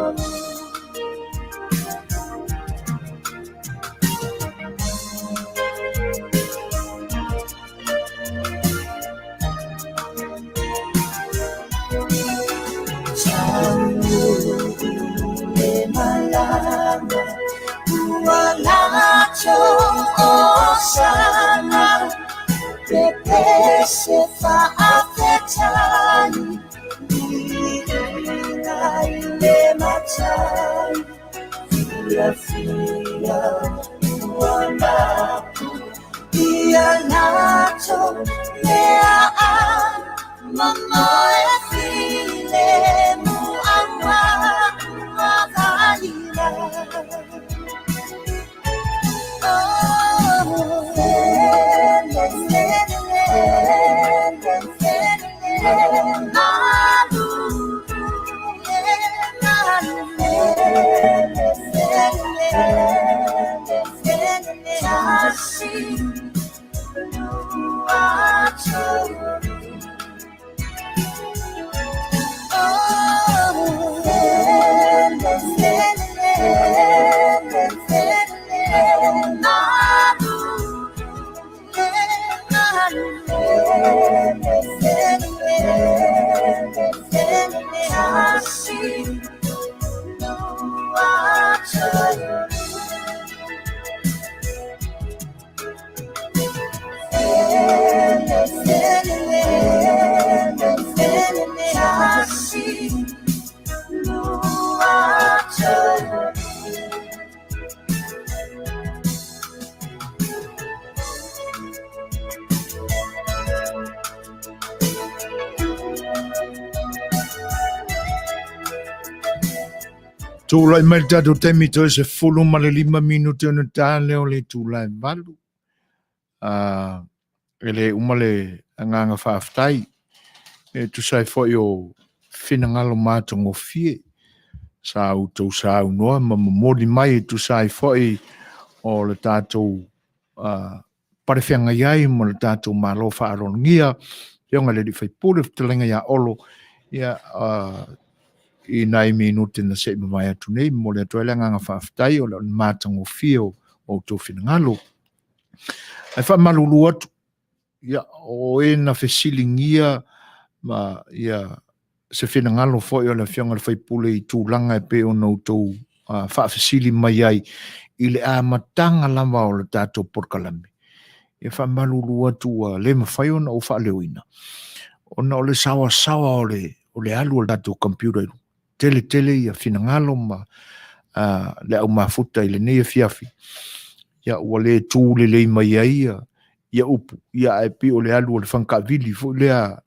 Tulai mai le tatou taimi toe 15 minute ona ta lea o le itula e 8. E le uma le agaga faafetai e tusa ai foi o finagalo matagofie sa outou saunoa ma momoli mai e tusa ai foi o le tatou palefeagai ai ma le tatou Malo faaaloalogia, Afioga i le Alii Faipule, Fetalaiga ia Olo, ia, i nai minute na se i mavae atu nei, momoli atu ai le agaga faafetai o le matagofie o outou finagalo. Ae faamalulu atu, ia, o e na fesiligia ma ia se finagalo foi o le Afioga i le Faipule i tulaga e pei ona outou faafesili mai ai i le amataga lava o le tatou polokalame. E faamalulu atu ua le mafai ona ou faaleoina ona o le saoasaoa o le, o le alu o le tatou computer i luga. Tele tele ia finagalo ma le au mafuta i lenei afiafi. Ia ua le tu lelei mai ai ia, ia upu, ia ae pei o le alu o le fagakaavili foi lea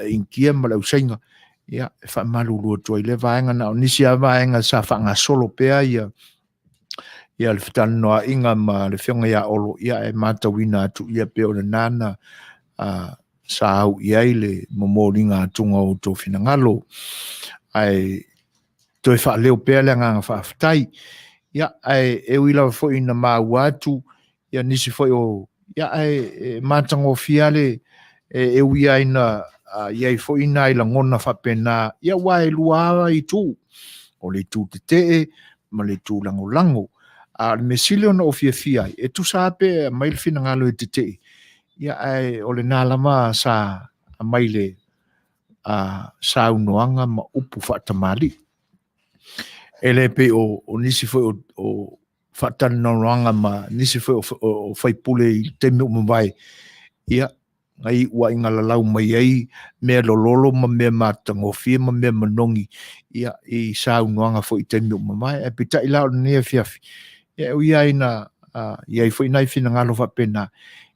Initia ma le auSaina. Ia e faamalulu atu ai lea vaega na o nisi lava vaega sa faagasolo pea ia ia le fetalanoaiga ma le Afioga ia Olo, ia e matauina atu ia pei o lena na sa au i ai le momoliga atuga o outou finagalo. Ae toe faaleo pea le agaga faafetai. Ia, ae e ui lava foi ina maua atu ia nisi foi o ia ae e matagofie lava le e ui lava ina i ai foi nai lagona faapena, ia aua e lua lava itu, o le itu tetee ma le itu lagolago. A o le mea sili ona ou fiafia ai, e tusa lava pe aumai le finagalo e tetee, ia ae o lena lava sa aumai le saunoaga ma upu faatamalii. E le pei o nisi foi o faatalanoaga ma nisi foi o faipule i le taimi ua mavae, ia, na iuaiga lalau mai ai mea lololo ma mea matagofie ma mea manogi, ia, i saunoaga foi i taimi ua mavae. Ae peitai la o lenei afiafi, ia, e ui lava ina i ai foi nai finagalo faapena,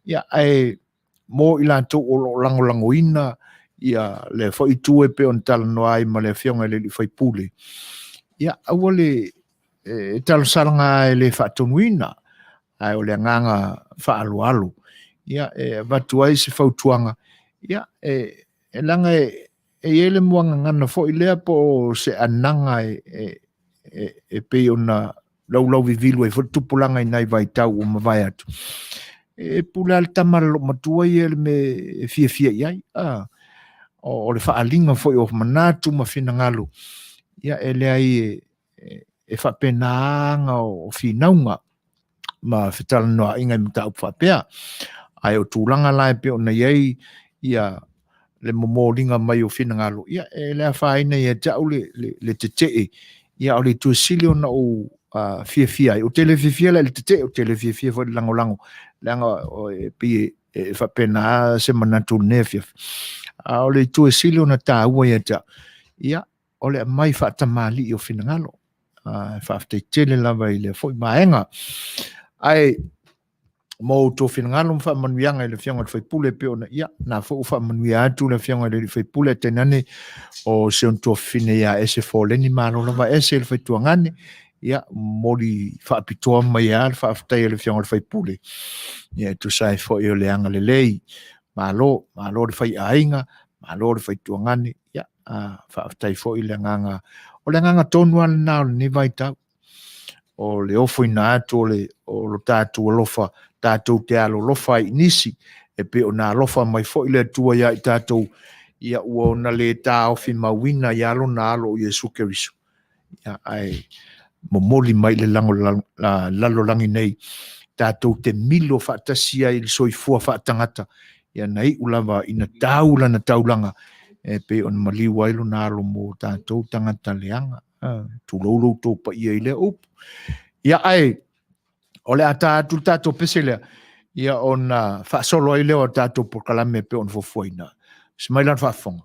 ia, ae mo i latou o lo o lagolagoina ia lea foi itu e pei ona talanoa ai ma le Afioga i le Alii Faipule, ia aua le e talosalaga e le faatonuina, ae o le agaga faaaloalo, ia e avatu ai se fautuaga, ia e leaga e i ai le muagagana foi lea po o se anaga e e pei ona laulauvivilu ai foi le tupulaga i nai vaitau ua mavae atu. E pule lava le tama a le loomatua ia i le mea e fiafia i ai. A, o le faaaliga foi o manatu ma finagalo, ia e leai e faapena aga o finauga ma fetalanoaiga i mataupu faapea. Ae o tulaga la e pei ona i ai ia le momoliga mai o finagalo, ia e le afaina ia te au le, le, le tetee, ia o le itu e sili ona ou fiafia ai. Ou te le fiafia la i le tetee, ou te le fiafia foi i le lagolago, leaga e pei e faapena se manatu i lenei afiafi. A o le itu e sili ona taua ia te au, ia o le aumai faatamalii o finagalo. Faafetai tele lava i lea foi vaega. Ae mo outou finagalo ma faamanuiaga i le Afioga i le sui usufono e pei ona, ia, na foi ua faamanuia atu le Afioga i le sui usufono, tainane o si ona tuafafine ia Ese Foleni, malo lava Ese i le faituagane, ia, momoli faapitoa mai lava le faafetai a le Afioga i le sui usufono, ia, e tusa ai foi o le agalelei, malo, malo le faiaiga, malo le faituagane, ia, faafetai foi le agaga, o le agaga tonu lava lena o lenei vaitau, o le ofoina atu o le o lo tatou alofa, tatou te alolofa ai i nisi, e pei ona alofa mai foi le Atua ia i tatou, ia ua ona le taofi mauina ia lona alo o Iesu Keriso, ia, ae momoli mai le lalolagi nei, tatou te milo faatasi ai i le soifua faatagata, ia na iu lava ina tau lana taulaga, e pei ona maliu ai lona alo mo tatou tagata leaga. Tulou lo outou paia i lea upu. Ia ae, o le a ta atu le tatou pese lea, ia ona faasolo ai lea o tatou polokalame e pei ona fuafuaina. Se mai lana faafofoga.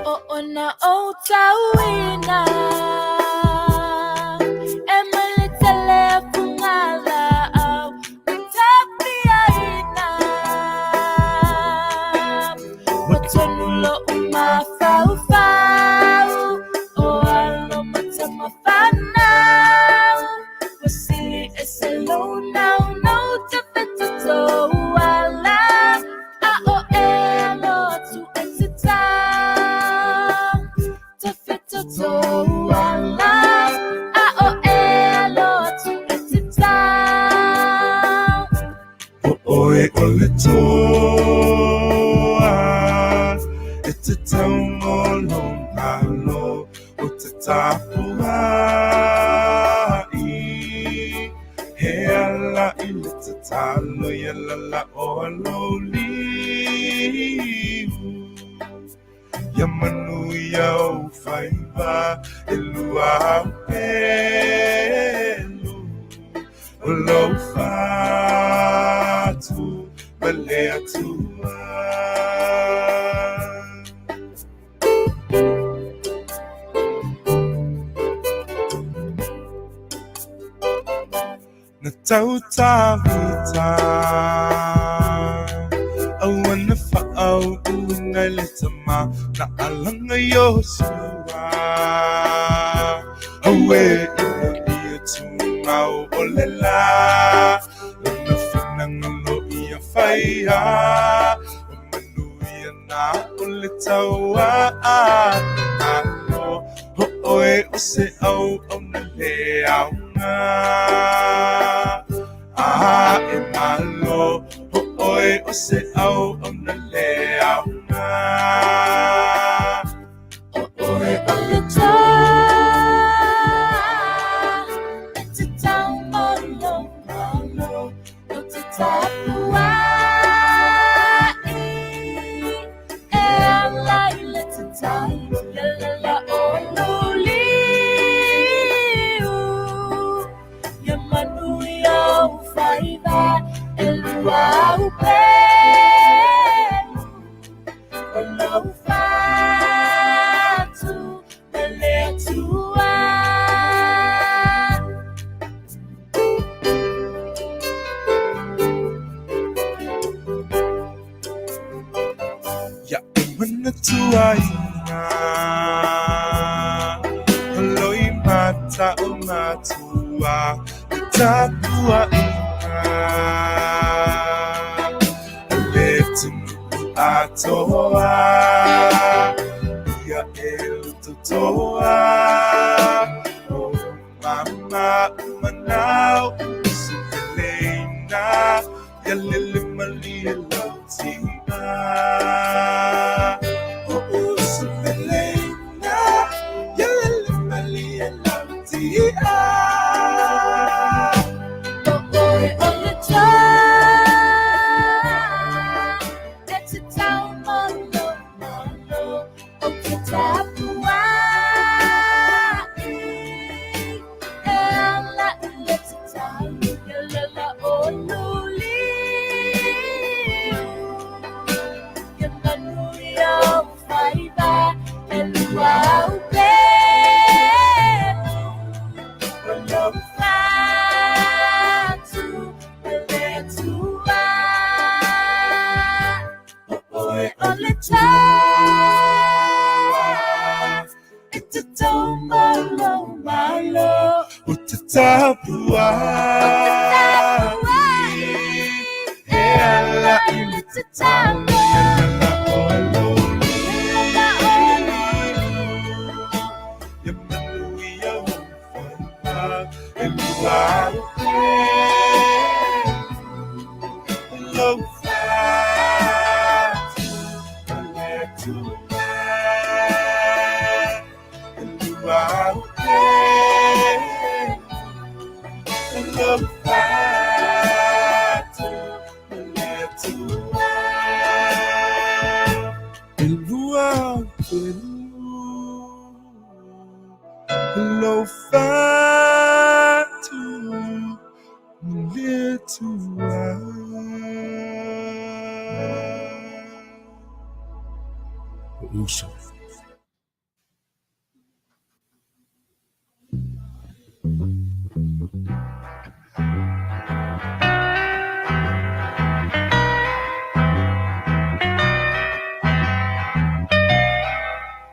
O ona ou tauina e mai le tele o fugalaau o tapiaina Ua tonu lo'u mafaufau o alo ma tama fanau Ua sili ese lou naunau te fetoto ala A o e alo atu e te tau Te fetoto ala A o e alo atu e te tau O oe o le toa e te tau mo lou malo o te tapuai He ala i le tatalo ia lala o alo liu Ia manuia ou faiva e lua au pelu O lou fatu ma le Atua. Na tau Tavita aua na faauuina i le tama na alaga Iosua Aue ina ia tumau o le la Lona finagalo ia faia O manuia na o le taua Alo ho oe o se auauna le aoga A e malo ho oe o se auauna le aoga O oe o le toa e te tau mo lou malo o te tapuai e ala i le tatalo la la la o lou liu ia manuia ou faiva e lua au pelu o lou fatu ma le Atua. Ia e manatuaina o loimata o matua le tapuaiga. Atunuu atoa Ia e lutotoa O mama manao Usupeleina Ia lele malie lau tia O usupeleina Ia lele malie lau tia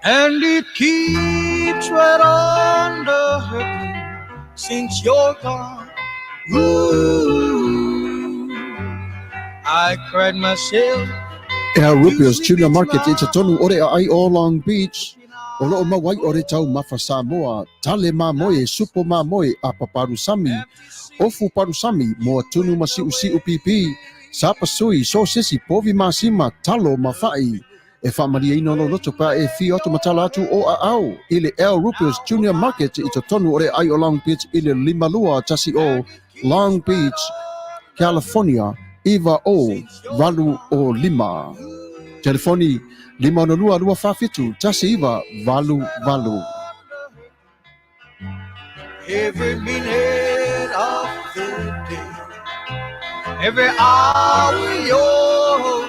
And it keeps right on the hurting since you're gone. Ooh, I cried myself. Ea Rupio's Tuna Market i totonu o re aai o Long Beach. O loo mau ai o re taumafa Samoa, tale mamoe, supo mamoe, apa palusami, ofu palusami, moa tunu ma siusiu pipi, sapasui, sosesi, povi masima, talo ma fa'i. E faamalieina lou loto pe a e afio atu ma tala atu o aao i le El Rupios Junior Market i totonu o le aai o Long Beach i le 5210 Long Beach, California 90805. Telefoni 562 247 1988. Every minute of the day, every hour you're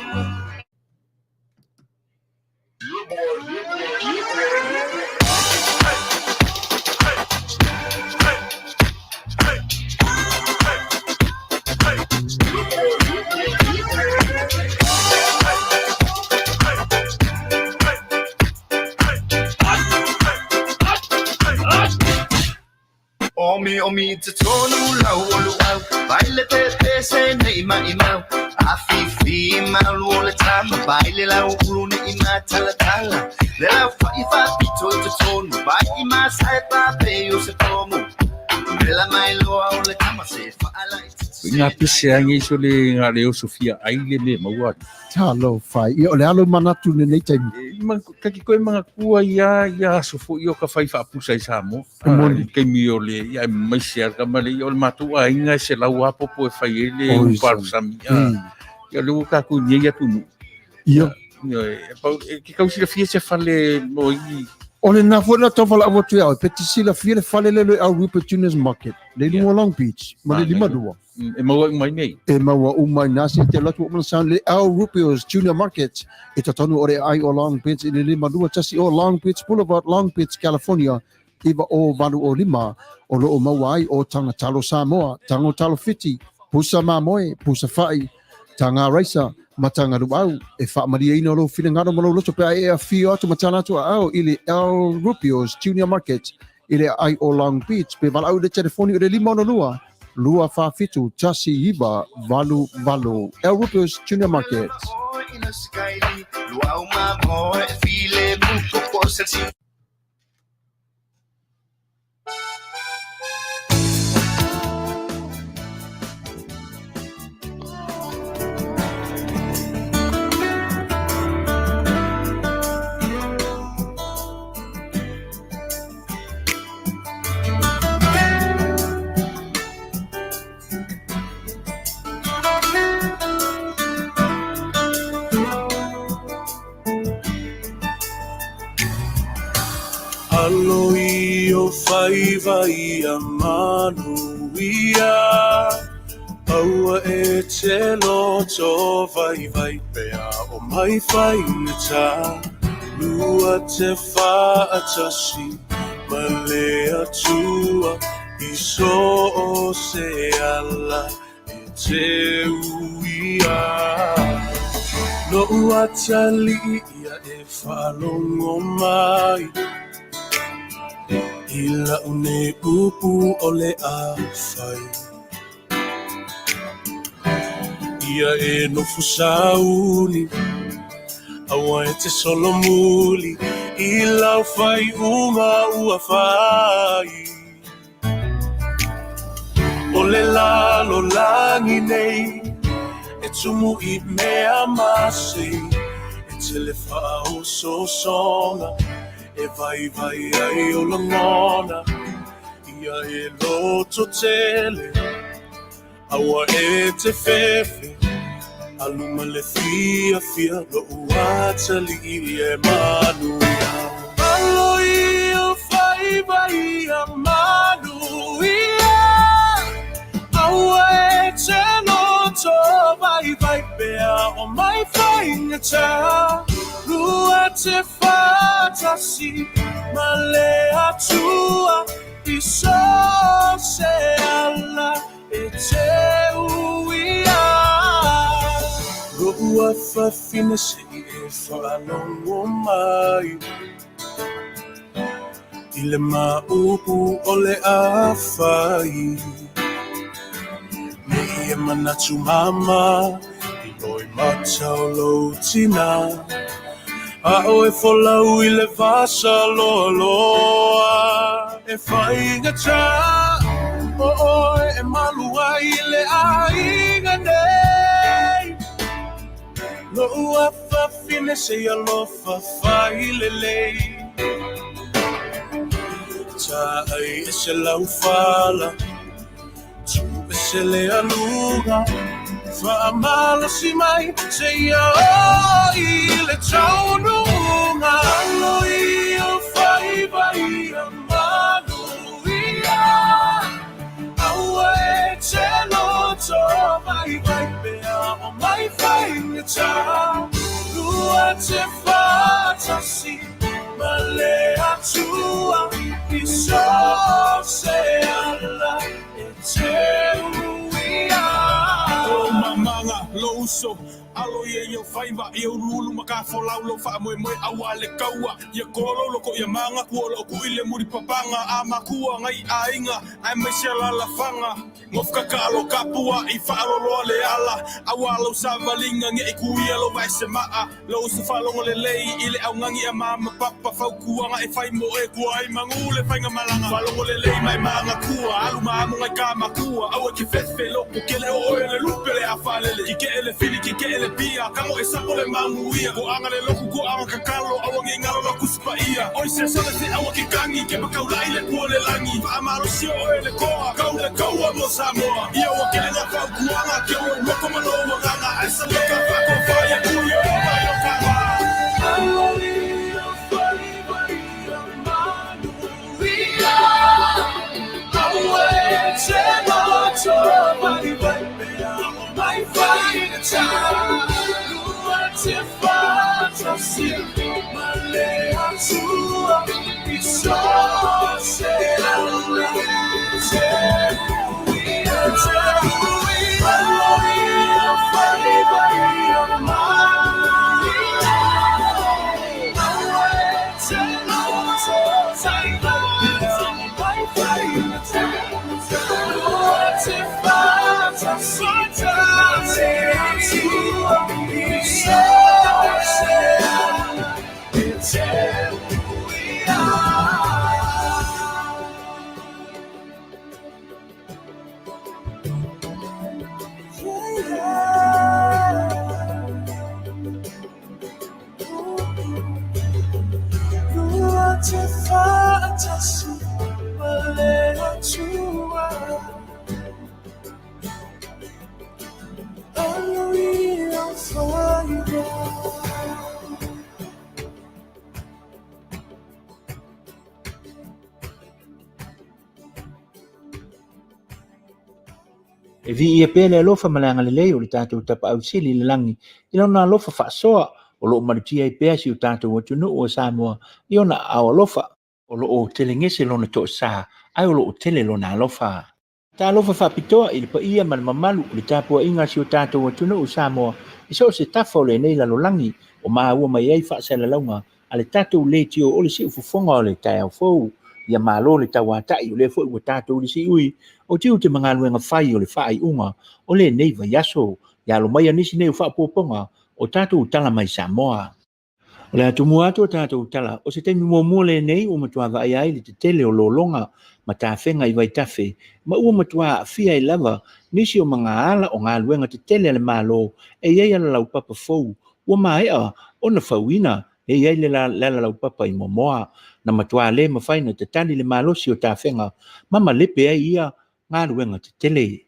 Omi omi te tonu lau o luau Baile pe pe se nei mai mau A fi fi malu o le tama Baile lau ulu nei ma tala tala Le lau fa i fa pito te tonu Bai i ma sai pa pe o se tomu Vela mai loa o le tama se fa ala i te Ngā pese ange iso le ngā leo Sofia ai le me maua atu. Talofa, ia o le alo manatu lenei taimi. E, ma, kaki koe mangatua ia, ia aso foi o ka whai whaapusa i Samoa. E moni. Ah, Keimi o le, ia e maise a kama le, ia o le mātou aiga e se lau apopo e whai e le Oi, uparu sami. Ah, Ia le ua kākou nei atu nu. Ia. Ia, e, pau, e, ki kau silafia se fale mo i. O le na foi na tau whala atu iau, pe te silafia le fale le le au Rupert Junior's Market, le lunga Long Beach, ma le lima lua. E maua uma i nei. E maua uma i nā se te lotu o mana le Al Rupio's Junior Market, e totonu o re ai o Long Beach i le 52 o Long Beach Boulevard, Long Beach, California, iva o valu o lima, o loo maua ai o tanga talo Samoa, tango talo Fiti, pusa mamoe, pusa fa'i, tanga raisa, ma tanga luau, e faamalieina lou finagalo ma lou loto pe a e afio atu ma tala atu aao i le El Rupio's Junior Market i le aai o Long Beach pe valaau i le telefoni o le 562 247 1988. El Rupio's Junior Market. Alo i o faiva ia manuia Aua e te loto vaivai pea o mai faigata Lua te faatasi ma le Atua I so o se ala e te uia Lo'u atalii ia e faalogo mai I la'u nei upu o le a fai Ia e nofo sauni Aua e te solomuli I lau faaiuga ua fai O le lalolagi nei E tumu i mea masi E tele faaosoosoga E vaivai ai o lagona Ia e lototele Aua e te fefe Alu ma le fiafia Lo'u atalii e manuia Alo i o faiva ia manuia Aua e te loto vaivai pea o mai faigata Lua te faatasi ma le Atua I so o se ala e te uia Lo'u afafine se'i e faalogo mai I le maʻupu o le a fai Nei e manatu mama I loimata o lou tinā A oe folau i le vasa loaloa E faigata O oe e malu ai i le aiga nei Lo'u afafine se i alofa fai lelei Taai ese lau fala Tu ese le aluga Faamalosi mai seia oo i le taunuuga Alo i o faiva ia manuia Aua e te loto vaivai pea o mai faigata Lua te faatasi ma le Atua I so o se ala e te uia. O mamaga, lou uso, alo ia i ou faiva, ia uluulu ma ka folau lou faamoemoe auā le kaua, ia kolo loko ia maga kua loo kuʻi le muli papaga a makua ngai aiga aemaise alaalafaga. Gofokaka alo kapua i faaloloa le ala auā lau savaliga geʻi kuia lou vaesemaa lou uso faalogo lelei i le augagi a ma ma papa fautuaga e fai mo e kua ai magu le faigamalaga faalogo lelei ma e maga kua alu ma amo ngai ka makua aua ke fefe loko kele o oe le lupe le afalele kikeʻe le fili kikeʻe le pia kamo e sapo le mamuia ko anga le loku ko anga kakalo aua nei galo la kusi paia oi se sole se aua ke kagi ke makaulaʻi le pua le lagi faamalosi oe le koa kau le kaua mo Samoa ia ua kele na fautuaga ke o lou loko ma lou agaga ae sa leka faakofa ia kui o mai o kava. Alo i o faiva ia manuia Aua e te loto vaivai pea o mai faigata Lua te faatasi ma le Atua I so o se ala e te uia Alo i o faiva ia manuia Aua e te loto vaivai pea o mai faigata Lua te faatasi ma le Atua I so E viia pea le alofa ma le agalelei o le tatou Tapaau Sili i le lagi i Lona alofa faasoa o lo o malutia ai pea si o tatou atunuu o Samoa i ona aao alofa. O lo o telegese lona toasa ae o lo o tele lona alofa. Talofa faapitoa i le paia ma le mamalu o le tapuaiga a si o tatou atunuu Samoa i so o se tafa o lenei lalolagi o maua mai ai faasalalauga a le tatou leitio o le siufofoga o le taeao fou. Ia malo le tauatai, o lea foi ua tatou i le siui o tiute ma galuega fai o le faaiuga o lenei vaiaso. Ia alo maia nisi nei o faaopoopoga o tatou tala mai Samoa. O le a tumua atu a tatou tala, o se taimi muamua lenei ua matua vaaia ai le tetele o lologa ma tafega i vaitafe, ma ua matua aafia ai lava nisi o magaala o galuega tetele a le Malo e i ai alalaupapa fou ua maea ona fauina e i ai le alalaupapa i Moamoa, na matua le mafai na tatali le malosi o tafega ma malepe ai ia galuega tetele.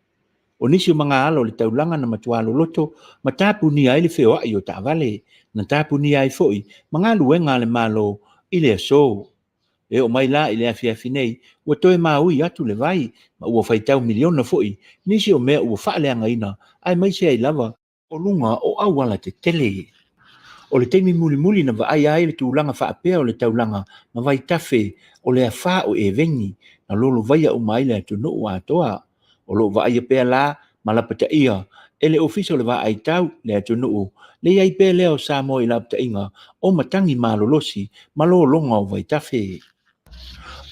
O nisi o magaala o le taulaga na matua loloto ma tapunia ai le feoai o taavale, na tapunia ai foi ma galuega a le Malo i le aso. E oo mai la i le afiafi nei, ua toe maui atu le vai ma ua faitau miliona foi nisi o mea ua faaleagaina aemaise ai lava o luga o auala tetele. O le taimi mulimuli na vaaia ai le tulaga faapea o le taulaga ma vaitafe o le afa o Eveni, na lolovaia uma ai le atunuu atoa. O lo o vaaia pea la ma lapataia e le Ofisa o le Vaaitau le atunuu, le i ai pea lea o Samoa i lapataiga o matagi malolosi ma lologa o vaitafe.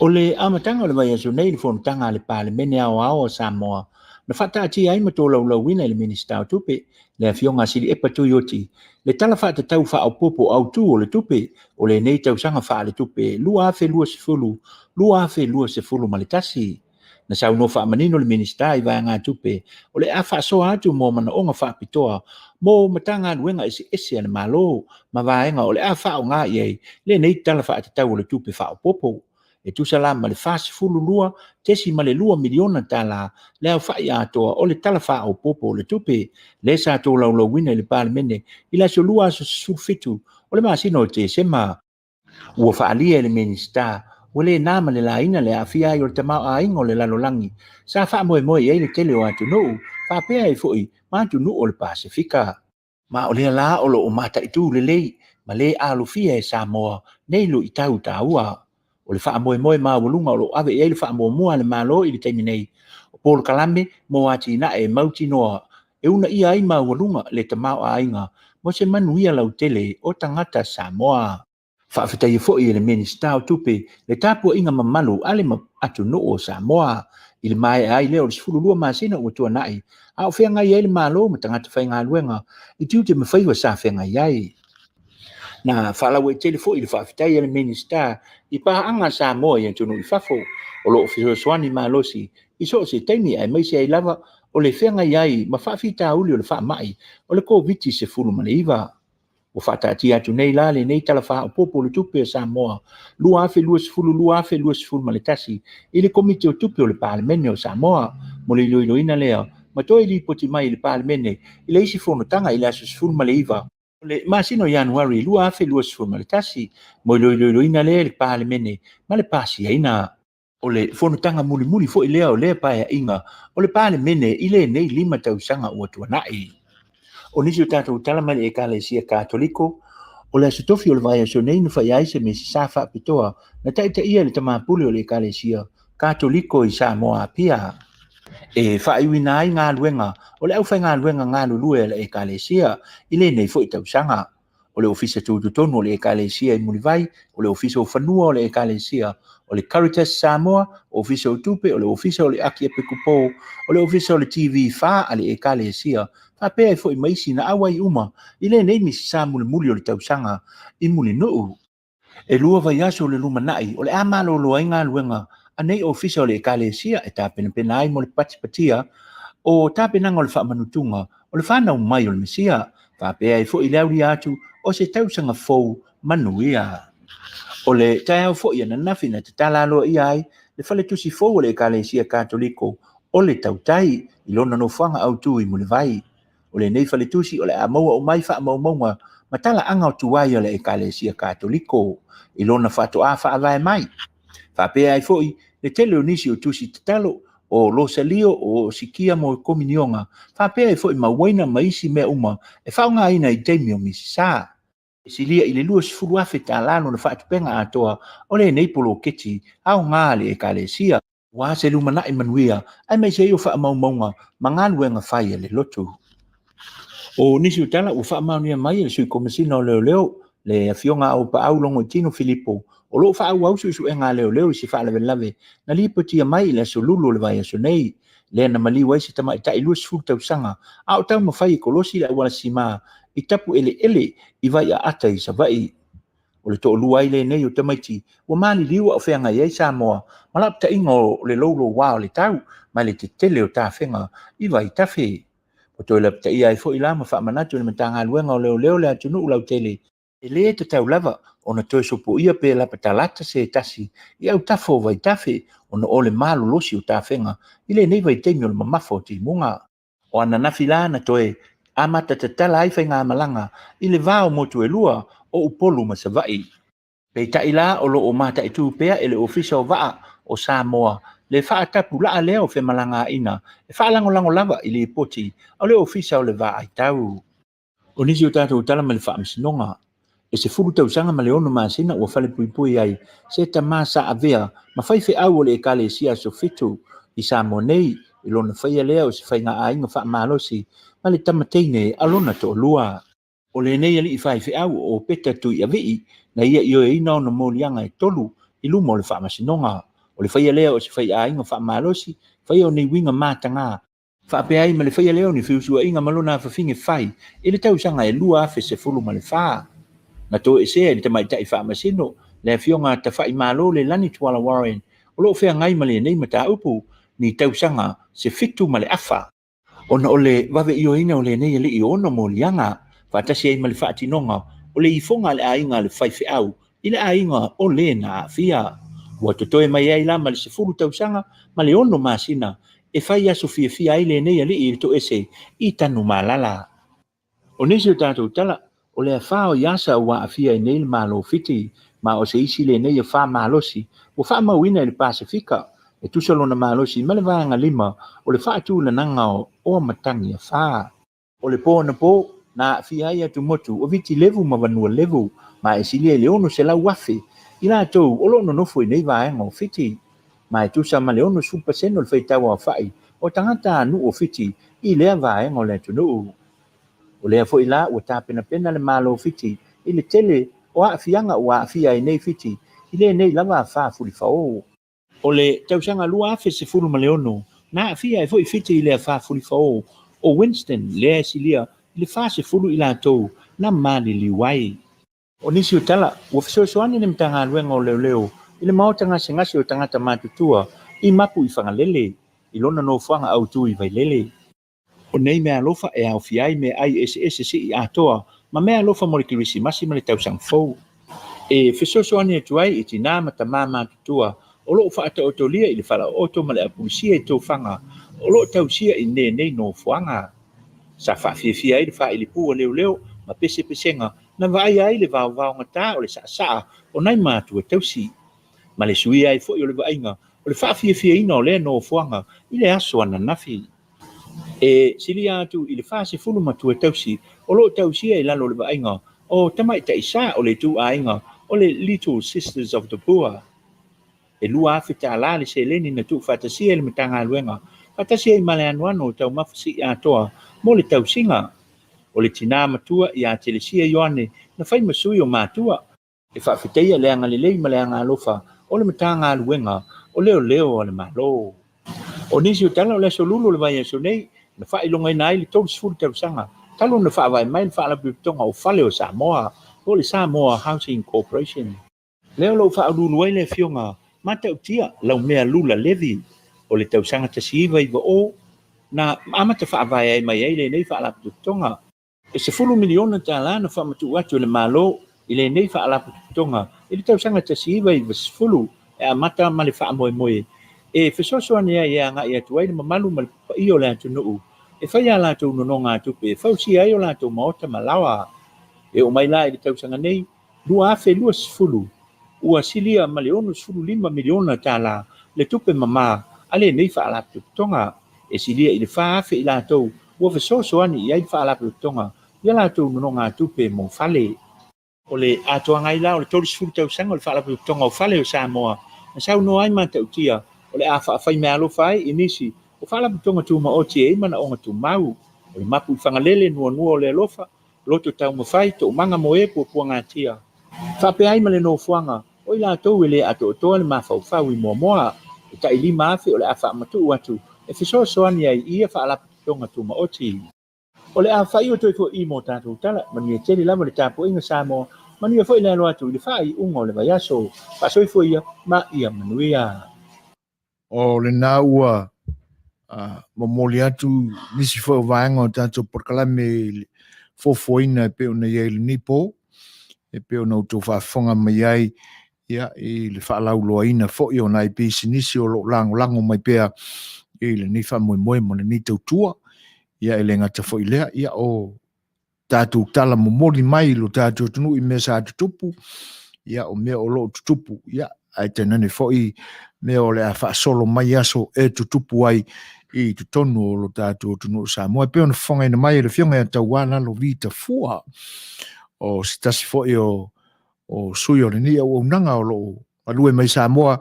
O le amataga o le vaiaso nei i le fonotaga a le Palemene Aoao o Samoa, na faataatia ai ma tolaulauina e le Minisita o Tupe, le Afioga a Siliepa Tuioti, le Tala Faatatau Faaopoopo Autu o le Tupe o lenei tausaga faaletupe 2020/2021. Na saunoa faamanino le Minisita i vaegatupe o le a faasoa atu mo manaoga faapitoa mo Matagaluega eseese a le Malo ma vaega o le a faaaoga i ai lenei Tala Faatatau o le Tupe Faaopoopo, e tusa la ma le $42.2 miliona tala le aofai atoa o le Tala Faaopoopo o le Tupe lea sa tolaulauina i le Palemene i le aso Lua aso 17 o le masina o Tesema. Ua faaalia e le Minisita, ua le na ma le laina le aafia ai o le tamaoaiga o le lalolagi sa faamoemoe i ai le tele o atunuu, faapea ai foi ma atunuu o le Pasefika. Ma o lea la o lo o mataitu lelei ma le alofia e Samoa nei luitau taua. O le faamoemoe maualuga o lo o ave i ai le faamuamua a le Malo i le taimi nei, o polokalame mo atinae e mautinoa e uunaia ai maualuga le tamaoaiga mo se manuia lautele o tagata Samoa. Faafetaia foi e le Minisita o Tupe le tapuaiga mamalu a le atunuu o Samoa i le maea ai lea o le 12 masina ua tuanai a o feagai ai le Malo ma tagata faigaluega i tiute ma faiva sa feagai ai. Na faalauaitele foi le faafetai a le Minisita i paaga a Samoa i atunuu i fafo o lo o fesoasoani malosi i so o se taimi aemaise ai lava o le feagai ai ma faafitauli o le faamai o le Koviti-19. Ua faataatia atu nei la lenei Tala Faaopoopo o le Tupe a Samoa 2020/2021 i le Komiti o Tupe o le Palemene o Samoa mo le iloiloina lea ma toe lipoti mai i le Palemene i le isi fonotaga i le aso 19 o le masina o Ianuari 2021 mo le iloiloina lea i le Palemene ma le pasiaina. O le fonotaga mulimuli foi lea o lea paeaiga o le Palemene i lenei 5 tausaga ua tuanai. O nisi o tatou tala mai le Ekalesia Katoliko, o le Aso Tofi o le vaiaso nei na faia ai se Mesesa faapitoa na taitaia e le Tama Pule o le Ekalesia Katoliko i Samoa Apia, e faaiuina ai galuega o le aufaigaluega galulue a le Ekalesia i lenei foi tausaga. O le Ofisa Tutotonu o le Ekalesia i Mulivai, o le Ofisa o Fanua o le Ekalesia, o le Caritas Samoa, Ofisa o Tupe, o le Ofisa o le Akiepikopo, o le Ofisa o le TV4 a le Ekalesia, faapea ai foi ma isi na auai uma i lenei misisa mulimuli o le tausaga i Mulinuu. E 2 vaiaso le lumanai o le a malolo ai galuega a nei ofisa o le Ekalesia e tapenapena ai mo le patipatia o tapenaga o le faamanutuga o le fanau mai o le Mesia, faapea ai foi le aulia atu o se tausaga fou manuia. O le taeao foi ananafi na tatala aloaia ai le faletusi fou o le Ekalesia Katoliko o le Tautai i lona nofoaga autu i Mulivai. O lenei faletusi o le a maua uma ai faamaumauga ma talaaga o tuai a le Ekalesia Katoliko i lona faatoa faavae mai. Faapea ai foi le tele o nisi o tusi tatalo O losalio, o sikia mo kominioga, faapea ai foi ma uaina ma isi mea uma e faaaogaina i taimi o misisa. E silia i le $20,000 lona faatupega atoa o lenei poloketi aoga a le Ekalesia, aua se lumanai manuia aemaise ai o faamaumauga ma galuega fai a le lotu. O nisi o tala ua faamaonia mai e le Sui Komesina o Leoleo, le Afioga a Auapaau Logoitino Filipo, o lo o faaauau suesuega a leoleo i se faalavelave na lipotia mai i le aso Lulu o le vaiaso nei, lea na maliu ai se tamaitai 20 tausaga a o taumafai e kolosi le auala sima i Tapueleele i Vaiaata i Savaii. O le toalua ai lenei o tamaiti ua maliliu a o feagai ai Samoa ma lapataiga o le louloua o le tau mai le tetele o tafega i vaitafe. Ua toe lapataia ai foi la ma faamanatu e le Matagaluega o Leoleo le atunuu lautele, e le tatau lava ona toe sopoia pe lapatalata se tasi i autafa o vaitafe ona o le malolosi o tafega i lenei vaitaimi o le mamafa o timuga. O ananafi la na toe amata tatala ai faigamalaga i le va o motu e lua o Upolu ma Savaii. Peitai la o lo o mataitu pea e le Ofisa o Vaa o Samoa le faatapulaa lea o femalagaaiga e faalagolago lava i lipoti a le Ofisa o le Vaaitau. O nisi o tatou tala mai le Faamasinoga, e 10 tausaga ma le 6 masina ua falepuipui ai se tama sa avea ma faifeau o le Ekalesia Aso Fitu i Samoa nei i lona faia lea o se faigaaiga faamalosi ma le tama teine a lona toalua. O lenei alii faifeau o Opeta Tuiavii na ia ioeina ona moliaga e tolu i luma o le Faamasinoga. O le faia lea o se faiaiga faamalosi, faia o ni uiga mataga, faapea ai ma le faia lea o ni feusuaiga ma lona afafine fai i le tausaga e 2014. Na toesea e le tamaitai faamasino le afioga a Tafaimalo Leilani Tuala Warren o lo o feagai ma lenei mataupu ni tausaga se fitu ma le afa. Ona o le vave ioeina o lenei alii o ona moliaga, faatasi ai ma le faatinoga o le ifoga a le aiga a le faifeau i le aiga o le na aafia. Ua totoe mai ai la ma le 10 tausaga ma le 6 masina e fai aso fiafia ai lenei alii i le toese i Tanumalala. O nisi o tatou tala, o le afa o Iasa ua aafia ai nei le Malo o Fiti, ma o se isi lenei afa malosi ua faamauina i le Pasefika, e tusa lona malosi ma le vaega lima o le faatulanaga o matagi afa. O le po anapo, na aafia ai atumotu o Viti Levu ma Vanua Levu, ma e silia i le 600,000 i latou o lo o nonofo i nei vaega o Fiti, ma e tusa ma le 60% o le faitau aofai o tagatanuu o Fiti i lea vaega o le atunuu. O lea foi la ua tapenapena le Malo o Fiti i le tele o aafiaga ua aafia ai nei Fiti i lenei lava afa fulifao. O le tausaga 2016, na aafia ai foi Fiti i le afa fulifao o Winston lea e silia i le 40 i latou na maliliu ai. O nisi o tala, ua fesoasoani le Matagaluega o Leoleo i le maota gasegase o tagata matutua i Mapu i Fagalele, i lona nofoaga autu i Vailele. O nei meaalofa e aofia ai meaai eseese sii atoa ma meaalofa mo le Kerisimasi ma le tausaga fou. E fesoasoani atu ai i tinā ma tamā matutua o lo o faataotolia i le falaooto ma le apulusia i tofaga o lo o tausia i lenei nofoaga. Sa faafiafia ai le faailipū a leoleo ma pesepesega na vaaia ai le vaovaogata o le saasaa o nai matua tausi, ma le suia ai foi o le vaaiga o le faafiafiaina o lea nofoaga i le aso ananafi. E silia atu i le 40 matua tausi o lo o tausia i lalo o le vaaiga o tamaitai sa o le ituaiga o le Little Sisters of the Poor. E $2,000 le seleni na tuufaatasia e le Matagaluega faatasi ai ma le anoano o taumafa sii atoa mo le tausiga. O le tinā matua ia Telesia Ioane na fai ma sui o matua. E faafetaia le agalelei ma le agaalofa o le Matagaluega o Leoleo a le Malo. O nisi o tala o le aso Lulu o le vaiaso nei, na faailogaina ai le 30 tausaga talu ona faavae mai le Faalapotopotoga o Fale o Samoa, po o le Samoa Housing Corporation. Lea o lo o faauluulu ai le Afioga Matautia Laumea Lula Levy o le tausaga 1990 na amata faavae ai mai ai lenei Faalapotopotoga. E $10 miliona tala na faamatuu atu e le Malo i lenei Faalapotopotoga i le tausaga 1990 e amata ma le faamoemoe e fesoasoani ai e agai atu ai le mamalu ma le paia o le atunuu e fai a latou nonogatupe e fausia ai o latou maota ma laoa. E oo mai la i le tausaga nei, 2020, ua silia ma le $65 miliona tala le tupe mamā a lenei Faalapotopotoga. E silia i le 4,000 i latou ua fesoasoani i ai le Faalapotopotoga i a latou nonogatupe mo fale. O le atoaga ai la o le 30 tausaga o le Faalapotopotoga o Fale o Samoa, na saunoa ai Matautia o le a faafaimeaalofa ai i nisi o Faalapotopotoga Tumaoti e i ai manaoga tumau. O le mapu i Fagalele, nuanua o le alofa, loto taumafai, toomaga mo e puapuagatia. Faapea ai ma le nofoaga o i latou e le atoatoa le mafaufau i Moamoa. E tai 5,000 o le a faamatuu atu e fesoasoani ai i ia Faalapotopotoga Tumaoti. O le a faaiu atu ai foi i mo tatou tala. Manuia tele lava le tapuaiga Samoa, manuia foi le alo atu i le faaiuga o le vaiaso. Faasoifua ia ma ia manuia. O lena ua momoli atu nisi foi o vaega o tatou polokalame i le fuafuaina e pei ona i ai i lenei po, e pei ona outou faafofoga mai ai ia, i le faalauiloaina foi o nai pisinisi o lo o lagolago mai pea i lenei faamoemoe ma lenei tautua. Ia, e le gata foi i lea, ia, o tatou tala momoli mai i lo tatou atunuu i mea sa tutupu, ia, o mea o lo o tutupu, ia, ae tainane foi mea o le a faasolo mai aso e tutupu ai i totonu o lo tatou atunuu o Samoa. E pei ona fofogaina mai e le Afioga ia Taualalo Vita Fua, o se tasi foi o sui o lenei auaunaga o lo o galue mai Samoa,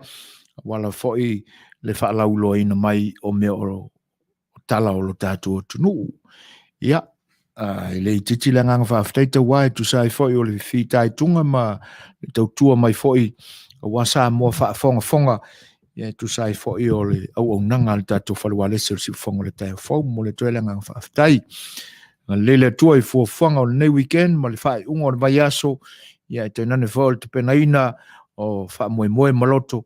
aua lava foi le faalauiloaina mai o mea o tala o lo tatou atunuu. Ia, e le itiiti le agaga faafetai tauā e tusa ai foi o le fitaituga ma le tautua mai foi aua Samoa faafogafoga, ia e tusa ai foi o le auaunaga a le tatou Fale Ualesi o le Siufofoga o le Taeao Fou. Momoli atu ai le agaga faafetai. Agalelei le Atua i fuafuaga o lenei weekend ma le faaiuga o le vaiaso, ia e tainane foi o le tapenaina o faamoemoe ma loto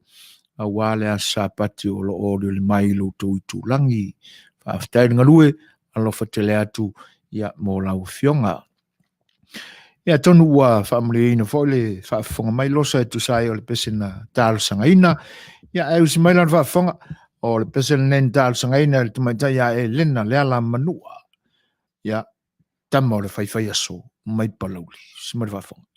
aua le Aso Sapati o lo o olioli mai i lo outou itulagi. Faafetai le galue, alofa tele atu ia mo lau afioga. Ia atonu ua faamalieina foi le faafofoga mai Losa e tusa ai o le pese na talosagaina. Ia ae usi mai lana faafofoga o le pese lenei na talosagaina e le tamaitai ia Elena Leala Manua. Ia tama o le faifai aso mai Palauli. Usi mai le faafofoga.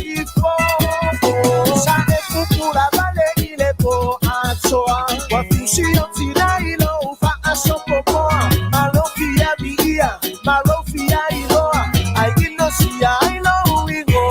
ifo. Sa e pupula vale i le po atoa. Wa fusi o tila i lo faasopopoa. Malofi a viia, malofi a iloa. Ai ino sia ai lo uigoa.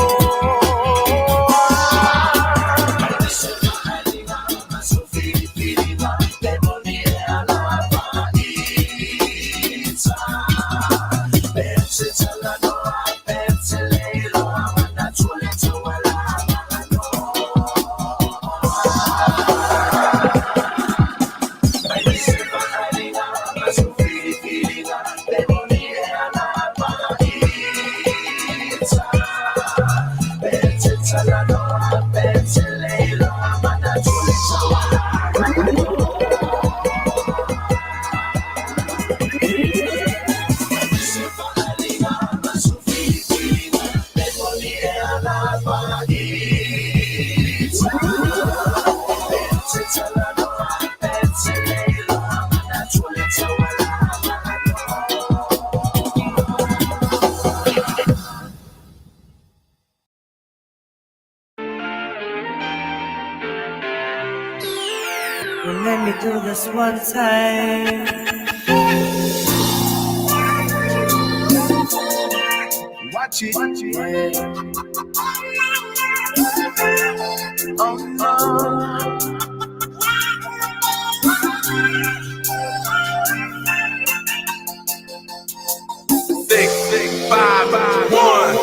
Well, let me do this one time. Watch it. Yeah. Oh no. 6, 5, 1.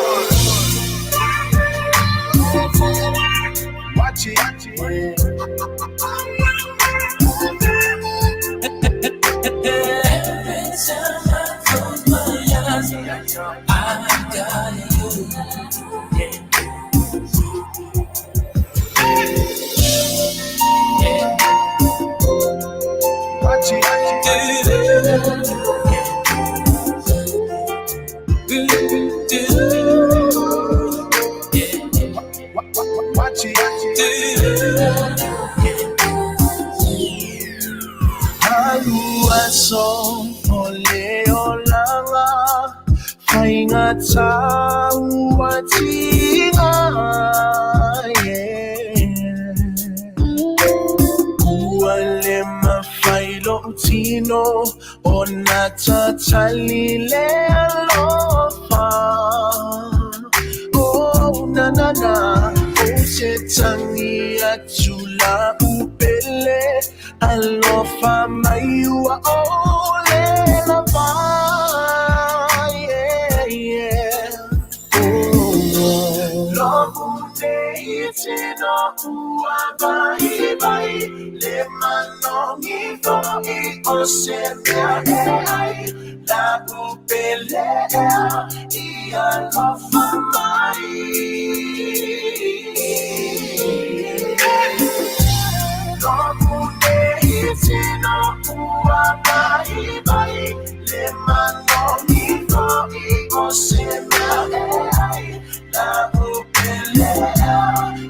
Watch it. Yeah. Every time I close my eyes, I got you. Yeah. Yeah. Watch it. Watch it. Aluaso ole olanga fainga tau atinga yeah. Ua le mafailo utino ona tatali le alofa. Oh na na na o se tangi atula upele alofa mai ua ole lava. Yeah, yeah. Oh, loku te itino ua vai vai le manongi foi o se mea e ai la upele i alofa mai. Loku te itino ua vai vai le manongi foi o se mea e ai la upele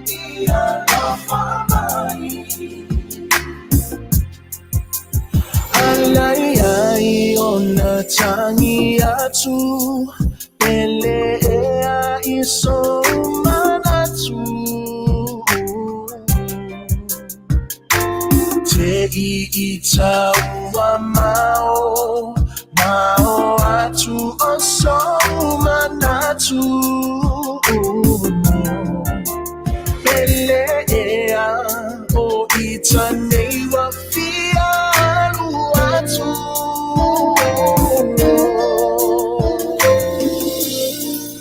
i alofa mai. Alai ai ona tangi atu pele ea i so manatu. Te i i taua mao, mao atu o so manatu. Pele ea o i tanei wa fia alu atu.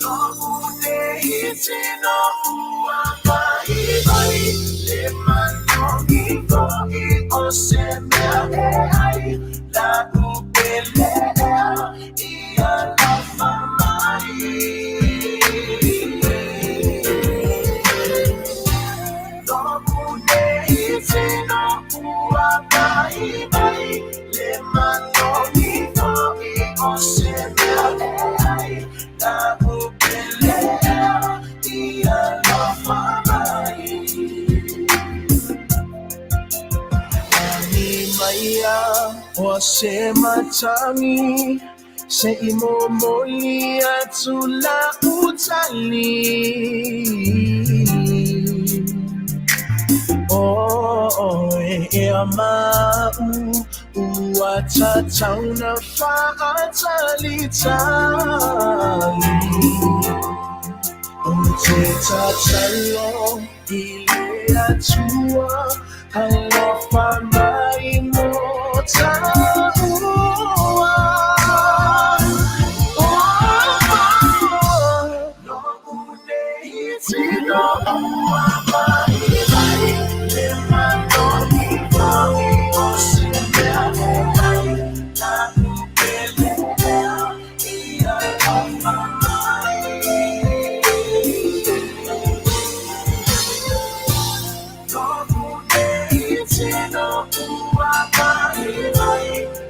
Loku te itino ua vai vai le manongi foi o se mea e ai la upele ea i alofa mai. Loku te itino ua vai vai le manongi foi o se mea e ai la upele ea i alofa mai. Ani maia o se matangi se i momoli atu la faatalitali. Oe ea ma'u ua tatau ona faatalitali. Ou te tatalo i le Atua, alofa mai mo tāua. Lo'u nei tino ua vaivai, le manogi fo'i o se mea e ai, la'u pele ea i alofa mai. Lo'u nei tino ua vaivai,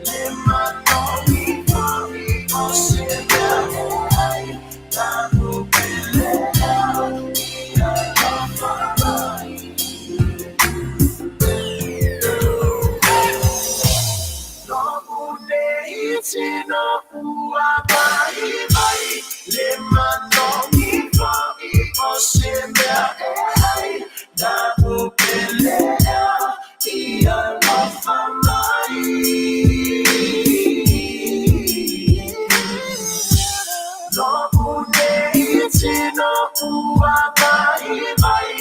le manogi fo'i o se mea e ai, la'u pele ea i alofa mai. Lo'u nei tino ua vaivai, le manogi fo'i o se mea e ai, la'u pele ea i alofa mai. Lo'u nei tino ua vaivai,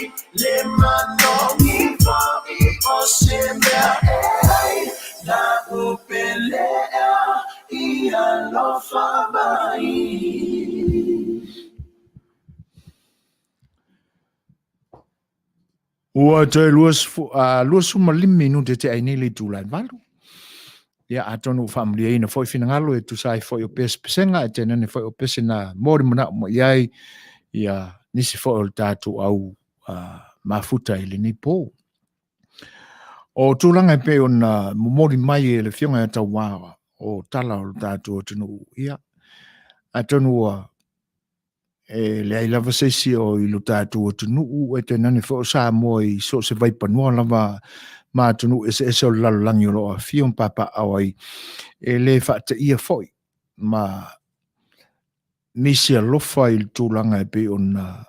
le manogi fo'i o se mea e ai, la'u pele ea i alofa mai. Ua toe 25 minute te ai nei le itula e 8. Ia, atonu ua faamaliaina foi finagalo e tusa ai foi o pesepesega, e tainane foi o pese na moli mana'o mai ai ia nisi foi o le tatou au mafuta i lenei po. O tulaga e pei ona momoli mai e le Afioga ia Tauā o tala o le tatou atunuu, ia, atonu ua e leai lava se isi o i lo tatou atunuu e tainane foi o Samoa i so o se vaipanua lava ma atunuu eseese o le lalolagi o lo o afifio ma papaaao ai, e le faateia foi ma nisi alofa i le tulaga e pei ona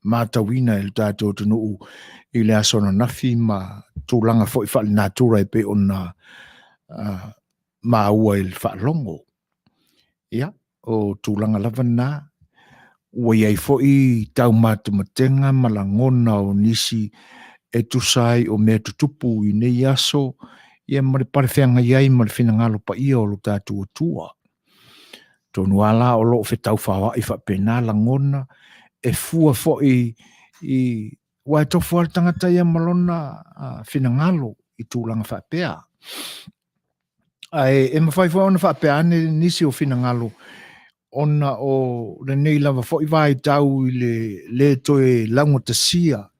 matauina e le tatou atunuu i le aso ananafi ma tulaga foi faalenatura e pei ona maua i le faalogo. Ia, o tulaga lava na, ua i ai foi taumatematega ma lagona o nisi e tusa ai o mea tutupu i nei aso, ia ma le palefeagai ai ma le finagalo paia o lo tatou Atua. Tonu lava la o lo o fetaufaoai faapena lagona, e fua foi i aua e tofu lava le tagata ia ma lona finagalo i tulaga faapea. Ae e mafai foi ona faapea ane nisi o finagalo ona o lenei lava foi vaitau i le le toe laugatasia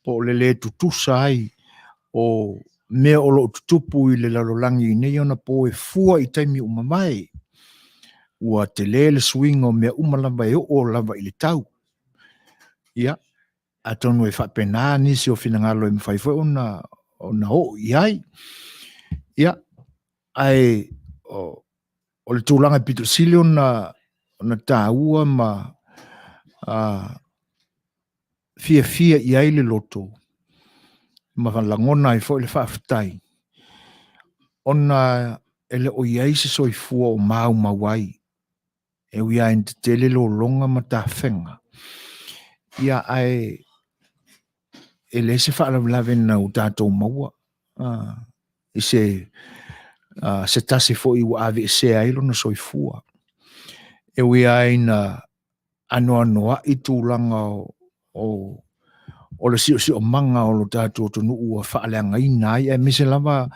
po o le le tutusa ai o mea o lo o tutupu i le lalolagi i nei ona po e fua i taimi ua mavae. Ua tele le suiga o mea uma lava e oo lava i le tau. Ia, atonu e faapena nisi o finagalo e mafai foi ona ona oo i ai. Ia, ae o, o le tulaga e pito sili ona ona taua ma fiafia i ai le loto ma lagona ai foi le faafetai ona e le o i ai se soifua o maumau ai e ui lava ina tetele lologa ma tafega. Ia, ae e leai se faalavelave na ua tatou maua i se se tasi foi ua aveesea ai lona soifua. E ui lava ina anoanoai tulaga o le siosiomaga o lo tatou atunuu ua faaleagaina ai, aemaise lava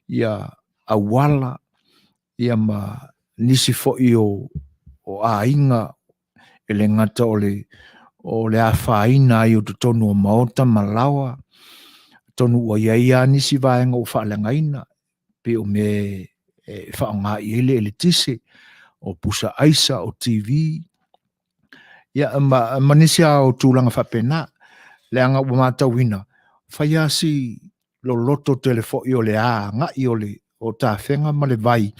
ia auala ia ma nisi foi o aiga e le gata o le o le afaina ai o totonu o maota ma laoa, atonu ua i ai lava nisi vaega ua faaleagaina, pei o mea e faaaoga i ai le eletise, o pusa aisa, o TV, ia ma, ma nisi lava o tulaga faapena. Leaga ua matauina, fai lava si loloto tele foi o le agai o le o tafega ma le vai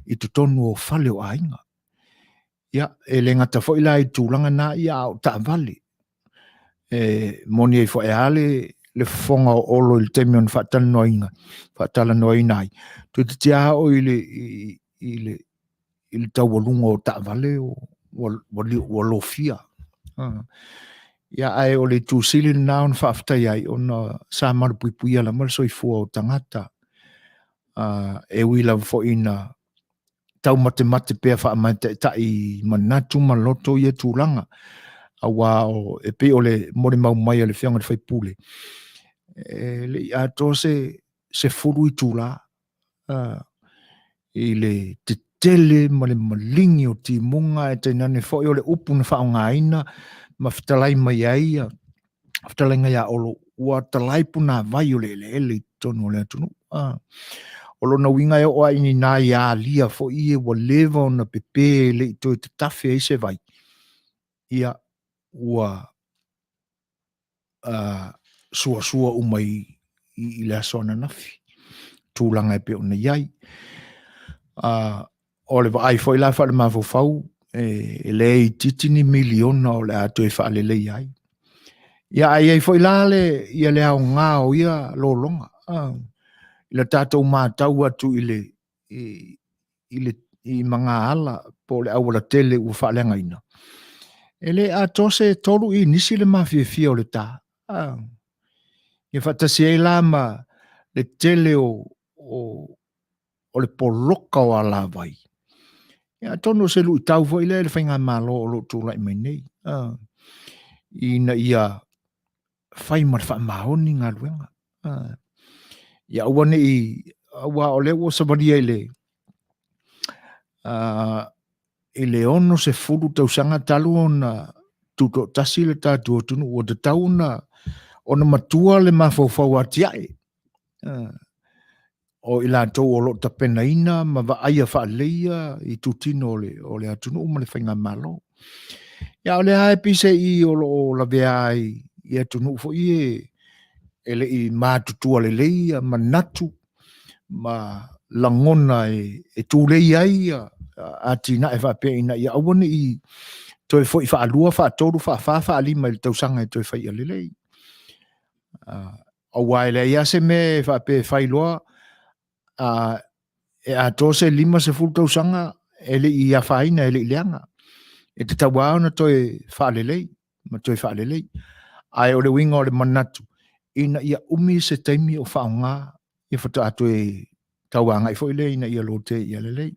i totonu o fale o aiga. Ia, e le gata foi la i tulaga na, ia a o taavale. E moni ai foi a le le fofoga o Olo i le taimi o na faatalanoaina, faatalanoaina ai. Toeitiiti lava oo i le, i, i le, i le taualuga o taavale ua, ua, ua lofia. Ia, ae o le itu sili lena ona faafetai ai, ona sa malupuipuia lava le soifua o tagata. E ui lava foi ina taumatemate pea faamaetaitai manatu ma loto ia tulaga, aua o, e pei o le molimau mai a le Afioga i le Faipule, e le i atoa se 10 itula i le tetele ma le maligi o timuga, ae tainane foi o le upu na faaaogaina ma fetalai mai ai ia fetalaiga ia Olo, ua talai punavai o le eleele i totonu o le atunuu. O lona uiga e oo lava i nai alia foi ia ua leva ona pepe e le i toe tatafe ai se vai, ia ua suasua uma i le aso ananafi, tulaga e pei ona i ai. O le vaai foi la faalemafaufau, e le itiiti ni miliona o le a toe faaleleia ai. Ia, ae i ai foi la le, ia le aoga o ia lologa. I le tatou matau atu i le, i, i le i magaala po o le aualatele ua faaleagaina, e le atoa se 3 inisi le mafiafia o le ta. Ia faatasi ai la ma le tele o, o, o le poloka o alavai. Ia, atonu o se luitau foi lea i le faigamalo o lo o tulai mai nei, ina ia fai ma le faamaoni galuega. Ia aua ne i, aua o lea ua savalia i le, i le 60 tausaga talu ona tutoatasi le tatou atunuu, ua tatau ona, ona matua le mafaufau atiae. O i latou o lo o tapenaina ma vaaia faaleleia itutino o le, o le atunuu ma le faigamalo. Ia, o lea lava e pei se i o lo o lavea ai i atunuu foi e, e le i matutua lelei ia manatu ma lagona e, e tulei ai ia atinae faapea ina ia aua ne i toe foi faalua, faatolu, faafa, faalima i le tausaga e toe fai ia lelei. Aua e leai lava se mea e faapea e fai loa e atoa se 50 tausaga e le i afaina, e le i leaga. E tatau lava ona toe faalelei ma toe faalelei. Ae o le uiga o le manatu, ina ia umi se taimi o faaaoga, ia faatoa toe tau agai foi lea ina ia lote ia lelei.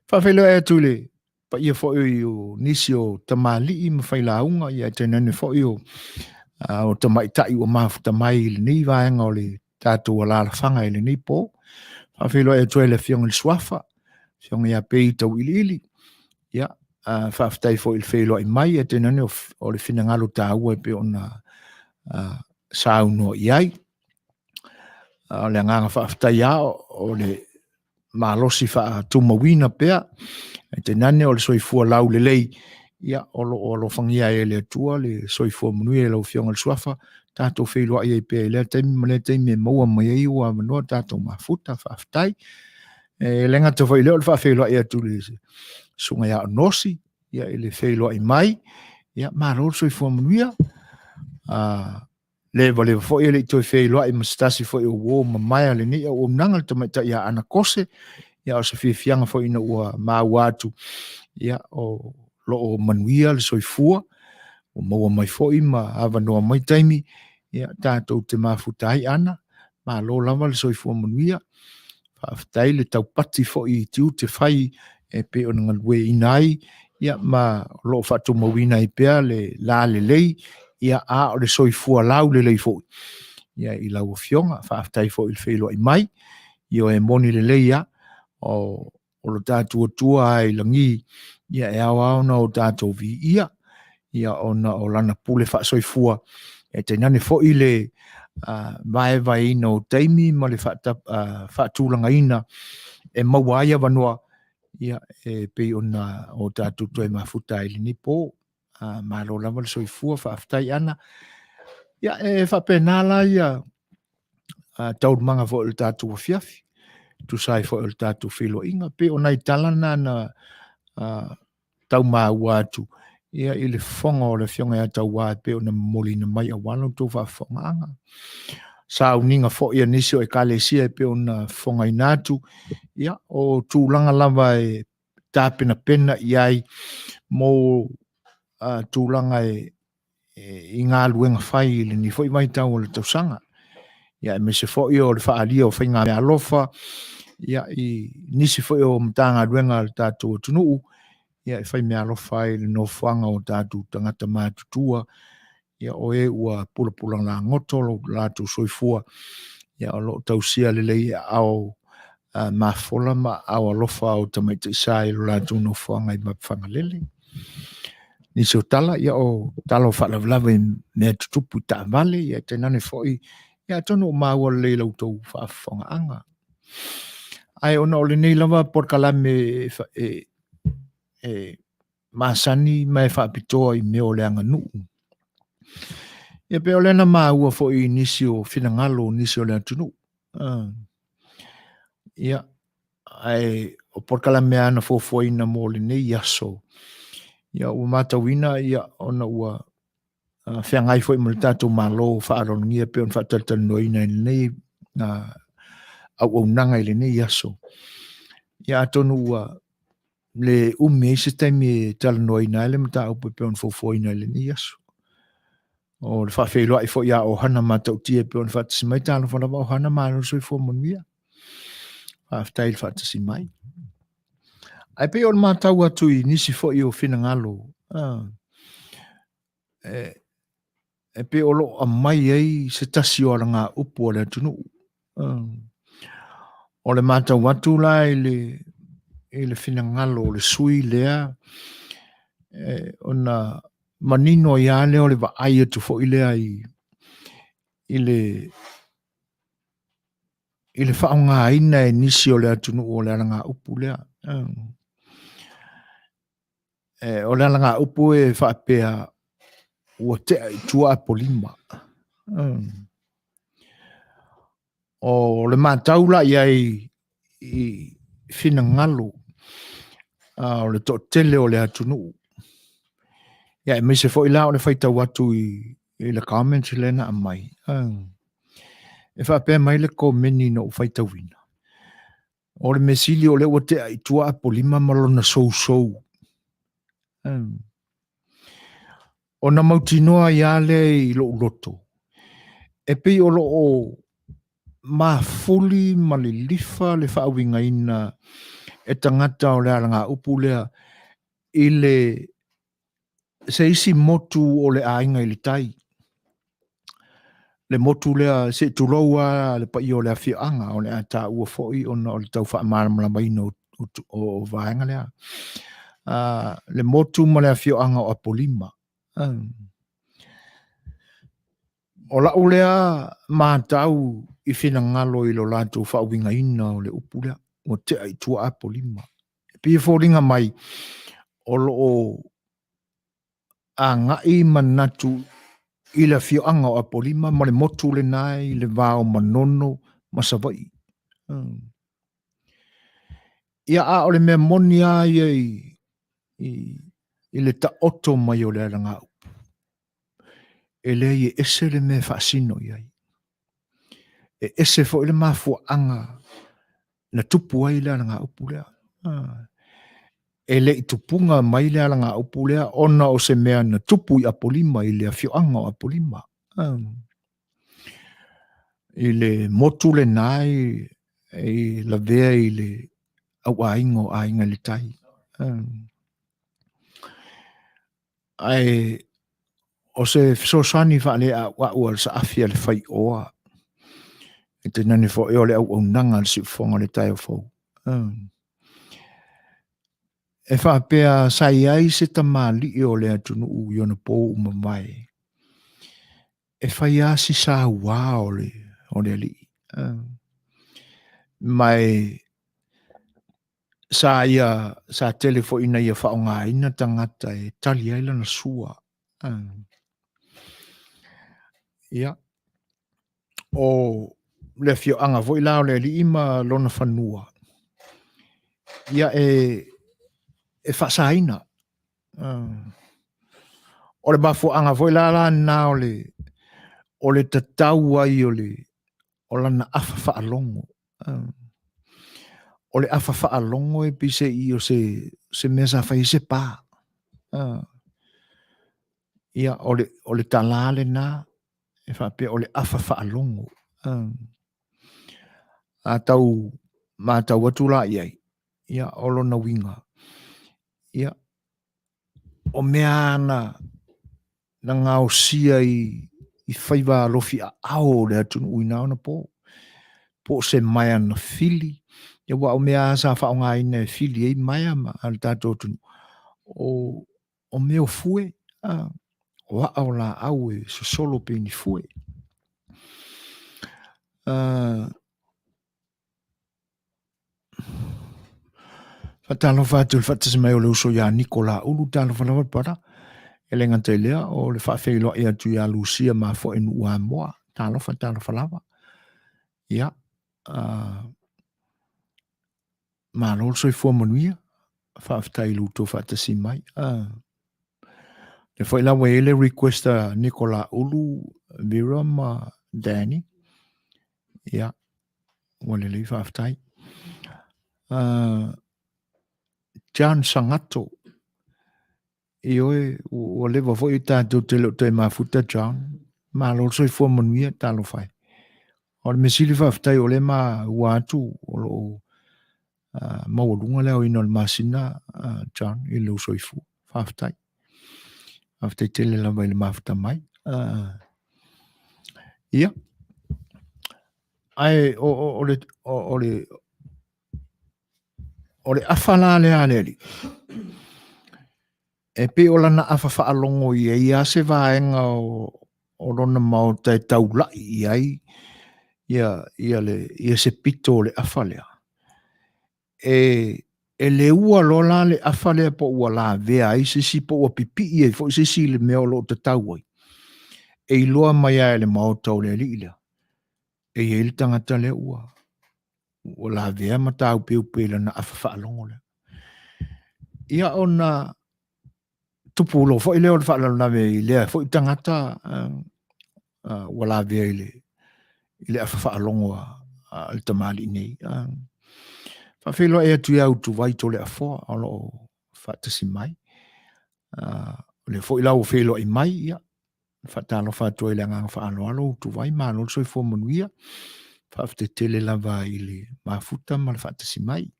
Faafeiloai atu i le paia foi o nisi o tamalii ma failauga, ia tainane foi o, o tamaitai ua mafuta mai i lenei vaega o le tatou alalafaga i lenei po. Faafeiloai atu ai le Afioga i le Suafa, Afioga ia Pei Tauiliili, ia, faafetai foi i le feiloai mai, ae tainane o, o le finagalo taua e pei ona saunoa i ai. O le agaga faafetai lava o le malosi faatumauina pea, ae tainane o le soifua laulelei, ia, o lo o alofagia ai e le Atua le soifua manuia i lau Afioga i le Suafa, tatou feiloai ai pea i lea taimi ma lea taimi e maua mai ai ua avanoa tatou mafuta, faafetai. E le gata foi i lea o le faafeiloai atu i le susuga ia Onosi, ia, i le feiloai mai, ia, malo le soifua manuia. Levaleva foi e le i toe feiloai ma se tasi foi o uo mamae a lenei auaunaga, le tamaitai ia Ana Kose, ia o se fiafiaga foi ina ua maua atu, ia o lo o manuia le soifua, ua maua mai foi ma avanoa mai taimi, ia tatou te mafuta ai Ana, malo lava le soifua manuia. Faafetai le taupati foi i tiute fai e pei ona galueaiina ai, ia ma o lo o faatumauina ai pea le lalelei, ia a o le soifua laulelei foi ia i lau Afioga. Faafetai foi i le feiloai mai, ioe, e moni lelei lava, o lo tatou Atua lava i lagi, ia e ao lava ona o tatou viia, ia ona o lana pule faasoifua, e tainane foi le vaevaeina o taimi ma le faatulagaina e maua ai avanoa, ia e pei ona o tatou toe mafuta ai i lenei po. Malo lava le soifua, faafetai Ana. Ia e faapena la ia taualumaga foi o le tatou afiafi, tusa ai foi o le tatou feiloaiga. Pei o nai tala na na tau maua atu ia i le fofoga o le Afioga ia Tauā e pei ona momoliina mai aua la outou faafofogaaga. Sauniga foi a nisi o Ekalesia e pei ona fofogaina atu, ia o tulaga lava e tapenapena i ai mo tulaga e i galuega fai i lenei foi vaitau o le tausaga. Ia aemaise foi o le faaalia o faigameaalofa ia i nisi foi o Matagaluega a le tatou atunuu ia e faimeaalofa ai i le nofoaga o tatou tagata matutua ia o e ua pulapula lagoto lo latou soifua ia o lo o tausia lelei e aao mafola ma aao alofa o tamaitai sa i lo latou nofoaga i Mapuifagalele. Nisi o tala, ia o tala o faalavelave i mea tutupu i taavale, ia tainane foi, ia atonu ua maua lelei i la outou faafofogaaga. Ae ona o lenei lava polokalame e masani ma e faapitoa i mea o le aganuu. Ia pei o lea na maua foi i nisi o finagalo o nisi o le atunuu. Ia, ae o polokalame lava na fuafuaina mo lenei aso, ia ua matauina ia ona ua feagai foi ma le tatou Malo faaaloalogia e pei ona faatalatalanoaina i lenei auaunaga i lenei aso. Ia atonu ua le umi ai se taimi e talanoaina ai le mataupu e pei ona fuafuaina i lenei aso. O le faafeiloai foi ia Ohana Matautia e pei ona faatasi mai, talofa lava Ohana, malo le soifua manuia. Faafetai i le faatasi mai. Ae pei o le matau atu i nisi foi o finagalo, e pei o lo o aumai ai se tasi o alagaupu a le atunuu. O le matau atu la i le finagalo o le sui lea, ona manino ai lava lea o le vaai atu foi lea i le faaaogaina e nisi o le atunuu o le alagaupu lea. O le alagaupu e faapea ua tea i tua Apolima. O le matau la i ai i finagalo o le toatele o le atunuu, ia aemaise foi la o le faitau atu i le comment lea na aumai, e faapea mai le komeni na ou faitauina, o le mea sili o lea ua tea i tua Apolima ma lona sousou. Ona mautinoa ai lava lea i lou loto, e pei o lo o mafuli ma lilifa le faauigaina e tagata o le alagaupu lea i le se isi motu o le aiga i le tai. Le motu lea, se i tulou lava le paia o le afioaga, o le a taua foi ona o le tau faamalamalamaina o vaega lea. Le motu ma le afioaga o Apolima. O lau lea matau i finagalo i lo latou faauigaina o le upu lea, ua tea i tua Apolima. E pei e foliga mai o lo o agai manatu i le afioaga o Apolima ma le motu lena i le va o Manono ma Savaii. Ia, a o le mea moni lava ia i le taoto mai o le alagaupu, e leai e ese le mea e faasino i ai. E ese foi le mafuaaga na tupu ai le alagaupu lea. E le i tupuga mai le alagaupu lea ona o se mea na tupu i Apolima, i le afioaga o Apolima. I le motu lena i lavea i le auaiga o Aiga i le Tai. Ae o se fesoasoani faaleauau a le saafi a le faioa, e tainane foi o le auaunaga a le siufofoga o le taeao fou. E faapea sa i ai se tamalii o le atunuu i ona pou ua mavae, e fai lava si saua o le alii. Ma e sa ia sa tele foi ina ia faaaogaina tagata e tali ai lana sua. Ia, o le afioaga foi la o le alii ma lona fanua, ia e e faasaina. O le mafuaaga foi la lena o le tatau ai o le o lana afa faalogo. O le afa faalogo e pei se i o se, se mea sa fai ai se pa. Ia, o le talā lena e faapea o le afa faalogo. A tau matau atu la i ai, ia, o lona uiga, ia, o mea ana na gaosia i faiva alofi aao o le atunuu i na ona po, po o se maea na fili, ia aua o mea lava sa faaaogaina e fili ai maea ma a le tatou atunuu, o mea o fue, a, o aa o laau e sosolo pei ni fue. Faatalofa atu i le faatasi mai o le uso ia Niko Laulu, talofa lava brother. E le gata i lea, o le faafeiloai atu ia Lucia Mafoe Nuuamoa, talofa, talofa lava. Ia, malo le soifua manuia, faafetai i lo outou faatasi mai. Lea foi la ua i ai le request a Niko Laulu, Vera ma Danny. Ia, ua lelei faafetai. John Sangato, ioe, ua leva foi tatou te le o toe mafuta John. Malo le soifua manuia, talofa e. O le mea sili faafetai o lea ma ua atu o lo o maualuga le aoina o le masina John i lou soifua. Faafetai. Faafetai tele lava i le mafuta mai. Ia. Ae o le afa la lea a le alii, e pei o lana afa faalogo i ai lava se vaega o lona maota e taulai i ai ia se pito o le afa lea. E leua loa la le afa lea po ua lavea ai se isi po ua pipii ai foi se isi i le mea o lo o tatau ai, e iloa mai lava e le maota o le alii lea, e i ai le tagata lea ua lavea ma taupeupe i lana afa faalogo lea. Ia ona tupu loa foi lea o le faalavelave i lea foi tagata ua lavea i le afa faalogo a le tamalii nei. Faafeiloai atu ia Utuvai Toleafoa o lo o faatasi mai. O lea foi la ua feiloai mai, ia, faatalofa atu ai i le agaga faaaloalo Utuvai, malo le soifua manuia. Faafetai tele lava i le mafuta ma le faatasi mai.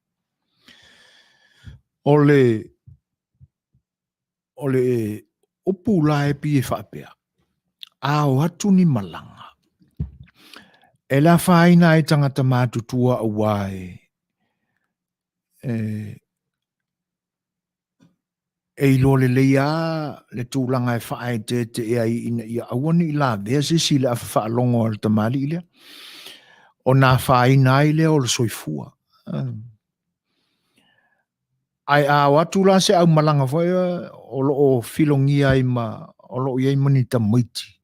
O le upu la e pei e faapea, a o atu ni malaga, e le afaina ai tagata matutua aua e iloa lelei lava le tulaga e faaeteete ai ina ia aua ne i lavea se isi i le afa faalogo a le tamalii lea, ona afaina ai lea o le soifua. Ae a o atu la se aumalaga foi o lo o filogia ai ma o lo o i ai ma ni tamaiti,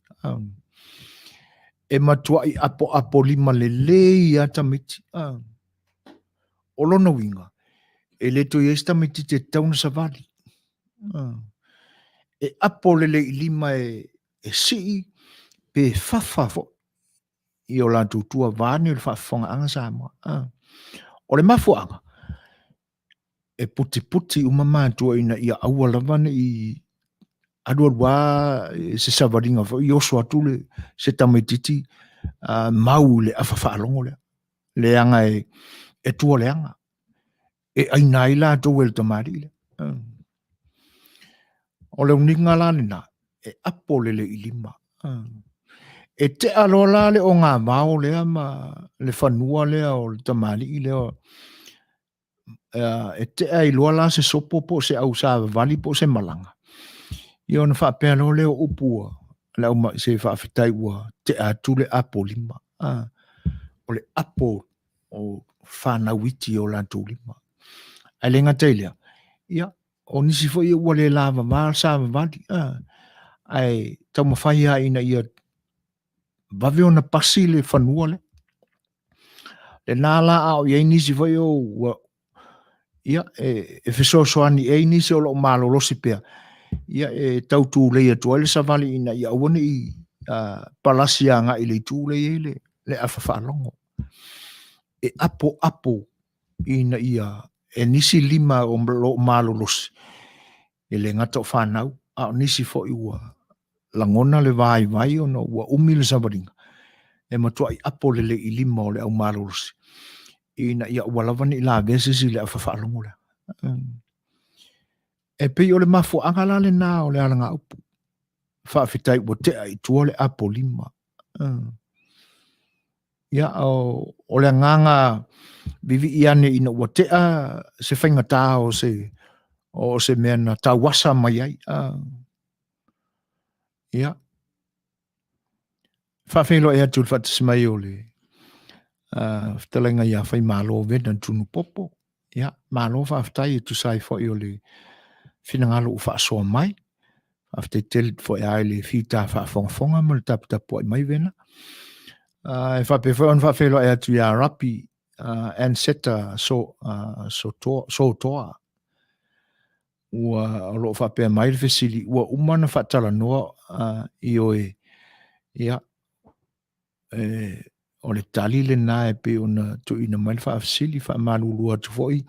e matuai apoapolima lelei lava tamaiti. O lona uiga, e le toe i ai se tamaitiiti e tatau ona savali. E apo lelei i lima e sii pe fafa foi i o latou tua vaeane le faafofogaaga Samoa. O le mafuaaga, e putiputi uma matua ina ia aua lava ne i alualu lava se savaliga foi oso atu le se tamaitiiti mau i le afa faalogo lea. Leaga e tua leaga, e ʻaina ai latou e le tamalii lea. O le uniga la lena, e apo lelei i lima. E tea loa la le ogavao lea ma le fanua lea o le tamalii lea, e tea ai loa la se sopo po o se ausavavali po o se malaga, ia ona faapea loa lea o upu a le aumai, se faafetai ua tea atu le apo lima. O le apo o fanau iti i o latou lima. Ae le gata i lea, ia, o nisi foi ua le lavava le savavali, ae taumafai lava ina ia vave ona pasi le fanua lea. Lena la a o i ai nisi foi o ua Ia, e, e fesoasoani ai nisi o loo malolosi pea, ia, e tau tulei atu ai le savali ina ia aua ne i palasi agai i le itu lea e i ai le, le afa faalogo. E apoapo ina ia e nisi lima o loo malolosi, e le gata o fanau, a o nisi foi ua lagona le vaivai ona ua umi le savaliga, e matuai apo lelei i lima o le au malolosi ina ia aua lava ne i lavea se isi i le afa faalogo lea. E pei o le mafuaaga la lena o le alagaupu. Faafetai ua tea i tua le apo lima. Ia, o, o le agaga vivii ane ina ua tea se faigatā o se, o se mea na tauasa mai ai. Ia, faafeiloai atu i le faatasi mai o le fetalaiga ia Faimalo Vernon Tunupopo. Ia, malo faafetai e tusa ai foi o le finagalo ua faasoa mai. Faafetai tele foi lava i le fita faafogafoga ma le taputapuai mai Vena. E faapea foi ona faafeiloai atu ia Rapi Anseta so, Sotoa, Sotoa. Ua o lo o faapea mai le fesili, ua uma ona faatalanoa ioe, ia, e, o le tali lena e pei ona tuuina mai le faafesili, faamalulu atu foi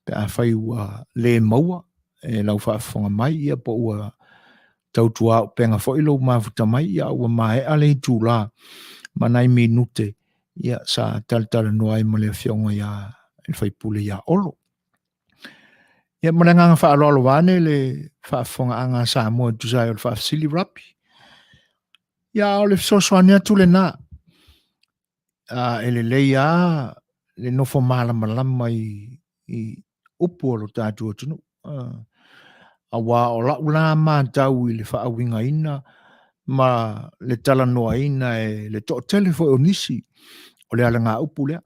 pe afai ua le maua e lau faafofoga mai, ia po ua tautuaupega foi lou mafuta mai, ia ua maea le itula ma nai minute ia sa talatalanoa ai ma le afioga ia le faipule ia Olo. Ia ma le agaga faaaloalo vaeane le faafofogaaga a Samoa e tusa ai o le faafesili Rapi. Ia o le fesoasoani atu lena. E lelei lava le nofo malamalama i, i upu o lo tatou atunuu. Aua o lau la matau i le faauigaina ma le talanoaina e le toatele foi o nisi o le alagaupu lea.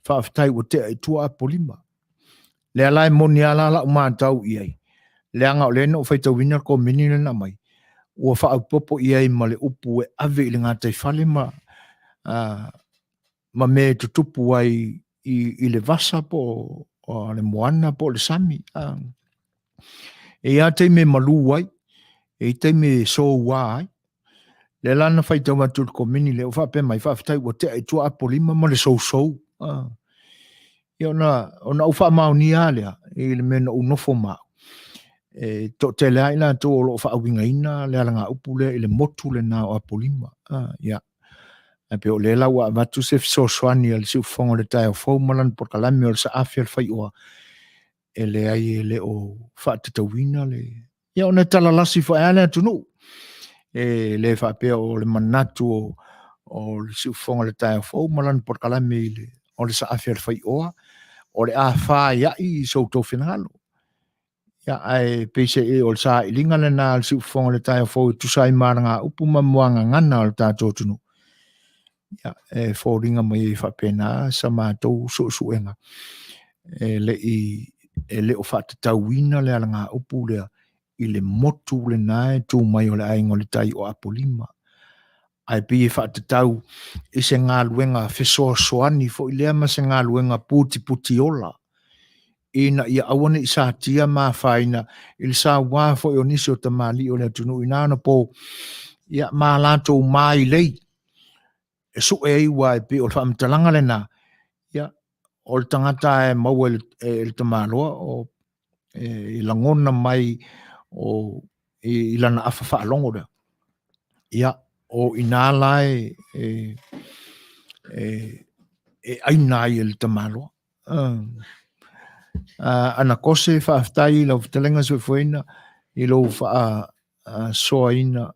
Faafetai ua tea i tua Apolima. Lea la e moni lava la lau matau i ai, leaga o lea na ou faitauina le komeni lea na aumai, ua faaopoopo i ai ma le upu e ave i le gataifale ma, ma mea e tutupu ai i, i le vasa po o le moana po o le sami. E i ai lava taimi e malu ai, e i ai taimi e soua ai. Lea la na faitau atu i le komeni lea, ua faapea mai, faafetai ua tea i tua Apolima ma le sousou. Ia ona, ona ou faamaonia lava lea i le mea na ou nofo ma au. E toatele lava i latou o lo o faauigaina le alagaupu lea i le motu lena o Apolima. Ia. Ae pei o lea la ua avatu se fesoasoani a le siufofoga o le taeao fou ma lana polokalame o le saafi a le faioa e leai e le o faatatauina le ia ona e talalasi foi lava le atunuu e le faapea o le manatu o, o le siufofoga o le taeao fou ma lana polokalame i le o le saafi a le faioa o le a faiai i so outou finagalo. Ia, ae peiseai o le sailiga lena a le siufofoga o le taeao fou e tusa ai ma alagaupu ma muagagana o le tatou atunuu. Ia, e foliga mai ai faapena sa matou suesuega e le i e le o faatatauina le alagaupu lea i le motu lena e tu mai o le aiga o le tai o Apolima. Ae pei e faatatau i se galuega fesoasoani foi lea ma se galuega putiputiola ina ia aua ne i satia ma afaina i le saua foi o nisi o tamalii o le atunuu i na anapo, ia, ma latou mailei e sue ai ua e pei o le faamatalaga lena, ia, o le tagata e maua e le tamaloa o e lagona mai o i lana afa faalogo lea. Ia, o ina la e, e, e, e aina ai e le tamaloa. Ana Kose, faafetai i lau fetalaiga soifuaina i lou faasoaina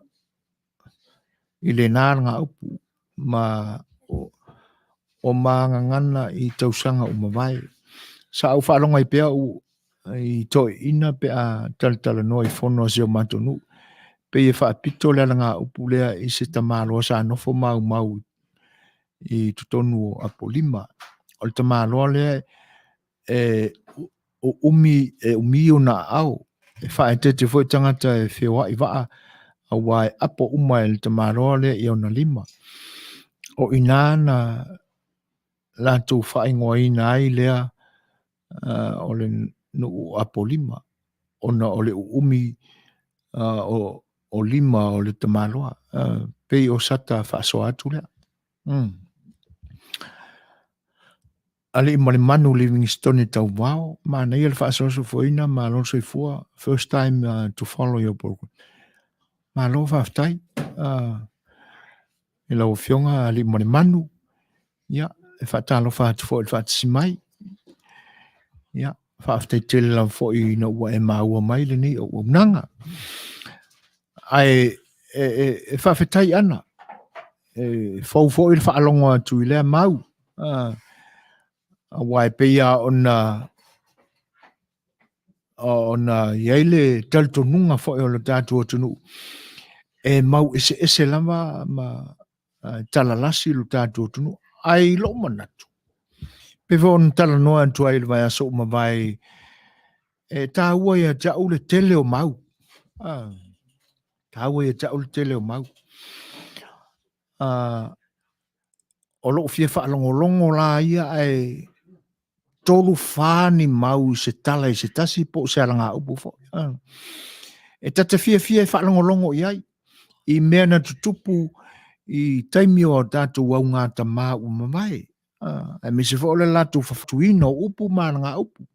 i lena alagaupu ma o, o magagana i tausaga ua mavae. Sa ou faalogo ai pea u i toeaiina pe a talatalanoa i fono a si o matou nuu, pei e faapito le alagaupu lea i se tamaloa sa nofo maumau i totonu o Apolima. O le tamaloa lea e umi, e umi ona aao, e faaeteete foi tagata e feoai vaa, aua e apo uma e le tamaloa lea i ona lima. O i ina na latou faaigoaina ai lea o le nuu o Apolima, ona o le uumi o lima o le tamaloa. Pei o sata faasoa atu lea. Alii ma le Manu Livingstone Tauvao, manaia le faasoasofoina, malo le soifua, first time to follow your program. Malo faafetai i lau Afioga Alii ma le Manu, ia, e faatalofa atu foi i le faatasi mai. Ia, faafetai tele lava foi ina ua e maua mai lenei auaunaga. Ae e, e, e faafetai ana, e fou foi le faalogo atu i lea mau, aua e pei lava ona ona i ai le talitonuga foi o le tatou atunuu e mau eseese lava ma talalasi lo tatou atunuu. Ae i lou manatu, pei foi ona talanoa atu ai i le vaiaso ua mavae, e taua ia te au le tele o mau. Taua ia te au le tele o mau. O lou fia faalogologo la ia ae 3, 4 ni mau i se tala i se tasi po o se alagaupu foi. E ta te fiafia e faalogologo i ai i mea na tutupu i taimi o a tatou augatama ua mavae. Aemaise foi o le latou fafatuina o upu ma alagaupu. O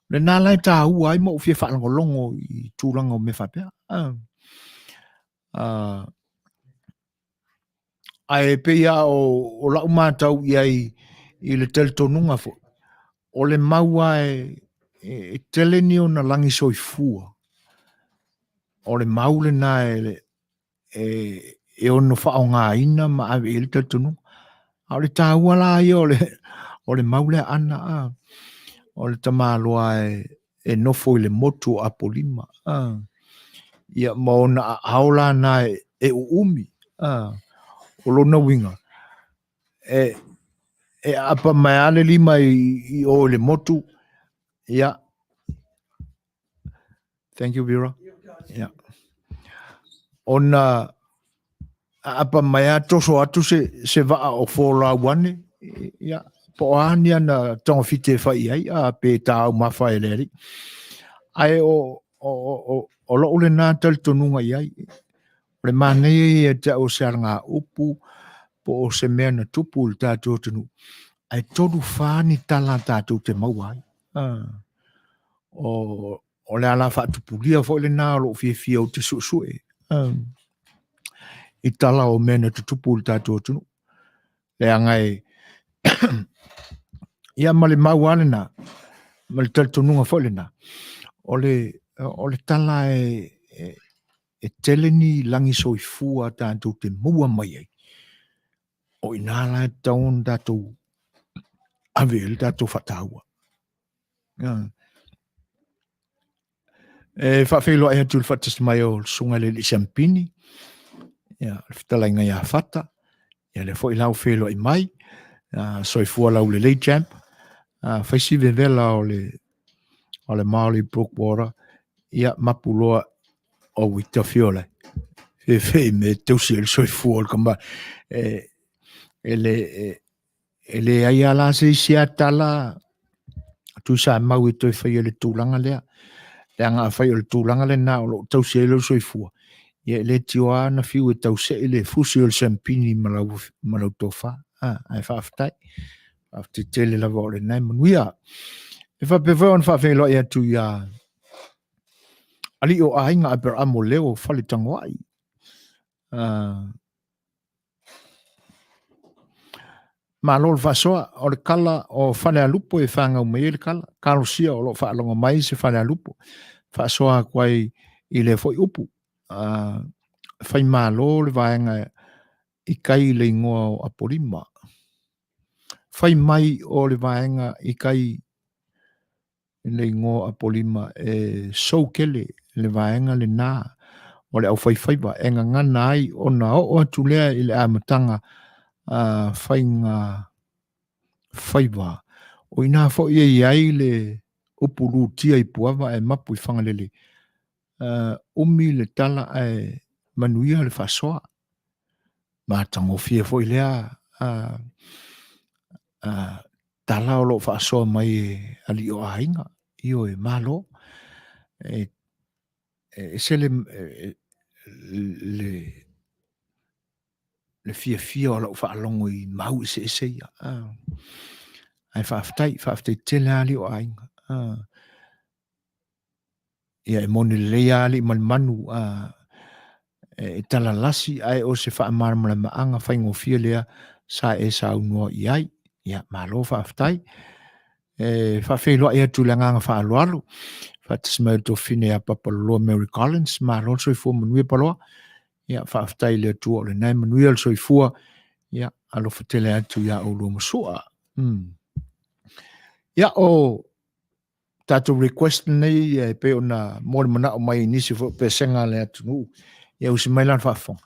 lena la e taua ai ma ou fia faalogologo i tulaga o mea faapea. Ae pei lava o lau matau i ai i le talitonuga foi, o le mau lava e tele ni ona lagi soifua, o le mau lena e ono faaaogaina ma ave i ai le talitonuga. A o le taua la ia o le mau lea ana, o le tamaloa e nofo i le motu o Apolima. Ia ma ona aao la na e uumi. O lona uiga, e aapa mai lava le lima i o i le motu. Ia. Thank you, Vera. Yeah. Ona aapa mai a toso atu se vaa o folau ane, ia, po o a ni ana togafiti e fai i ai, a pe taumafa e le alii. Ae o lou lena talitonuga i ai, o le manaia ia te au o se alagaupu po o se mea na tupu i le tatou atunuu, ae 3, 4 ni tala tatou te maua ai. O le ala faatupulia foi lena o lou fiafia ou te suesue i tala o mea na tutupu i le tatou atunuu. Leaga e ia ma le mau lava lena, ma le talitonuga foi lena, o le tala e tele ni lagi soifua tatou te maua mai ai, o i ina la e tatau ona tatou ave i ai le tatou faataua. E faafeiloai atu i le faatasi mai o le Susuga i le Alii Siampini, ia, le fetalaiga ia Fata, ia lea foi la ua feiloai mai, soifua laulelei champ, fai si vevela o le Maoli Brookwater, ia mapu loa o Victor Fiole, fefe i mea tausi ai le soifua o le tama, e le, E leai lava la se isi a tala Tuisamau e toe faia i le tulaga lea. Leaga afai o le tulaga lena o lo o tausi ai lou soifua, ia e le tioa lava ona fiu e tausee le fusi o le siampini ma lau, ma lau tofa. Ah, ae faafetai. Faafetai tele lava o lena e manuia. E faapea foi ona faafeiloai atu ia Alii o Aiga Aperamo Leo Faletagoai. Ah, Malo le faasoa, o le kala o Falealupo e fanau mai ai le kala. Talosia o lo o faalogo mai se Falealupo. Faasoa atu ai i lea foi upu. Fai malo le vaega i kai i le igoa o Apolima. Fai mai o le vaega i kai i le igoa o Apolima e sou tele le vaega lena o le aufaifaiva e gagana ai ona oo atu lea i le amataga a faiga faiva. O i ina foi e i ai le upu lutia i Puava ae mapu i Fagalele, umi le tala ae manuia le faasoa. Matagofie foi lea. tala o lo o faasoa mai e alii o aiga. Ioe, malo. E ese le, le, le fiafia o lau faalogo i mau eseese ia. Ah. Ae faafetai, faafetai tele lava alii o aiga. Ah. Ia e moni lelei lava alii ma le manu, ah, e talalasi ae o se faamalamalamaga faigofie lea sa e saunoa i ai. Ia, malo faafetai. E faafeiloai atu i le agaga faaaloalo, faatasi mai o le tuafafine ia Papaloloa Mary Collins, malo le soifua manuia Paloa. Ia, faafetai i le Atua o lena e manuia le soifua. Ia, alofa tele atu iā oulua ma Sua. Ia, o tatou request lenei e pei ona molimanaʻo mai i nisi foi o pesega a le atunuu. Ia, usi mai la le faafofoga.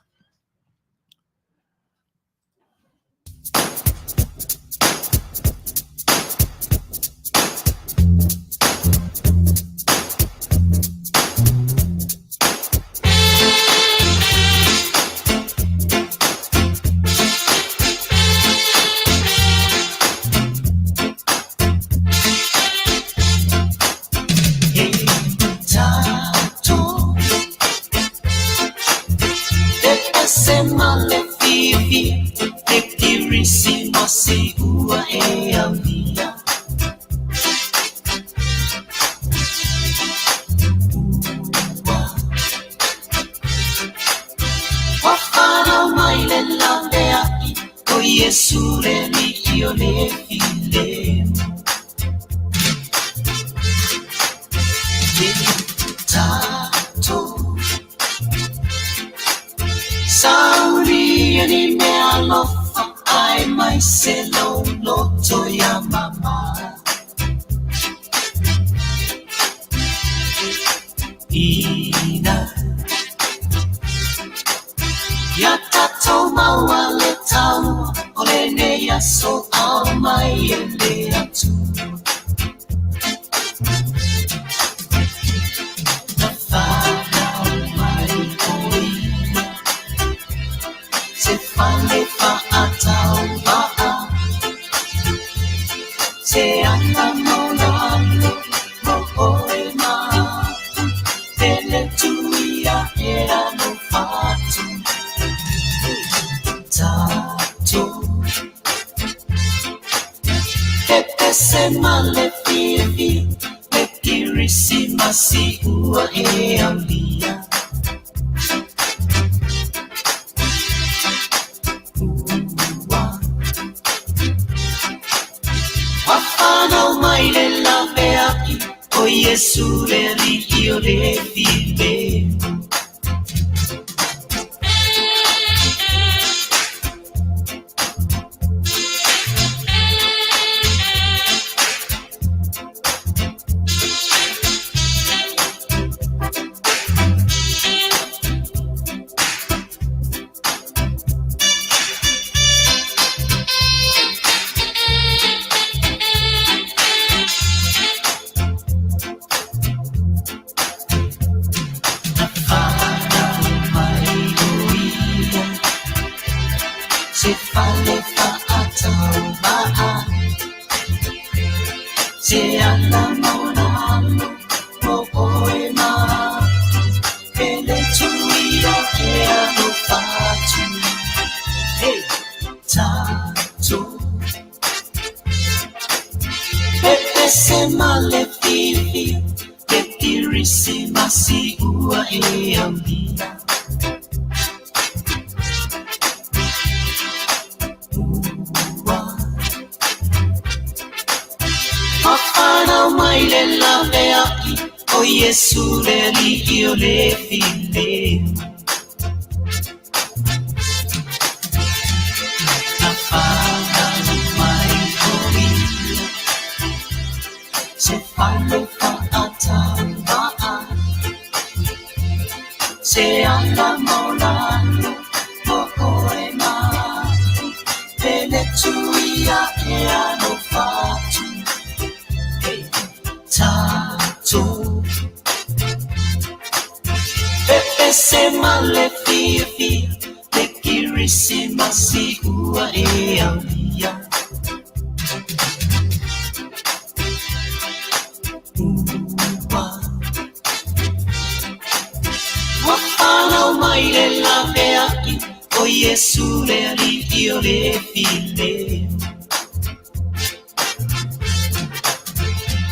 O Iesu le Alii o le filemu.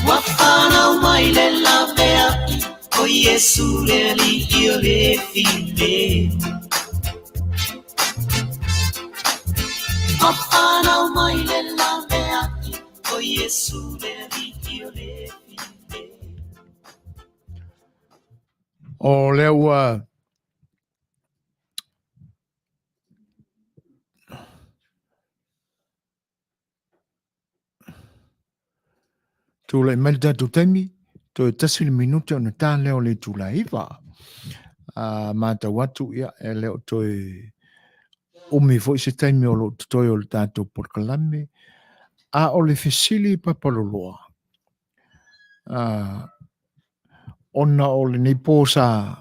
Ua fanau mai le laveai, o Iesu le Alii o le filemu. Ua fanau mai le laveai, o Iesu le Alii o le filemu. O lea ua Tulai mai le tatou taimi, toe tasi le minute ona ta lea o le itula e 9. A matau atu, ia, e le o toe umi foi se taimi o lo o totoe o le tatou polokalame. A o le fesili papaloloa, ona o lenei po sa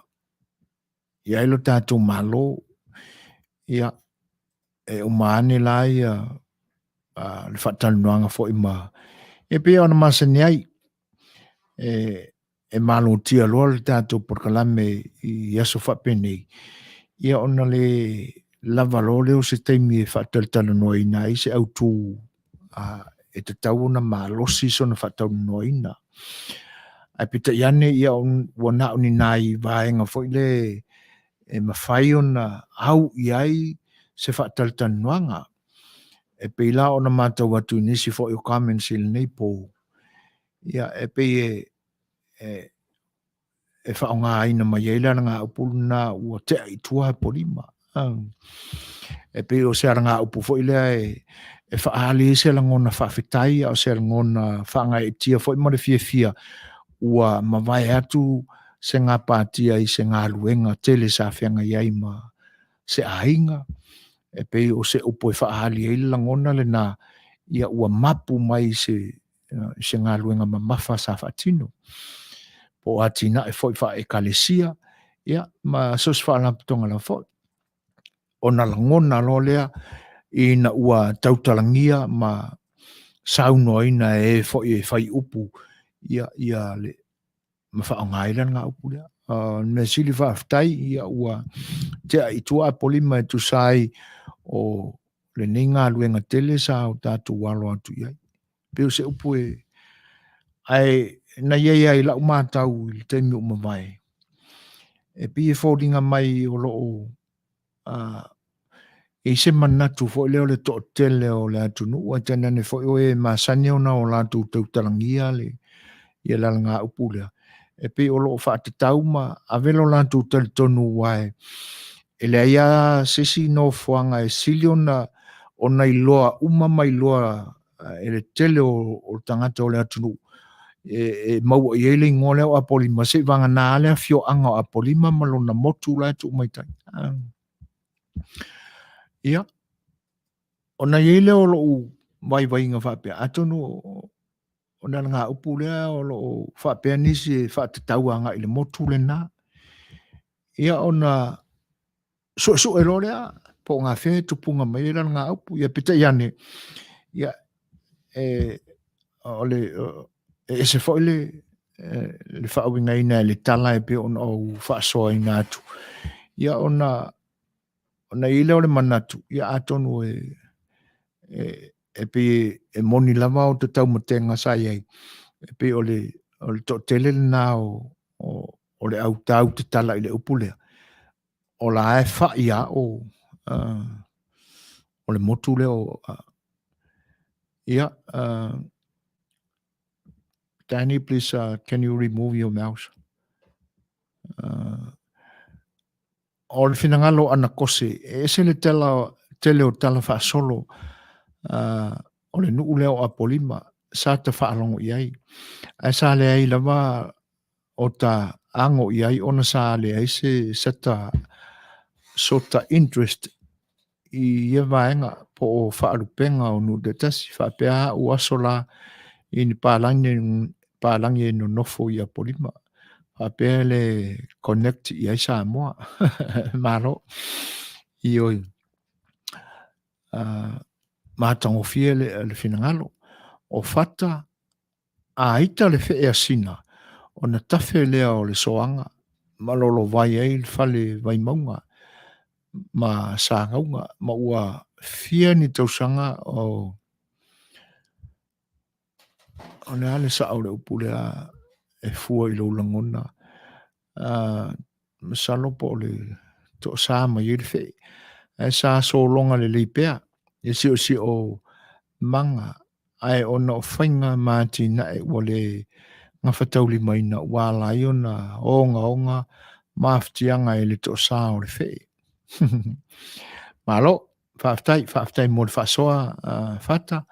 i ai lo tatou Malo, ia, e uma ane la ia le faatalanoaga foi ma, e pei ona masani ai, e, e malotia loa le tatou polokalame i aso faapenei, ia ona le lava loa lea o se taimi e faatalatalanoaina ai se autu e tatau ona malosi sona faatalanoaina. Ae peitai ane ia ua na o ni nai vaega foi le e mafai ona au i ai se faatalatalanoaga. E pei la ona matau atu i nisi foi o comments i lenei po, ia e pei e, e, e faaaogaina mai ai le alagaupu lena ua tea i tua Apolima. E pei o se alagaupu foi lea e, e faaali ai se lagona faafetai a o se lagona faagaeetia foi ma le fiafia ua mavae atu se gapatia i se galuega tele sa feagai ai ma se aiga. E pei o se upu e faaali ai le lagona lena, ia ua mapu mai se i se galuega mamafa sa faatino, po o atinae foi faa-ekalesia, ia, ma so o se faalapotopotoga lava foi. Ona lagona loa lea ina ua tautalagia ma saunoaina e e foi e fai upu ia, ia le, ma faaaoga ai le alagaupu lea. O le mea sili faafetai, ia ua tea i tua Apolima e tusa ai o lenei galuega tele sa o tatou alo atu i ai. Pei o se upu e... Ae na i ai lava i lau matau i le taimi ua mavae, e pei e foliga mai o lo o i ai se manatu foi lea o le toatele o le atunuu, ae tainane foi o e masani ona o latou tautalagia le, ia le alagaupu lea, e pei o lo o faatatau ma ave lo latou talitonu aua e leai lava se isi nofoaga e sili ona ona iloa uma ma iloa e le tele o tagata o le atunuu e maua i ai le igoa lea o Apolima, se'i vagana le afioaga o Apolima ma lona motu la e tuu mai tai. Ia, ona i ai lea o lou vaivaiga faapea, atonu o le alagaupu lea o lo o faapea nisi e faatatau agai i le motu lena. Ia ona suesue loa lea po o gafea e tupuga mai ai le alagaupu. Ia peitai ane, ia, e, o le, e ese foi le, le faauigaina e le tala e pei ona ou faasoaina atu. Ia ona, ona i ai lea o le manatu, ia atonu e, e, e pei e moni lava o te taumatega sa i ai, e pei o le, o le toatele lena o, o, o le au tau tatala i le upu lea, o la e fai a o, uh, o le motu lea o, uh, ia, uh, Danny, please, uh, can you remove your mouse? Uh, o le finagalo o Anakose, e ese le tela, tele o tala faasolo uh, o le nuu lea o Apolima, sa ta faalogo i ai. Ae sa leai lava o ta ago i ai ona sa leai se sata sota interest i ia vaega po o faalupega o nuu taitasi. Faapea a'u aso la i ni palagi, palagi e nonofo i Apolima. Faapea le connect i ai Samoa. Malo. Ioe. Uh, matagofie le, le finagalo. O Fata, a ita le fee a Sina, ona tafe lea o le soaga, ma lolovai ai le fale Vaimauga. ma Sagauga, ma ua fia ni tausaga o o le a le sao o le upu lea e fua i lou lagona, masalo po o le toasa mai ai le fee, ae sa sologa lelei pea le siosio maga, ae ona o faiga ma atinae ua le gafataulimaina ua ala ai ona ogaoga mafatiaga i le toasa o le fee. Malo, faafetai, faafetai mo le faasoa Fata.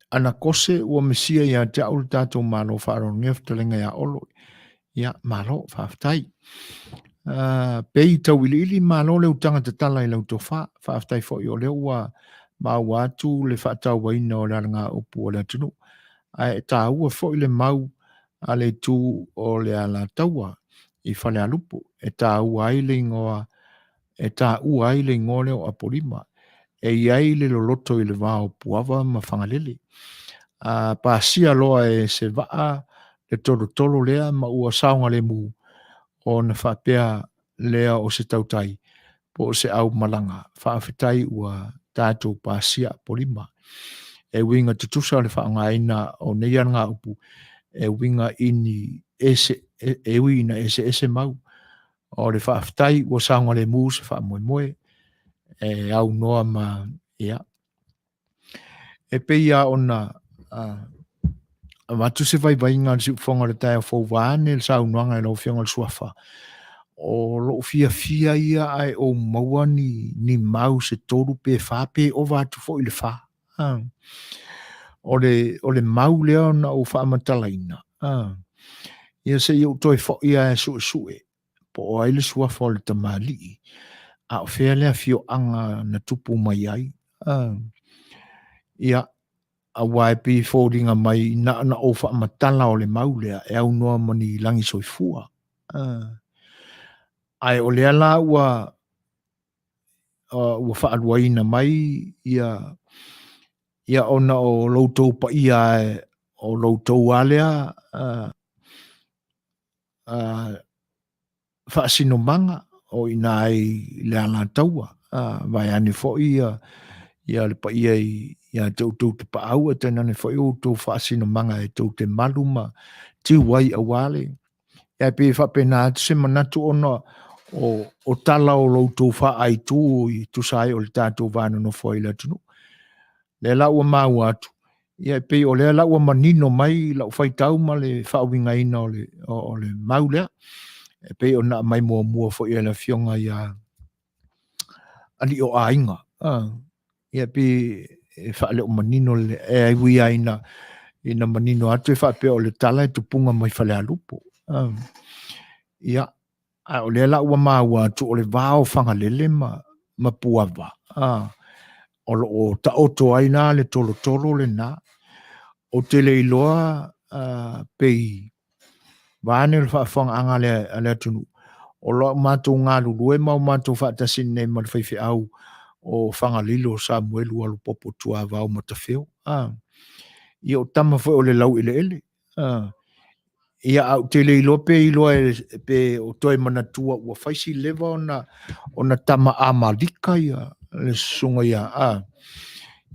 Anakose ua mesia ia te au le tatou Malo faaaloalogia fetalaiga ia Olo. Ia, malo, faafetai. Pei tauiliili, malo le utaga tatala i lau tofa. Faafetai foi o lea ua maua atu le faatauaina o le alagaupu a le atunuu. Ae e taua foi le mau a le itu o le Alataua i Falealupo e taua ai le igoa e taua ai le igoa lea o Apolima, e i ai le loloto i le va o Puava ma Fagalele. A pasia loa e se vaa le tolotolo lea ma ua saogalemu, ona faapea lea o se tautai po o se aumalaga, faafetai ua tatou pasia Apolima. E uiga tutusa le faaaogaina o nei alagaupu e uiga i ni ese, e ui ina eseese mau. O le faafetai ua saogalemu se faamoemoe e aunoa ma ia. E pei lava ona avatu se vaivaiga a le siufofoga o le taeao fou vaeane le saunoaga i lau Afioga i le Suafa, o lou fiafia ia ae ou maua ni, ni mau se tolu pe fa pe ova atu foi i le fa. O le, o le mau lea ona ou faamatalaina, ia se i ou toe foi lava e suesue po o ai le suafa o le tamalii, a o fea le afioaga na tupu mai ai. Ia, aua e pei e foliga mai na ona ou faamatala o le mau lea e aunoa ma ni lagi soifua. Ae o lea la ua ua faaluaina mai ia ia ona o lo outou paia o lo outou lava lea faasinomaga o i ina ai le Alataua, vaeane foi ia ia le paia ia te outou tapaau ae tainane foi o outou faasinomaga e tou te malu ma tiu ai aua le Ia e pei e faapena atu se manatu ona o, o tala o lo outou faaaitu i tusa ai o le tatou va nonofo ai i le atunuu. Lea la ua maua atu, ia e pei o lea la ua manino mai lau faitau ma le faauigaina o le, o, o le mau lea. E pei ona aumai muamua foi e le Afioga ia Alii o Aiga. Ia pei e faaleo manino le, e ui lava ina, ina manino atu e faapea o le tala e tupuga mai Falealupo. Ia, a o lea la ua maua atu o le va o Fagalele ma, ma Puava, o lo o taoto ai la le tolotolo lena. Ou te le iloa pei vaeane le faafofogaaga a le atunuu, o lo o matou galulue ma o matou faatasi nei ma le faifeau o Fagalilo Samuelu Alupopo Tuavao Matafeo. Ia o tama foi o le laueleele. Ia a ou te le iloa pe iloa e, pe o toe manatua ua fai si leva ona ona tama Amalika ia le susuga ia a.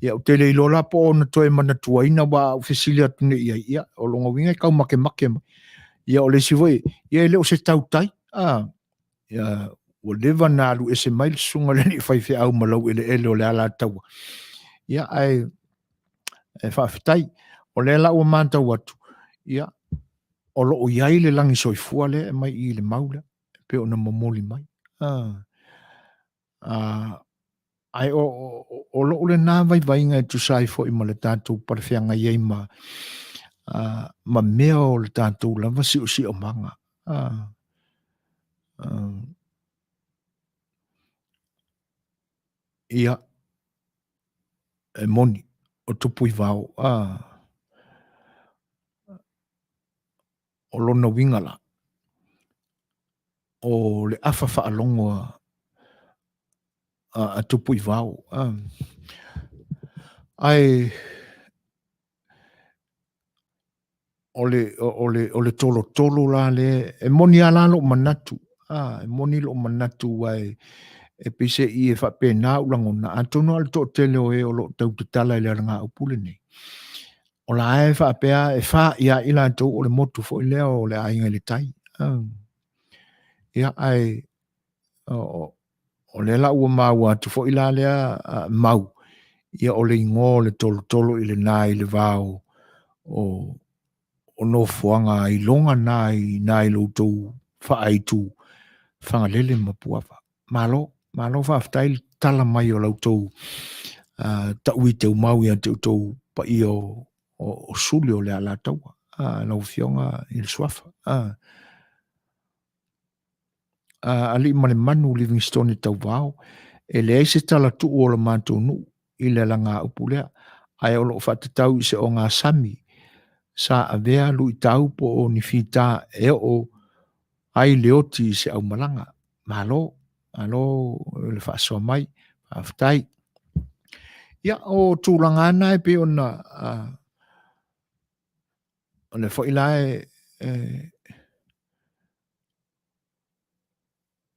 Ia ou te le iloa la po o ona toe manatuaina aua a ou fesili atu nei i ai, ia o lona uiga e taumakemake mai. Ia o le isi foi, ia e le o se tautai, a, ia, ua leva na alu ese mai le susuga i le alii faifeau ma laueleele o le Alataua. Ia ae e faafetai. O lea la ua matau atu, ia, o lo o i ai le lagi soifua lea e aumai i i le mau lea, e pei ona momoli mai. Ae o, o, o lou lena vaivaiga e tusa ai foi ma le tatou palefeagai ai ma, ma mea o le tatou lava siosiomaga. Ia, e moni, o Tupuivao, o lona uiga la, o le afa faalogo a, a Tupuivao. Ae o le, o le, o le tolotolo la lea, e moni lava la lou manatu. A, e moni lou manatu aua e peiseai e faapena ou lagona, atonu lava o le toatele o e o lo o tau tatala i le alagaupu lenei, o la e faapea e fai lava i latou o le motu foi lea o le Aiga i le Tai. Ia, ae o lea la ua maua atu foi la lea mau, ia o le igoa o le tolotolo i lena i le va o o nofoaga iloga na i na i lo outou faaitu Fagalele ma Puava. Malo, malo faafetai le tala mai o la outou taui teumau ia te outou paia o suli o le Alataua, lau Afioga i le Suafa. Alii ma le Manu Livingstone Tauvao, e leai se tala tuu o le matou nuu i le alagaupu lea, ae o lo o faatatau i se ogasami sa avea luitau po o ni fita e oo ai le oti i se aumalaga. Malo, malo le faasoa mai, faafetai. Ia, o tulaga lava na e pei ona o lea foi la e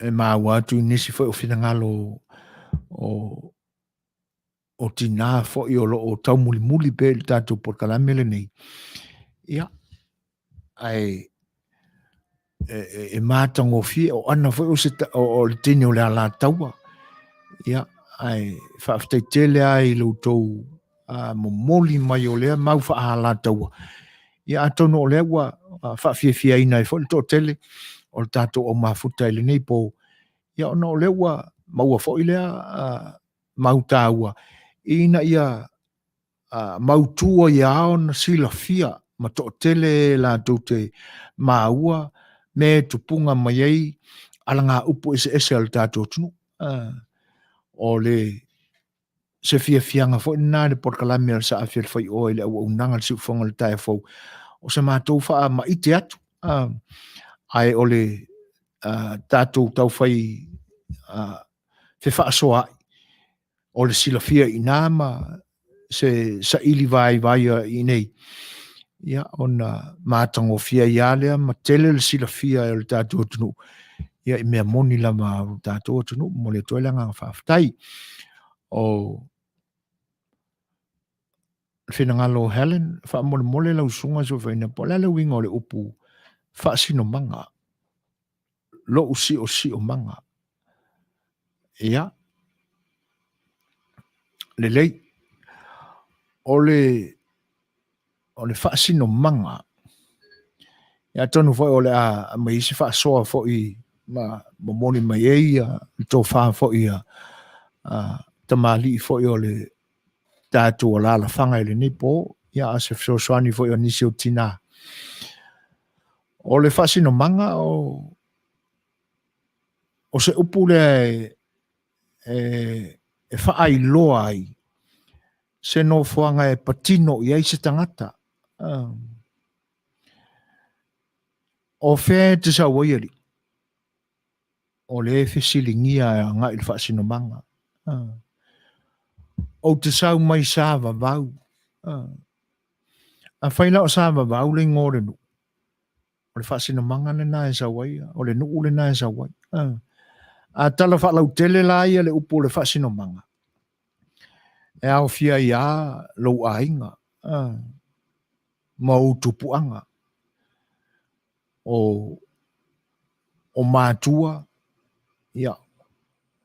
maua atu i nisi foi o finagalo o tinā foi o lo o taumulimuli pea i le tatou polokalame lenei. Ia, ae e matagofie, o ana foi o, se, o le teine o le Alataua. Ia, ae faafetai tele lava i lo outou momoli mai o lea mau faa-Alataua. Ia atonu o lea ua faafiafiaina ai foi le toatele o le tatou aumafuta i lenei po, ia ona o lea ua maua foi lea mau taua ina ia mautu ai lava ona silafia ma toatele latou te maua mea e tupuga mai ai alagaupu eseese a le tatou atunuu. O le se fiafiaga foi lena i le polokalame a le Saafi a le Faioa i le auaunaga a le Siufofoga o le Taeao Fou, o se matou faamaite atu, ae o le tatou taufai fefaasoaai, o le silafia i ina ma se saili vaivai i inei, ia, ona matagofie ai lava lea ma tele le silafia e le tatou atunuu, ia, i mea moni lava o le tatou atunuu. Momoli atu ai le agaga faafetai. O le finagalo o Helen, faamolemole lau susuga Sofaina, po o le a le uiga o le upu faasinomaga, lou siosiomaga. Ia, lelei. O le o le faasinomaga. Ia atonu foi o le a aumai ai se faasoa foi ma momoli mai ai ia le tofa foi a tamalii foi o le tatou alaalafaga i lenei po, ia a o se fesoasoani foi a nisi o tinā. O le faasinomaga o se upu lea e faailoa ai se nofoaga e patino i ai se tagata. O fea e te sau ai alii? O lea e fesiligia e agai i le faasinomaga. Ou te sau mai Sa-vavau. Afai la o Sa-vavau le igoa o le nuu, o le faasinomaga lena e sau ai, o le nuu lena e sau ai. A tala faalautele la ia le upu o le faasinomaga, e aofia ai lava lou aiga ma ou tupuaga, o matua, ia,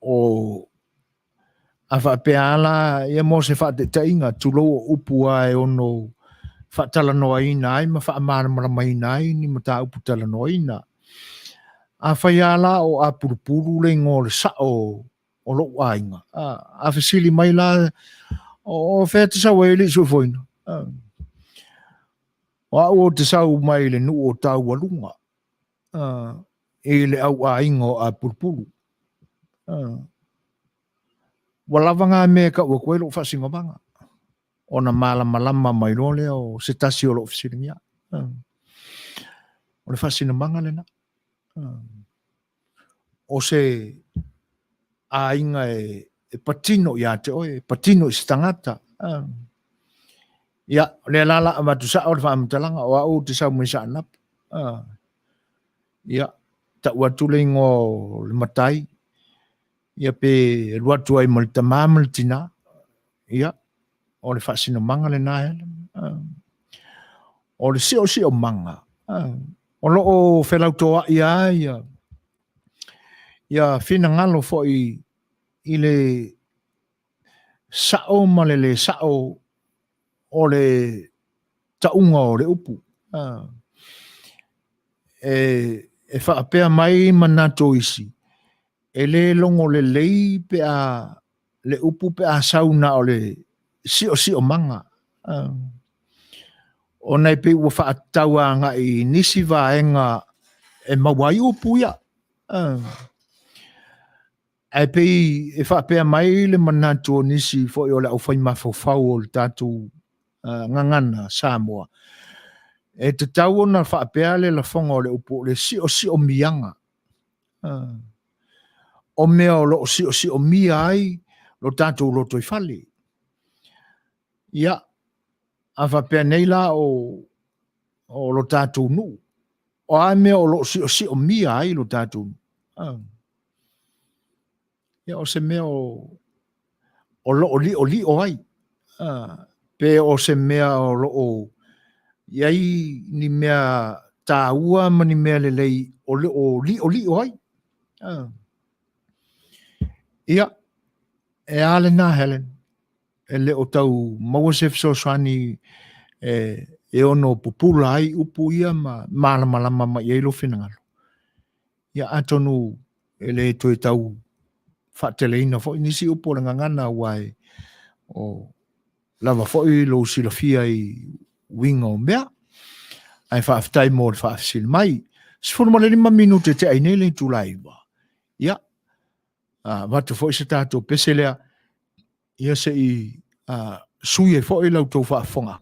o a faapea lava la, ia mo se faataitaiga, tulou o upu lava e ono faatalanoaina ai ma faamalamalamaina ai ni mataupu talanoaina. Afai lava la o Apulupulu le igoa o le sao o lou aiga, a fesili mai la, o fea te sau ai alii Soifuaina? O au ou te sau mai le nuu o Taualuga, i le au aiga o Apulupulu. Ua lava ngā mea e tau atu ai lou faasinomaga, ona malamalama mai loa lea o se tasi o lo o fesiligia. O le faasinomaga lena. O se aiga e patino ia te oe, e patino i se tagata. Ia, o lea la la avatu sao le faamatalaga, o au ou te sau mai Saanapu. Ia, tau atu le igoa o le matai, ia pe alu atu ai ma le tamā ma le tinā, ia, o le faasinomaga lenā e ala. O le siosiomaga, o lo o felautoaʻi lava ia, ia finagalo foi i le sao ma le le sao o le tauga o le upu. E, e faapea mai manatu o isi, e le logo lelei pe a le upu pe a sau na o le siosiomaga. Ona e pei ua faatatau agai i nisi vaega e maua ai upu ia. Ae pei e faapea mai le manatu o nisi foi o le aufai mafaufau o le tatou gagana Samoa, e tatau ona faapea le lafoga o le upu o le siosiomiaga. O mea o lo o siosiomia ai lo tatou lotoifale. Ia, a faapea nei la o, o lo tatou nuu, o a mea o lo o siosiomia ai lo tatou nuu? Ia, o se mea o, o lo o liolio ai, pe o se mea o lo o i ai ni mea taua ma ni mea lelei o lo o liolio ai. Ia, e a lena Helen, e le o tau maua se fesoasoani e, e ono pupula ai upu ia ma malamalama mai ai lou finagalo. Ia atonu e le toe tau faateleina foi nisi upu o le gagana aua e o lava foi lou silafia i uiga o mea. Ae faafetai mo le faafesili mai. 15 minute te ai nei le itula 9. Ia, avatu foi se tatou pese lea, ia se i sui ai foi la outou faafofoga.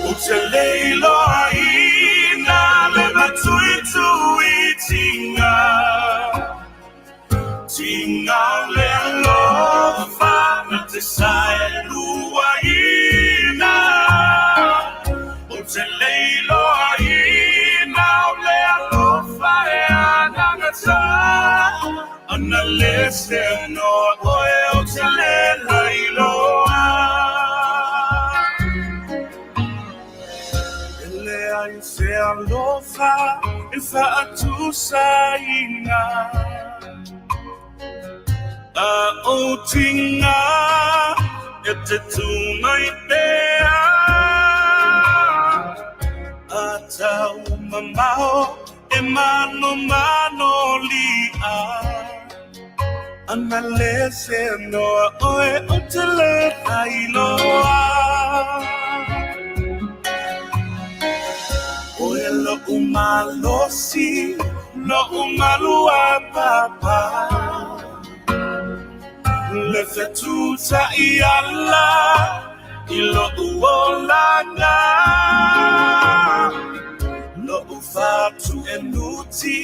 Ou te le iloaina le matuituitiga, tiga o le alofa na te saeluaina. Ou te le iloaina o le alofa e anagata, ana le se noa oe ou te le lailoa. E leai se alofa e faatusaina, A o tiga e te tū mai pea, A tau mamao e manomano li'a, Ana le se noa oe o te le lailoa. Oe lo'u malosi, lo'u maluapapa, Le fetutai ala i lo'u olaga, Lo'u fatuenuti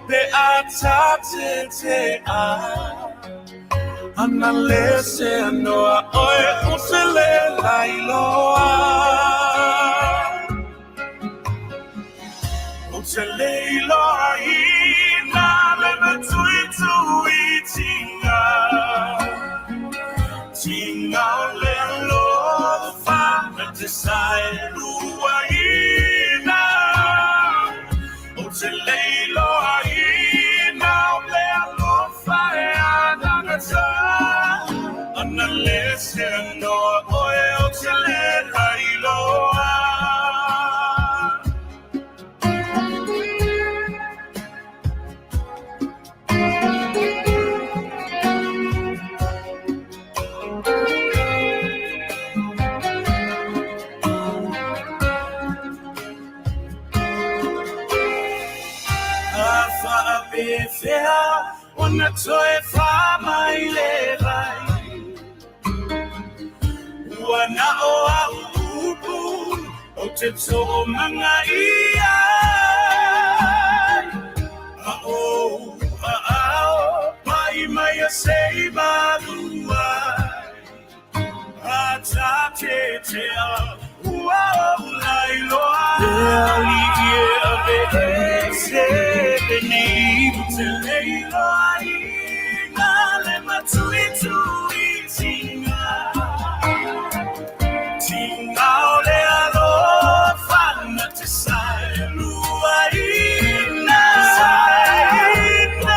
pe a tatetea, Ana le se noa oe o te le lailoa. Ou te le iloaina le matuituitiga, Tiga o le alofa na te saeluaina. Ou te le iloaina o le alofa e anagata, Ana le se noa oe ou te le lailoa. ea ona toe fā mai le vai. Ua na o au upu o te toʻomaga ia ai. A o a ao pai mai a sei malua. A ta te te a ua o lai loa. Le ali e a ve e se lenei te lei loa i nā le matui tui tinga. Tinga o le alofa na te sae lua ina.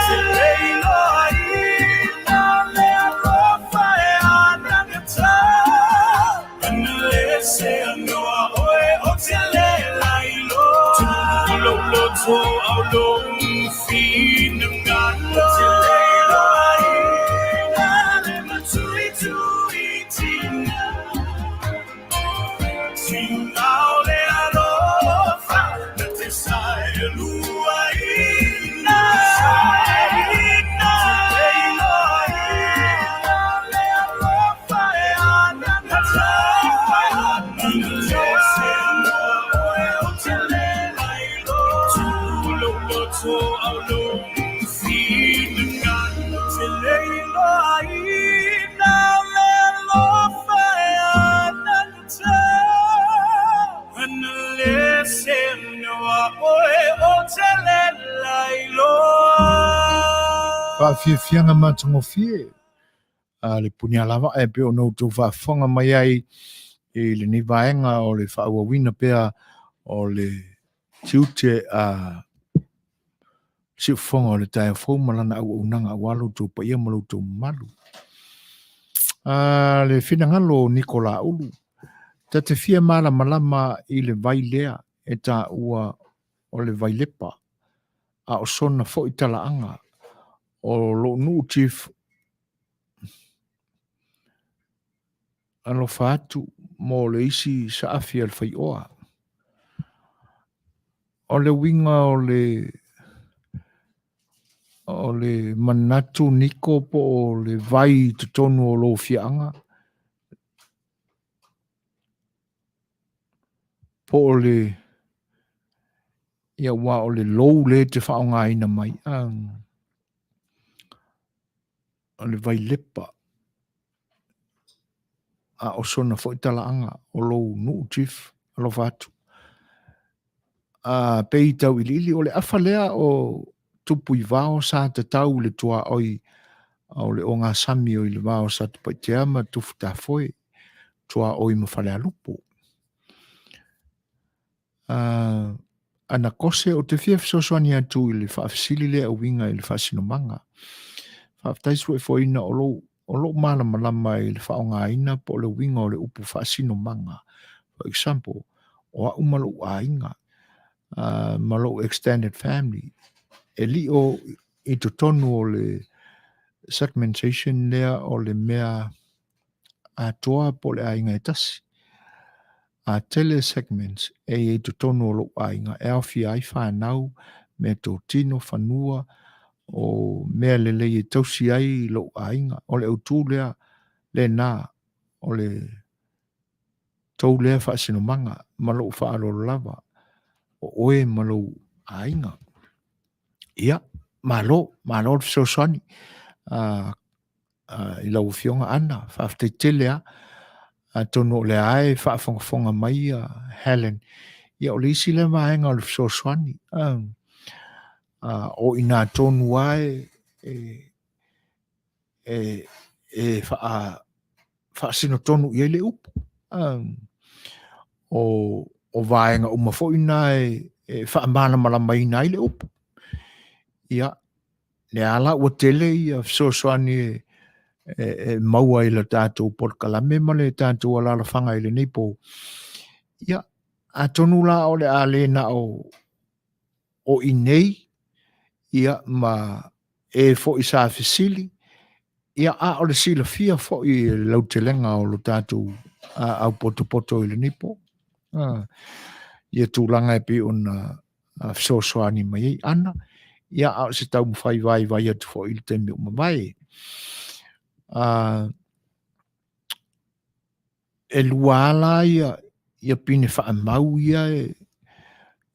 Te lei loa i nā le alofa e anagata. Ana le se anoa oe o te le lai loa. Tulo loto au lo fina ngalo. Te lei loa i nā le matui tui tinga. Tinga o le alofa na te sae lua ina. Te lei loa i nā le alofa e anagata. Ana le se anoa oe o te le lai loa. Tulo loto au lo fina ngalo. Te lei loa i nā le alofa e anagata. Ana le se anoa oe o te le lai loa. Faafiafiaga matagofie a le punia lava e pei ona outou faafofoga mai ai i lenei vaega o le faaauauina pea o le tiute a siufofoga o le taeao fou ma lana auaunaga aua lo outou paia ma lo outou mamalu. A le finagalo o Niko Laulu, ta te fia malamalama i le vai lea e taua o le Vailepa, a o sona foi talaaga o lou nuu chief alofa atu mo le isi saafi a le faioa. O le uiga o le o le manatu Niko po o le vai i totonu o lou fiaaga po o le ia ua o le lou le te faaaogaina mai a o le Vailepa a o sona foi talaaga o lou nuu chief alofa atu. A pei tau iliili o le afa lea o tupu i vao sa tatau le tuaoi o le ogasami o i le vao o Satupaitea ma Tufutafoe, tuaoi ma Falealupo. Ana Kose, ou te fia fesoasoani atu i le faafesili lea e uiga i le faasinomaga. Faafetai suefoeina o lou o lou malamalama i le faaaogaina po o le uiga o le upu faasinomaga. For example, o au ma lou aiga ma lou extended family, e lio i totonu o le segmentation lea o le mea atoa po o le aiga e tasi. A tele segments e i ai totonu o lou aiga e aofia ai whanau, mea tōtino, fanua, o mea lelei e tausi ai lou aiga. O le autū lea, lena, o le tou lea faasinomaga ma lou faaaloalo lava, o oe ma lou aiga. Ia, malo, malo le fesoasoani. I lau Afioga Ana, faafetai tele lava. Atonu o lea lava e faafogafoga mai ia Helen. Ia o le isi lea vaega o le fesoasoani. O i ina tonu lava e faasino tonu i ai le upu. O vaega uma foi na e faamalamalamaina ai le upu. Ia, lea la ua tele ia fesoasoani e maua i le tatou polokalame ma le tatou alaalafaga i lenei po. Ia, atonu la o le a le na o i nei, ia, ma e foi sa fesili, ia, a o le silafia foi e le lautelega o lo tatou au potopoto i lenei po. Ia tulaga e pei ona fesoasoani mai ai Ana. Ia, a o se taumafai vaivai atu foi i le taimi ua mavae. E lua ala ia, ia pine faamau ia e,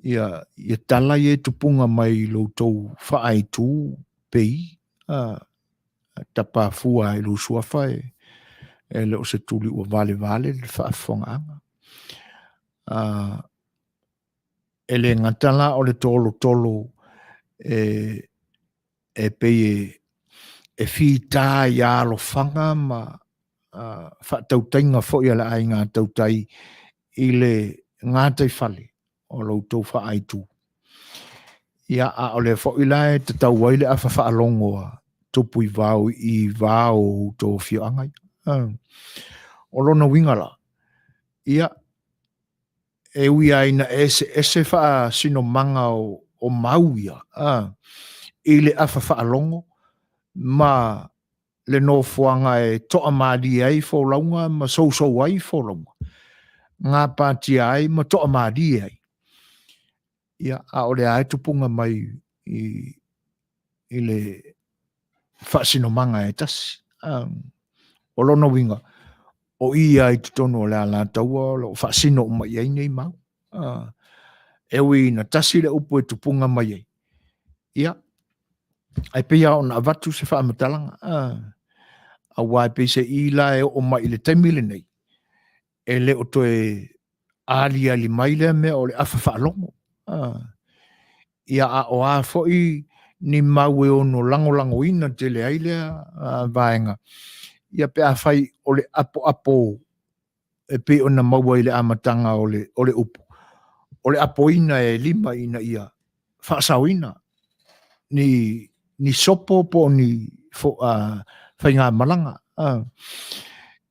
ia, ia tala ia e tupuga mai i lo outou faaaitu pei, a, tapa fua i lou suafa e, e le o se tuli ua valevale le faafofogaaga. A, e le gata la o le tolotolo e, e pei e, e fita i alofaga ma uh, faatautaiga foi a le aiga tautai i le gataifale o lo outou faaaitu. Ia, a o lea foi la e tatau ai le afa faalogo a tupu i vao i vao o outou afioaga ia. O lona uiga la, ia, e ui lava ina eseese faasinomaga o, o mau ia, a, i le afa faalogo ma le nofoaga e toamalie ai folauga ma sousou ai folauga, gapatia ai ma toamalie ai. Ia, a o lea e tupuga mai i, i le faasinomaga e tasi. Um, o lona uiga, o ia i totonu o le Alataua o lo o faasino uma i ai nei mau. Uh, e ui ina tasi le upu e tupuga mai ai. Ia, ae pei lava ona avatu se faamatalaga, uh, aua e pei se i la e oo mai i le taimi lenei, e le o toe aliali mai lea mea o le afa faalogo. Uh, ia a o a foi ni mau e ono lagolagoina tele ai lea uh, vaega. Ia pe afai o le apoapo e pei ona maua i le amataga o le, o le upu, o le apoina e lima ina ia faasaoina ni, ni sopo po o ni fo, uh, faigamalaga. Uh,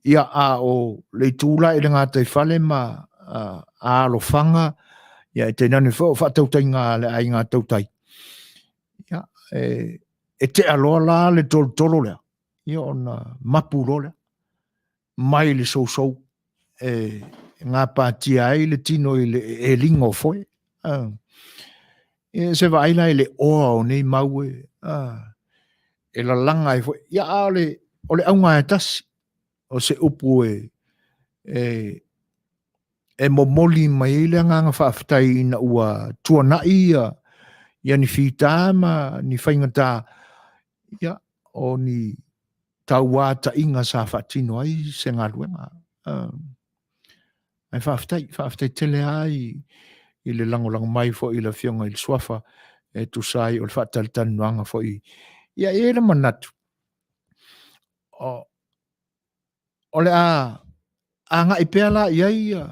ia a o le itu la i le gataifale ma uh, a alofaga, ia e tainane foi o faatautaiga a le aiga tautai. Ia, e, e tea loa la le tolotolo lea, ia ona mapu loa lea. Mai le sousou e gapatia ai le tino i le eliga o foe. E se vaai la i le oa o nei mau e, e lalaga ai foi. Ia, a o le, o le auga e tasi, o se upu e, e, e momoli mai ai le agaga faafetai ina ua tuanai ia, ia ni fita ma ni faigata, ia, o ni tauātaʻiga sa faatino ai se galuega. Ae faafetai, faafetai tele lava i, i le lagolago mai foi i le Afioga i le Suafa e tusa ai o le faatalitalinoaga foi. Ia, e i ai le manatu, o, o le a agai pea la i ai ia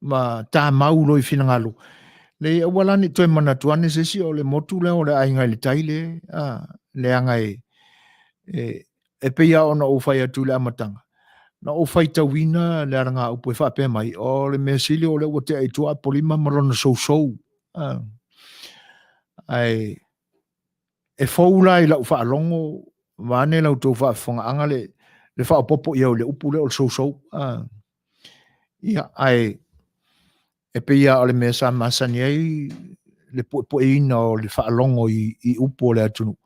ma tamau loa i finagalo. Leai, aua la ne i toe manatu ane se isi o le motu lea o le Aiga i le Tai le, a, leaga e, e, e pei lava ona ou fai atu i le amataga, na ou faitauina le alagaupu e faapea mai, o le mea sili o lea ua tea i tua Apolima ma lona sousou. A, ae E fou la i lau faalogo, vaeane la outou faafofogaaga le, le faaopoopo i ai o le upu lea o le sousou. A, ia, ae e pei lava o le mea sa masani ai le puepueina o le faalogo i, i upu o le atunuu.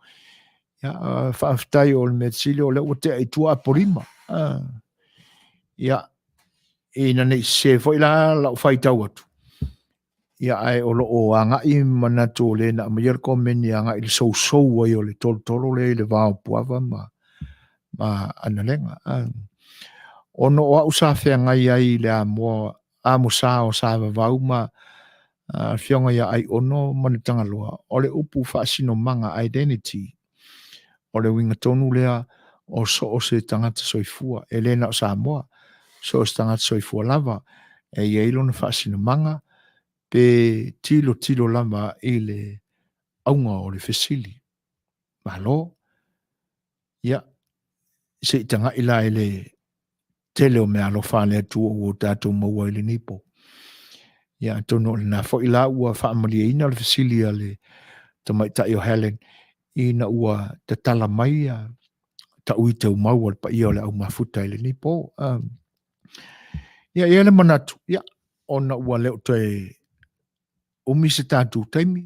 Ia, faafetai o le mea sili o lea ua tea i tua Apolima. A, ia, ina ne i sese foi la lau faitau atu, Ia, ae o lo o agai manatu o le na aumaia le komeni agai i le sousou ai o le tolotolo lea i le va o Puava ma, ma Analega. Ona o au sa feagai ai i le amoa, amosa o Savavau ma afioga ia Aiono ma le Tagaloa, o le upu faasinomaga, identity, o le uiga tonu lea o so o se tagata soifua, e le na o Samoa, so o se tagata soifua lava, e i ai lona faasinomaga, pe tilotilo lava i le auga o le fesili. Malo. Ia, se i tagai la i le tele o meaalofa a le Atua ua o tatou maua i lenei po. Ia, atonu o lena foi la ua faamalieina le fesili a le tamaitai o Helen ina ua tatala mai ia taui teumau a le paia o le au mafuta i lenei po. Um, ia, ia le manatu, ia, ona ua le o toe umi se tatou taimi.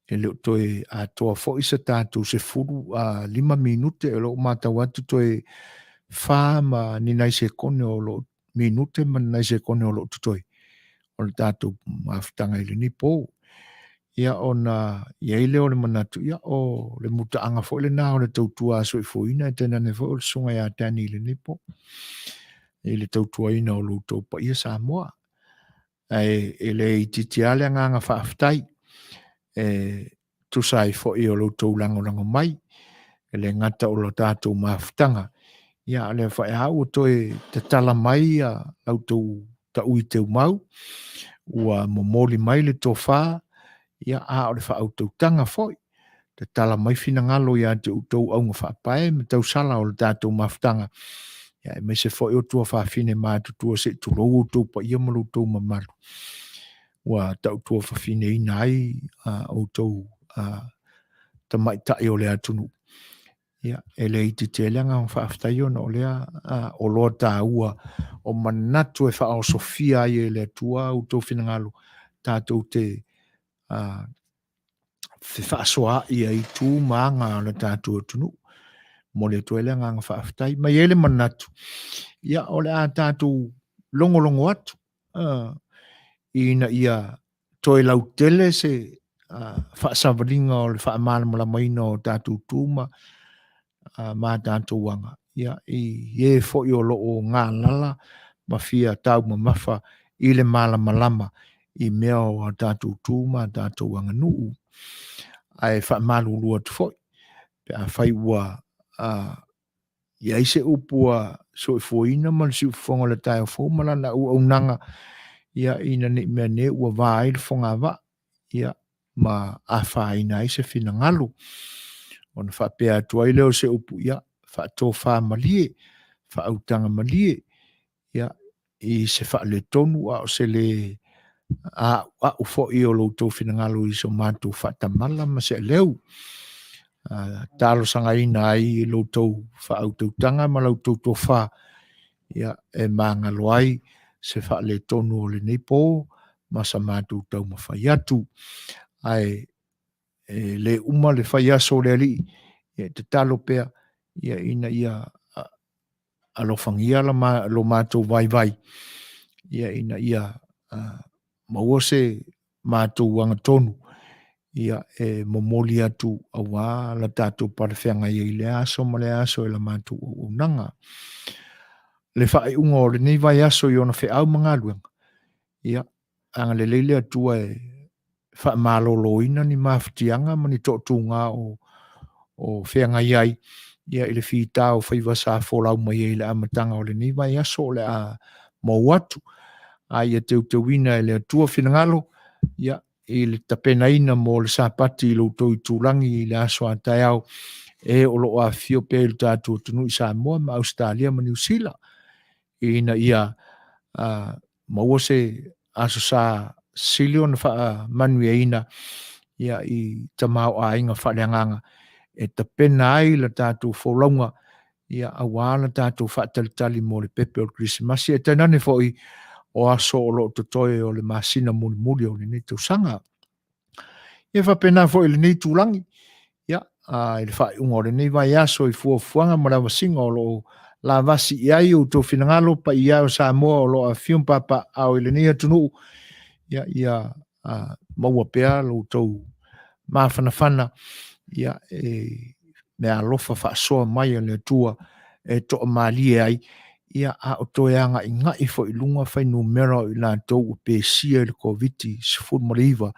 E le o toe atoa foi se tatou 15 minute, o lou matau atu toe 4 ma ni nai sekone o loo minute ma ni nai sekone o loo totoe o le tatou mafutaga i lenei po. Ia ona i ai lea o le manatu, ia o le mutaaga foi lena o le tautua a soifuaina e tainane foi o le susuga ia Danny i lenei po i le tautuaina o lo outou paia Samoa. Ae e le itiiti lava le agaga faafetai e tusa ai foi o lo outou lagolago mai, e le gata o lo tatou mafutaga, ia a o lea foi lava ua toe tatala mai la outou taui teumau, ua momoli mai le tofa, ia a o le faautautaga foi, tatala mai finagalo ia te outou auga faapae ma tausala o le tatou mafutaga, ia aemaise foi o tuafafine matutua se i tulou outou paia ma lo outou mamalu, ua tautuafafineina ai outou tamaitai o le atunuu. Ia, e le itiiti ai le agaga faafetai ona o lea oloa taua o manatu e faaosofia ai e le Atua outou finagalo tatou te fefaasoaai ai i tu ma aga o le tatou atunuu. Momoli atu ai le agaga faafetai. Ma i ai le manatu, ia o le a tatou logologo atu ina ia toe lautele se faasavaliga o le faamalamalamaina o tatou tu ma ma tatou aga, ia, i e foi o lo o galala ma fia taumamafa i le malamalama i mea o a tatou tu ma a tatou aganuu. Ae faamalulu atu foi, pe afai ua i ai se upu ua soifuaina ma le siufofoga o le taeao fou ma lana auaunaga, ia, ina ne i meaane ua va ai le fogavaa, ia, ma afaina ai se finagalo. Ona faapea atu ai lea o se upu, ia, faatofa malie, faautaga malie, ia, i se faaletonu a o se le a'ua'u foi o lo outou finagalo i so matou faatamala ma se aleu. Talosagaina ai i lo outou faautautaga ma la outou tofa, ia, e magalo ai se faaletonu o lenei po ma sa matou taumafai atu. Ae e le uma le fai aso o le Alii, ia e tatalo pea ia ina ia alofagia lo matou vaivai, ia ina ia maua se matou agatonu ia e momoli atu auā la tatou palefeagai ai i lea aso ma lea aso e la matou auaunaga. Le faaiuga o lenei vaiaso i ona feau ma galuega, ia agalelei le Atua e faamaloloina ni mafatiaga ma ni toatuga o feagai ai ia i le fita o faiva sa folau mai ai i le amataga o lenei vaiaso o le a mou atu. A ia teuteuina e le Atua finagalo ia i le tapenaina mo le Sapati i lo outou itulagi i le aso a taeao e o lo o afifio pea i lo tatou atunuu i Samoa ma Ausetalia ma Niu Sila ina ia maua se aso sa sili ona faamanuiaina ia i tamaoaiga faaleagaga e tapena ai la tatou folauga ia auā la tatou faatalitali mo le pepe o le Kerisimasi ae tainane foi o aso o lo o totoe o le masina mulimuli o lenei tausaga. Ia faapena foi i lenei itulagi, ia, i le faaiuga o lenei vaiaso i fuafuaga ma le avasiga o lo o lavasi i ai outou finagalo paia o Samoa o lo o afifio ma papaaao i lenei atunuu, ia, ia maua pea lo outou mafanafana, ia, e meaalofa faasoa mai a le Atua e toamalie ai, ia, a o toe agaigai foi i luga fuainumera o i latou ua pesia i le Koviti-19,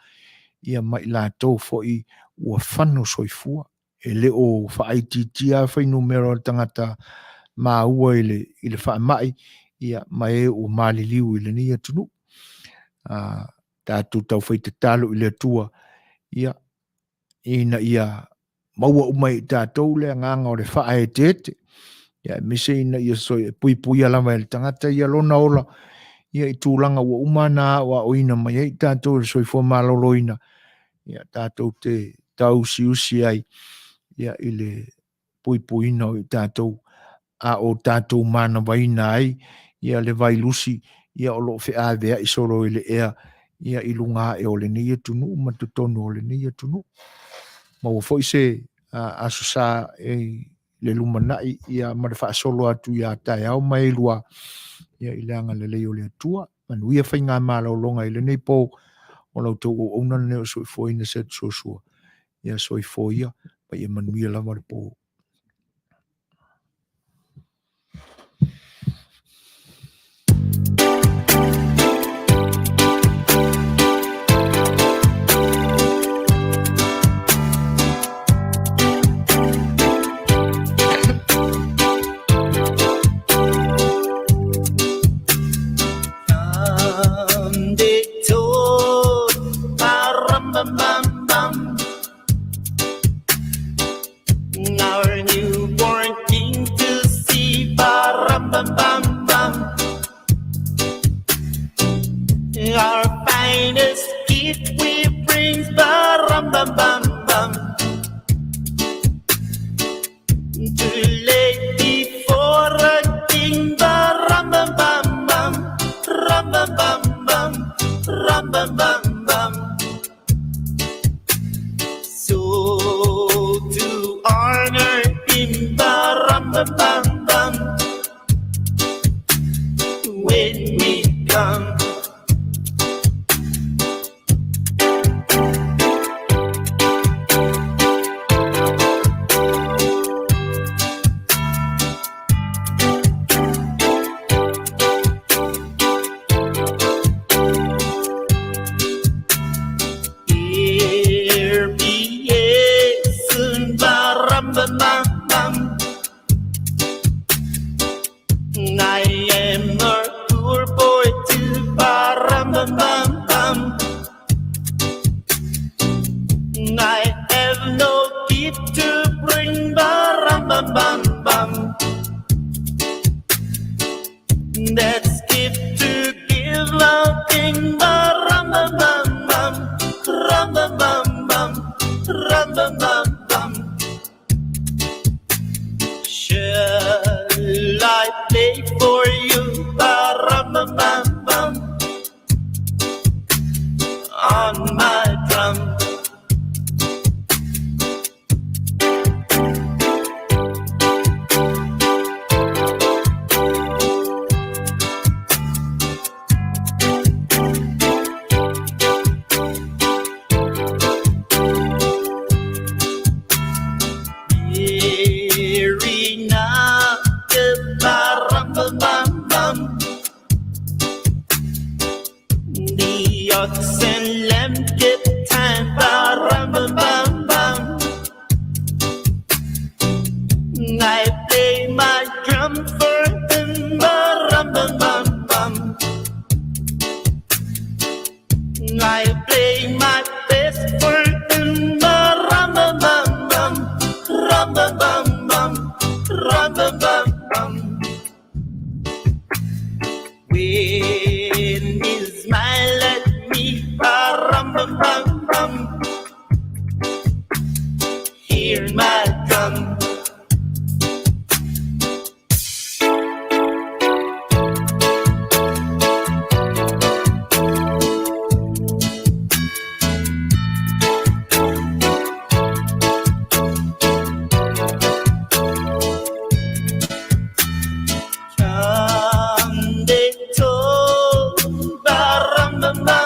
ia ma i latou foi ua fano soifua. E le o faaitiitia fuainumera o tagata maua i le faamai, ia, ma e ua maliliu i lenei atunuu. Tatou taufai tatalo i le Atua, ia, ina ia maua uma e i tatou le agaga o le faaeteete, ia aemaise ina ia puipuia lava e le tagata ia lona ola, ia i tulaga ua uma ona aoaoina mai ai i tatou e le soifua maloloina, ia tatou te tausiusi ai ia i le puipuiina o i tatou, a o tatou manavaina ai ia le vailusi ia o lo o feaveai solo i le ea. ia i luga ae o lenei atunuu ma totonu o lenei atunuu. Maua foi se aso sa i le lumanai ia ma le faasolo atu ia taeao ma elua ia i le agalelei o le Atua. Manuia faiga malologa i lenei po o la outou auauna lenei o le soifuaina Setu Suasua. Ia soifua ia ma ia manuia lava le po. Our newborn king to see, ba-rum-bum-bum-bum. Our finest gift we bring, ba-rum-bum-bum-bum. To lay before a king, ba-rum-bum-bum-bum, rum-bum-bum-bum, rum-bum-bum-bum. So to honor him, ba-rum-bum-bum-bum, when we come. Here be soon, ba-rum-bum-bum-bum. I am a poor boy too, ba-rum-bum-bum-bum. I have no gift to bring, ba-rum-bum-bum-bum. That's gift to give our king, ba-rum-bum-bum-bum, rum-bum-bum-bum, rum-bum-bum-bum. Shall I play for you, ba-rum-bum-bum-bum, on my drum? Mary na ba-rum-bum-bum-bum. The ox and lamb kept time, ba-rum-bum-bum-bum. I play my drum for him, ba-rum-bum-bum-bum. I play my best for him, ba-rum-bum-bum-bum, rum-bum-bum-bum, rum-bum-bum-bum. When he smile at me, ba-rum-bum-bum-bum, hear my drum. Come they told, ba-rum-bum-bum.